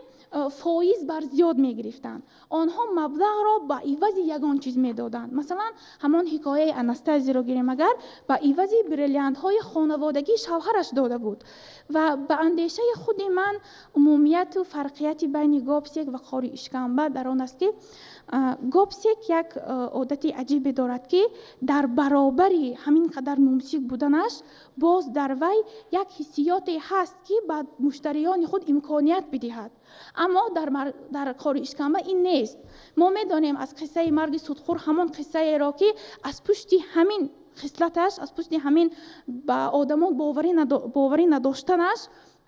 фоиз бар зиёд мегирифтанд. Онҳо маблағро ба ивази ягон чиз медоданд. Масалан, ҳамон ҳикояи Анастазиро гирем агар, ба ивази бриллиантҳои хонаводагии шавҳараш дода буд. Ва ба андешаи худи ман, умумияту фарқияти байни Гобсек ва Қори Ишкамба дар он аст, ки Гобсек як одати аҷибе дорад, ки дар баробари ҳамин қадар мумсик буданаш, боз дар вай як ҳиссиёте ҳаст, ки ба муштариёни худ имконият бидиҳад. Аммо дар Қори Ишкамба ин нест. Мо медонем аз қиссаи марги судхӯр ҳамон қиссаеро, ки аз пушти ҳамин хислаташ, аз пушти ҳамин ба одамон боварӣ надоштанаш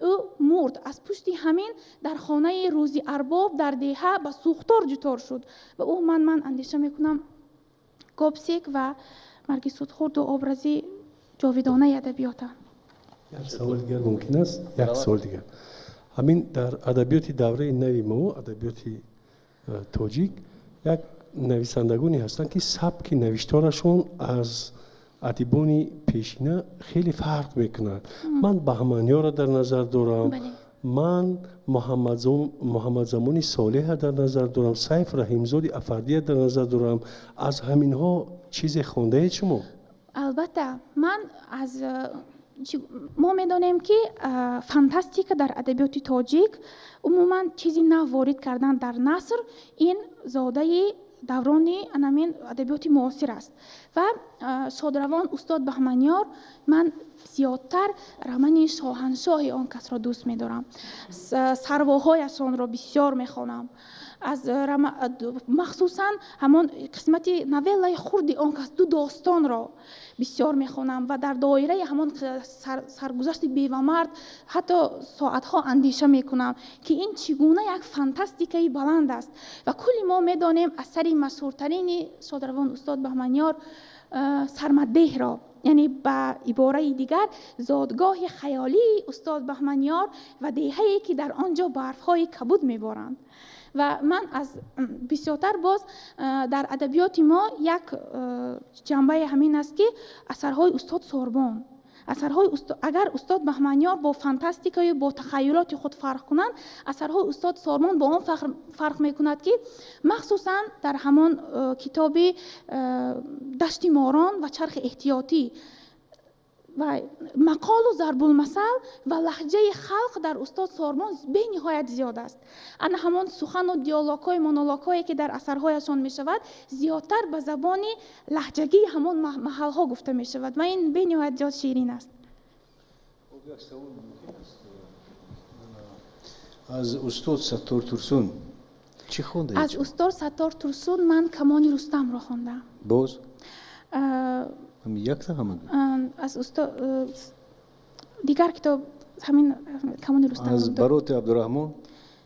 ӯ мурд. Аз пушти ҳамин дар хонаи рӯзи арбоб дар деҳа ба сӯхтор дучор шуд. Ва ӯ ман андеша мекунам, Гобсек ва марги судхӯр ду образи ҷовидонаи адабиётанд. Як савол дигар мумкин аст? Як савол дигар. Ҳамин дар адабиёти давраи нави мо, адабиёти тоҷик, як нависандагоне ҳастанд, ки сабки навиштарашон аз адибони пешина хеле фарқ мекунад. Ман Баҳманёрро дар назар дорам, ман Муҳаммадзамони Солеҳа дар назар дорам, Сайф Раҳимзоди Афардия дар назар дорам. Аз ҳаминҳо чизе хондаед шумо? Албатта, ман аз мо медонем, ки фантастика дар адабиёти тоҷик, умуман чизи нав ворид кардан дар наср, ин зодаи даврони анамин адабиёти муосир аст. Ва шодравон устод Баҳманёр, ман зиёдтар романи Шоҳаншоҳи он касро дӯст медорам, Сарвоҳояшонро бисёр мехонам. Аз махсусан ҳамон қисмати новеллаи хурди он кас, ду достонро бисёр мехонам ва дар доираи ҳамон саргузашти бевамард ҳатто соатҳо андеша мекунам, ки ин чӣ гуна як фантастикаи баланд аст. Ва кулли мо медонем асари машҳуртарини шодравон устод Баҳманёр, Сармаддеҳро, яъне ба ибораи дигар зодгоҳи хаёлии устод Баҳманёр ва деҳае, ки дар он ҷо барфҳои кабуд меборанд. Ва ман аз бисёртар боз дар адабиёти мо як ҷанбаи ҳамин аст, ки асарҳои устод Сорбон, асарҳои агар устод Баҳманёр бо фантастикаю бо тахайюлоти худ фарқ кунанд, асарҳои устод Сорбон бо он фарқ мекунад, ки махсусан дар ҳамон китоби «Дашти морон» ва «Чархи эҳтиётӣ» ва мақолу зарбулмасал ва лаҳҷаи халқ дар устод Сорбон бениҳоят зиёд аст. Ана ҳамон сухану диалогҳои, монологҳое, ки дар асарҳояшон мешавад, зиёдтар ба забони лаҳҷагии ҳамон маҳалҳо гуфта мешавад ва ин бениҳоят зиёд ширин аст. Як савол мумкин аст? Аз устод Саттор Турсун чӣ хондаед? Аз устод Саттор Турсун ман «Камони Рустамро» хондам. Боз якта ҳама? Аз устод дигар китоб ҳамин «Камони Рустам». Аз Бароти Абдураҳмон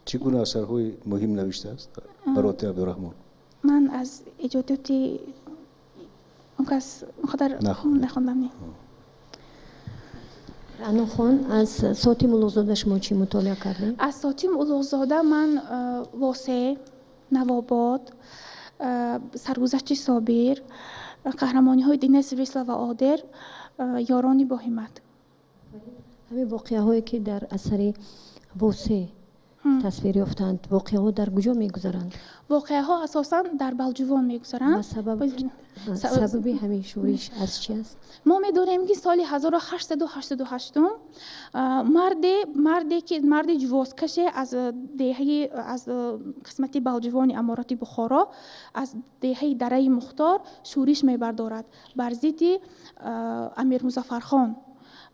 чӣ гуна асарҳои муҳим навиштааст Бароти Абдураҳмон? Ман аз эҷодиёти он кас он қадар нахондам, не. Раънохон, аз Сотим Улуғзода шумо чӣ мутолиа кардед? Аз Сотим Улуғзода ман «Восеъ», «Навобод», «Саргузашти Собир», қаҳрамониҳои Динес, Висла ва Одер, «Ёрони боҳиммат». Ҳамин воқеаҳое, ки дар асари «Восеъ» тасвир ёфтанд, воқеаҳо дар куҷо мегузаранд? Воқеаҳо асосан дар Балҷувон мегузаранд. Сабаби ҳамин шӯриш аз чи аст? Мо медонем, ки соли 1888 марде, ки марди ҷувозкаше аз деҳаи, аз қисмати Балҷувони аморати Бухоро, аз деҳаи Дараи Мухтор шӯриш мебардорад бар зидди Амир Музаффархон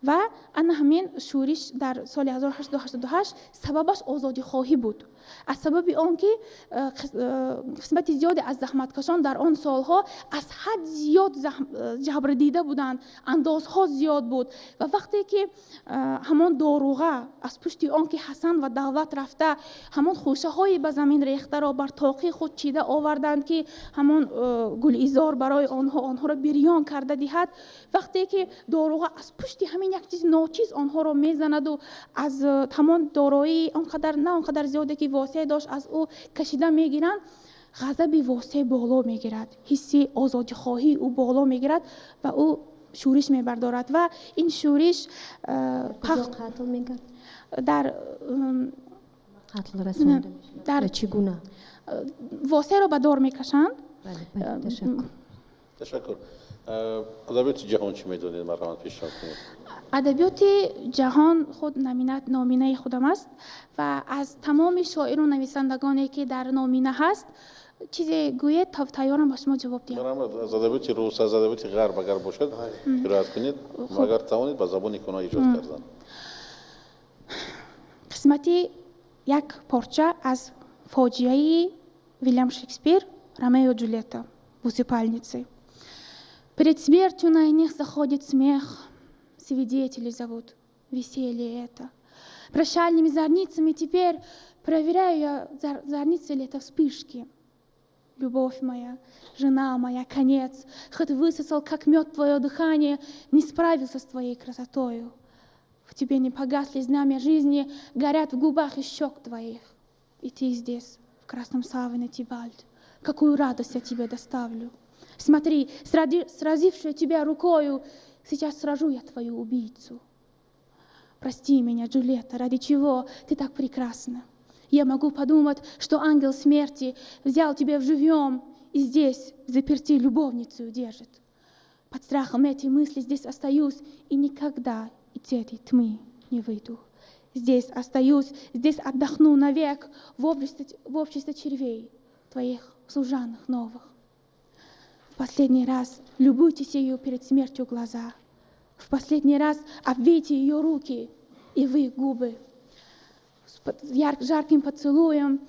ва ана ҳамин шӯриш дар соли 1888 сабабаш озодихоҳӣ буд, аз сабаби он ки қисмати зиёде аз заҳматкашон дар он солҳо аз ҳад зиёд ҷабр дида буданд, андозҳо зиёд буд. Ва вақте ки ҳамон доруға аз пушти он ки Ҳасан ва Давлат рафта ҳамон хӯшаҳои ба замин рехтаро бар тоқи худ чида оварданд, ки ҳамон гулизор барои онҳо онҳоро бирён карда диҳад, вақте ки доруға аз пушти ҳамин як чизи ночиз онҳоро мезанаду аз ҳамон дороии он қадар на он қадар зиёде, ки Восеъ дошт, аз ӯ кашида мегиранд, ғазаби Восеъ боло мегирад, ҳисси озодихоҳии ӯ боло мегирад ва ӯ шӯриш мебардорад ва ин шӯриш қатл мегард? Дар қатл расонда дар чӣ гуна? Восеъро ба дор мекашанд. Ташаккур. Ташаккур. Адабиёти ҷаҳон чӣ медонед, марҳамат, пешниҳод кунед. Адабиёти ҷаҳон худ номинаи худам аст ва аз тамоми шоиру нависандагоне, ки дар номина ҳаст, чизе гӯед, тайёрам ба шумо ҷавоб диҳам. Марҳамат, аз адабиёти рус, аз адабиёти ғарб агар бошад, қироат кунед, агар тавонед ба забони ки онҳо эҷод карданд. Қисмати як порча аз фоҷиаи Вильям Шекспир, «Ромео и Джульетта» в усыпальнице. Перед смертью на иных заходит смех, свидетели зовут, веселье это. Прощальными зарницами теперь проверяю я, зарницы ли это вспышки. Любовь моя, жена моя, конец, хоть высосал, как мед, твое дыхание, не справился с твоей красотою. В тебе не погасли знамя жизни, горят в губах и щек твоих. И ты здесь, в красном саване, Тибальт, какую радость я тебе доставлю. Смотри, сразившую тебя рукою, сейчас сражу я твою убийцу. Прости меня, Джульетта, ради чего ты так прекрасна? Я могу подумать, что ангел смерти взял тебя в живьем и здесь взаперти любовницу держит. Под страхом этой мысли здесь остаюсь и никогда из этой тьмы не выйду. Здесь остаюсь, здесь отдохну навек в обществе червей, твоих служанок новых. В последний раз любуйтесь ее перед смертью глаза. В последний раз обвейте ее руки и вы губы. С жарким поцелуем.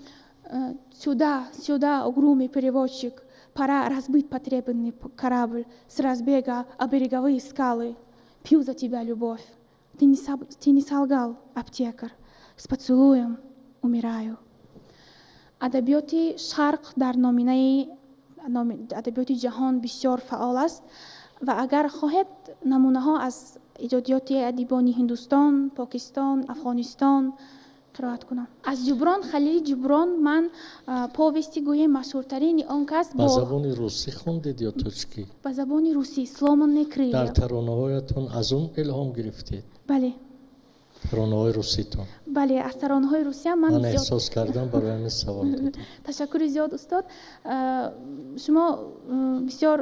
Сюда, сюда, угрюмый перевозчик, пора разбить потрепанный корабль с разбега о береговые скалы. Пью за тебя, любовь. Ты не солгал, аптекарь. С поцелуем умираю. Адабиёти Шарқ дар номинаи адабиёти ҷаҳон бисёр фаъол аст ва агар хоҳед, намунаҳо аз эҷодиёти адибони Ҳиндустон, Покистон, Афғонистон қироат кунам. Аз Ҷуброн Халили Ҷуброн ман повести, гӯем, машҳуртарини он кас. Ба забони русӣ хондед ё тоҷикӣ? Ба забони русӣ, «Сломанные крылья». Дар таронаҳоятон аз он илҳом гирифтед? Бале. Таронаҳои руситон? Бале, аз таронаҳои русия ман. Ман эҳсос кардам, барои ҳамин савол додам. Ташаккури зиёд, устод. Шумо бисёр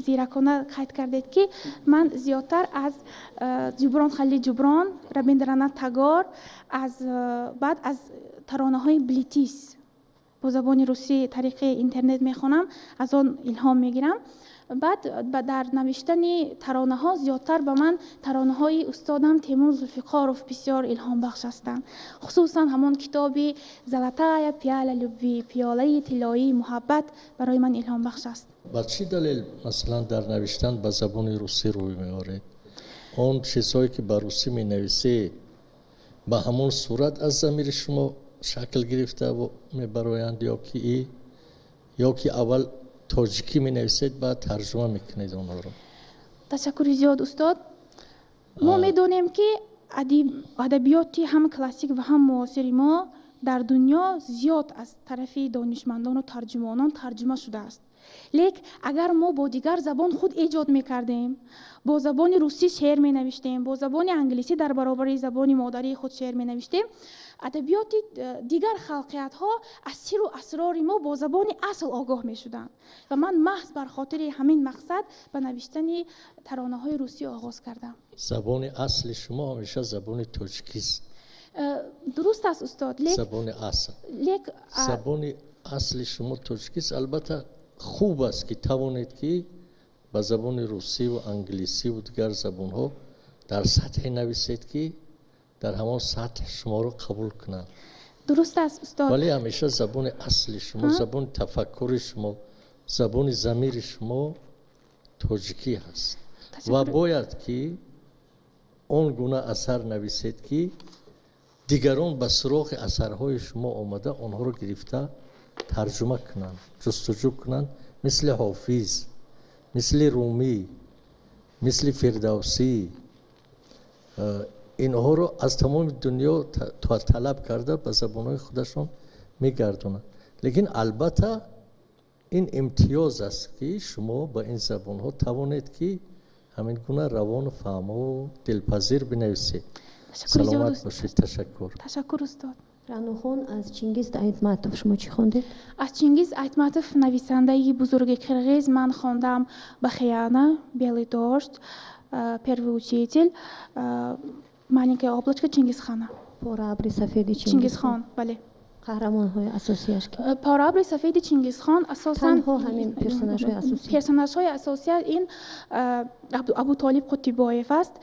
зиракона қайд кардед, ки ман зиёдтар аз Ҷуброн Халили Ҷуброн, Рабиндранат Тагор, аз баъд аз таронаҳои Блитис бо забони русӣ тариқи интернет мехонам, аз он илҳом мегирам. Баъд дар навиштани таронаҳо зиёдтар ба ман таронаҳои устодам Темур Зулфиқоров бисёр илҳомбахш ҳастанд, хусусан ҳамон китоби «Золотая пиала любви», пиёлаи тиллоии муҳаббат, барои ман илҳомбахш аст. Ба чӣ далел, масалан, дар навиштан ба забони русӣ рӯй меоред? Он чизҳое ки ба русӣ менависед, ба ҳамон сурат аз замири шумо шакл гирифта мебароянд ё ки аввал тоҷикӣ менависед, баъд тарҷума мекунед онҳоро? Ташаккури зиёд, устод. Мо медонем, ки адабиёти ҳам классик ва ҳам муосири мо дар дунё зиёд аз тарафи донишмандону тарҷумонон тарҷума шудааст. Лек агар мо бо дигар забон худ эҷод мекардем, бо забони русӣ шеър менавиштем, бо забони англисӣ дар баробари забони модарии худ шеър менавиштем, адабиёти дигар халқиятҳо аз сирру асрори мо бо забони асл огоҳ мешуданд ва ман маҳз бар хотири ҳамин мақсад ба навиштани таронаҳои русӣ оғоз кардам. Забони асли шумо ҳамеша забони тоҷикист. Дуруст аст, устод, лек Забони асл лек забони асли шумо тоҷикист. Албатта, хуб аст, ки тавонед, ки ба забони русиву англисиву дигар забонҳо дар сатҳе нависед, ки дар ҳамон сатҳ шуморо қабул кунанд. Дуруст аст, устод. Вале ҳамеша забони асли шумо, забони тафаккури шумо, забони замири шумо тоҷикӣ ҳаст ва бояд ки он гуна асар нависед, ки дигарон ба суроғи асарҳои шумо омада, онҳоро гирифта, тарҷума кунанд, ҷустуҷӯ кунанд, мисли Ҳофиз, мисли Румӣ, мисли Фирдавсӣ. Инҳоро аз тамоми дунё талаб карда, ба забонҳои худашон мегардонанд. Лекин албатта ин имтиёз аст, ки шумо ба ин забонҳо тавонед, ки ҳамин гуна равону фаҳмову дилпазир бинависед. Саломат бошед, ташаккур. Ташаккур, устод. Раънохон, аз Чингиз Айтматов шумо чӣ хондед? Аз Чингиз Айтматов, нависандаи бузурги қирғиз, ман хондам «Бахияна», «Белый дождь», «Первый учитель», «Маленькое облачко Чингисхана». «Пора абри сафеди». Чингисхон, бале. Қаҳрамонҳои асосияш ки? «Пора абри сафеди Чингисхон» асосан Танҳо ҳамин персонажҳои асосӣ. Персонажҳои асосия ин Абутолиб Қутибоев аст,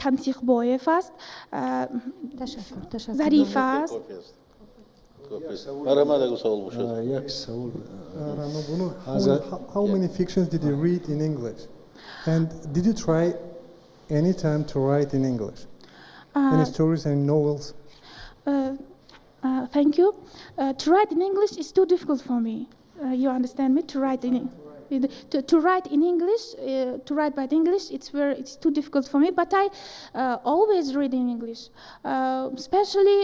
Тансиқбоев аст, Ташаккур, ташаккур. Зарифа аст. Марҳамат, агар савол бошад. Як савол. Rano Bono, how many fictions did you read in English? And did you try any time to write in English? Any stories, any novels? Thank you. To write in English is too difficult for me. You understand me? To write in English, to write by English, it's too difficult for me. But I always read in English, especially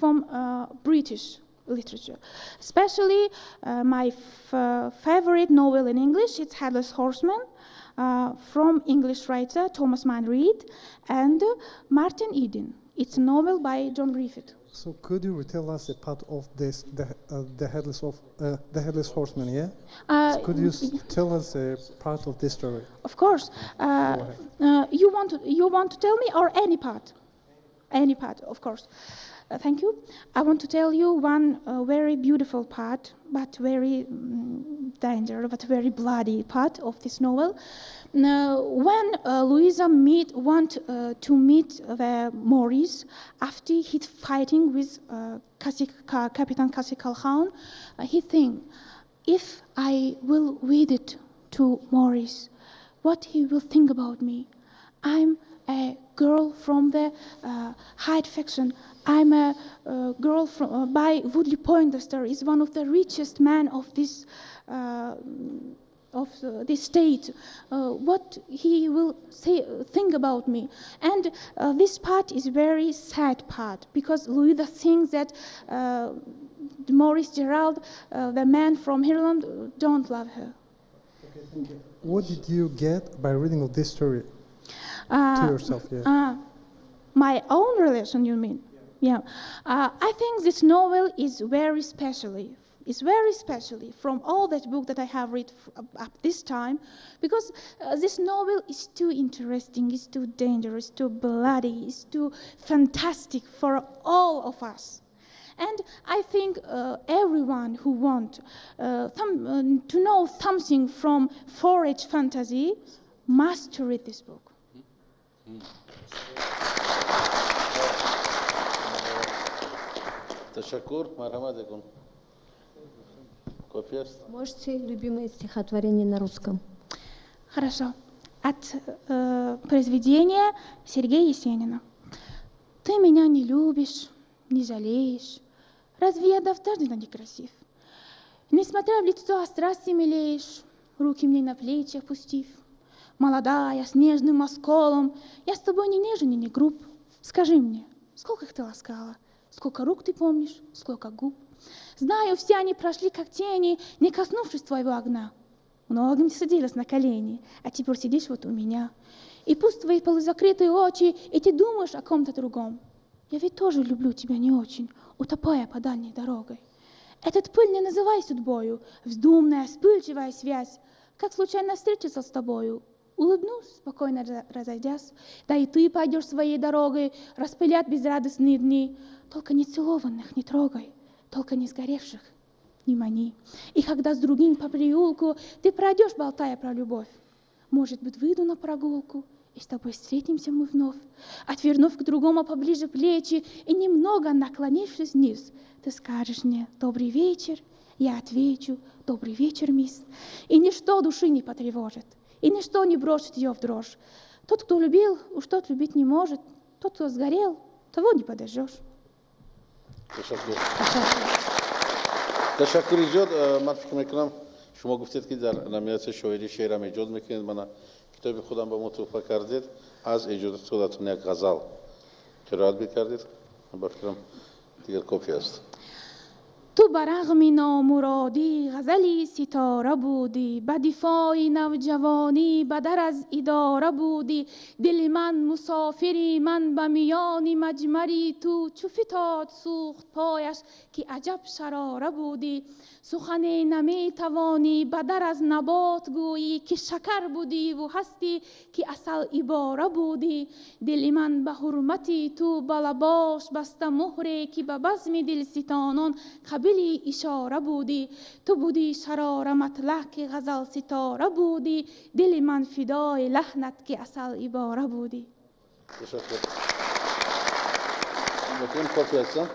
from British literature. Especially my favorite novel in English, it's Headless Horseman, from English writer Thomas Mann Reed and Martin Eden. It's a novel by John Griffith. So could you retell us a part of this, the headless horseman? Yeah. So could you tell us a part of this story? Of course. You want to tell me or any part? Any part, of course. Thank you. I want to tell you one very beautiful part, but very dangerous, but very bloody part of this novel. Now, when Louisa want to meet the Maurice after he's fighting with Captain Cassie Calhoun, he think, if I will read it to Maurice, what he will think about me? I'm a girl from the Hyde faction. I'm a girl from by Woodley Poindexter, is one of the richest men of this state. What he will think about me? And this part is very sad part, because Louisa thinks that Maurice Gerald, the man from Ireland, don't love her. Okay, thank you. What did you get by reading of this story? To yourself, yeah. My own relation, you mean? Yeah. I think this novel is very specially. It's very specially from all that book that I have read up this time, because this novel is too interesting, it's too dangerous, too bloody, it's too fantastic for all of us. And I think everyone who wants to know something from 4-H fantasy must to read this book. Ташаккур, марҳамат якун. Кофе аст? Можете любимое стихотворение на русском? Хорошо. От произведения Сергея Есенина. Ты меня не любишь, не жалеешь. Разве я давно некрасив? Несмотря в лицо, о страсти милеешь, руки мне на плечи опустив. Молодая, с нежным осколом, я с тобой не нежен и не груб. Скажи мне, сколько их ты ласкала, сколько рук ты помнишь, сколько губ. Знаю, все они прошли, как тени, не коснувшись твоего огня. Многим ты садилась на колени, а теперь сидишь вот у меня. И пусть твои полузакрытые очи, и ты думаешь о ком-то другом. Я ведь тоже люблю тебя не очень, утопая по дальней дорогой. Этот пыль не называй судьбою, вздумная, вспыльчивая связь. Как случайно встретиться с тобою, улыбнусь, спокойно разойдясь. Да и ты пойдешь своей дорогой, распылят безрадостные дни. Только не целованных не трогай, только не сгоревших не мани. И когда с другим по переулку ты пройдешь, болтая про любовь, может быть, выйду на прогулку, и с тобой встретимся мы вновь. Отвернув к другому поближе плечи и немного наклонившись вниз, ты скажешь мне «Добрый вечер», я отвечу «Добрый вечер, мисс». И ничто души не потревожит, и ничто не бросит ее в дрожь. Тот, кто любил, уж тот любить не может, тот, кто сгорел, того не подожжешь. Ташаккури зиёд. Ман фикр мекунам, шумо гуфтед, ки дар номинатсияи шоирӣ шеърам эҷод мекунед. Мана китоби худам ба мо туҳфа кардед. Аз эҷодоти худатон як ғазал қироат мекардед. Ба фикрам, дигар кофӣ аст. Ту ба рағми номуродӣ ғазали ситора будӣ, ба дифои навҷавонӣ ба дар аз идора будӣ. Дили ман мусофири ман ба миёни маҷмари ту, чу фитод сӯхт пояш, ки аҷаб шарора будӣ. Сухане наметавонӣ ба дар аз набот гӯӣ, ки шакар будиву ҳастӣ, ки асал ибора будӣ. Дили ман ба ҳурмати ту ба лабош баста муҳре, ки ба базми дилситонон қабили ишора будӣ. Ту будӣ шарора матлаъ, ки ғазал ситора будӣ. Дили ман фидои лаҳнат, ки асал ибора будӣ. Ташаккур. Кофӣ ҳастам,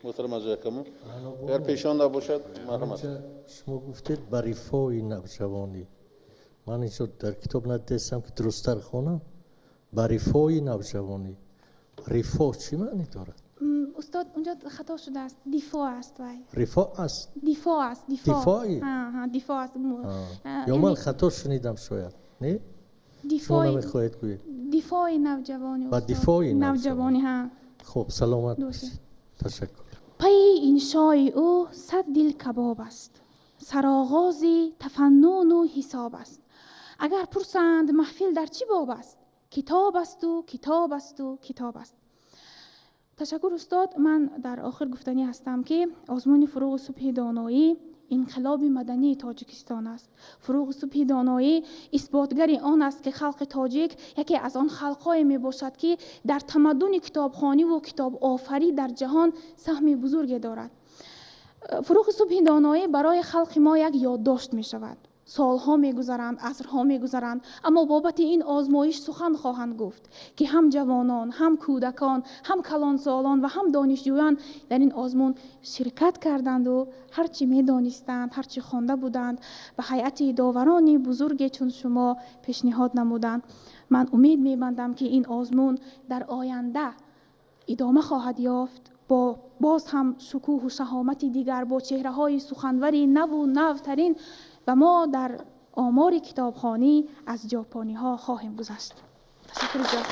муҳтарам аъзои ҳакамон. Агар пешон набошад, марҳамат. Шумо гуфтед ба рифои навҷавонӣ. Ман инҷо дар китоб надидастам, ки дурусттар хонам. Ба рифои навҷавонӣ. Рифо чӣ маънӣ дорад? Устод, унҷо хато шудааст. Дифоъ аст вай. Рифо аст? Дифоъ аст, дифоъ. Дифои? Дифоъ аст. Ё ман хато шунидам шояд, не? Шумо намехоҳед гӯед? Дифои навҷавонӣ. Ба дифои навҷавонӣ, ҳа. Хуб, саломат бошед. Ташаккур. Пайи иншои ӯ 100 дил кабоб аст, сароғози тафаннуну ҳисоб аст. Агар пурсанд маҳфил дар чӣ боб аст, китоб асту китоб асту китоб аст. Ташаккур, устод. Ман дар охир гуфтанӣ ҳастам, ки озмуни Фурӯғи субҳи доноӣ инқилоби мадании Тоҷикистон аст. Фурӯғи субҳи доноӣ исботгари он аст, ки халқи тоҷик яке аз он халқҳое мебошад, ки дар тамаддуни китобхониву китобофарӣ дар ҷаҳон саҳми бузурге дорад. Фурӯғи субҳи доноӣ барои халқи мо як ёддошт мешавад. Солҳо мегузаранд, асрҳо мегузаранд, аммо бобати ин озмоиш сухан хоҳанд гуфт, ки ҳам ҷавонон, ҳам кӯдакон, ҳам калонсолон ва ҳам донишҷӯён дар ин озмун ширкат карданду ҳар чӣ медонистанд, ҳар чӣ хонда буданд, ба ҳайати доварони бузурге чун шумо пешниҳод намуданд. Ман умед мебандам, ки ин озмун дар оянда идома хоҳад ёфт бо боз ҳам шукӯҳу шаҳомати дигар, бо чеҳраҳои суханвари наву навтарин, ва мо дар омори китобхонӣ аз ҷопониҳо хоҳем гузашт. Ташаккури зиёд.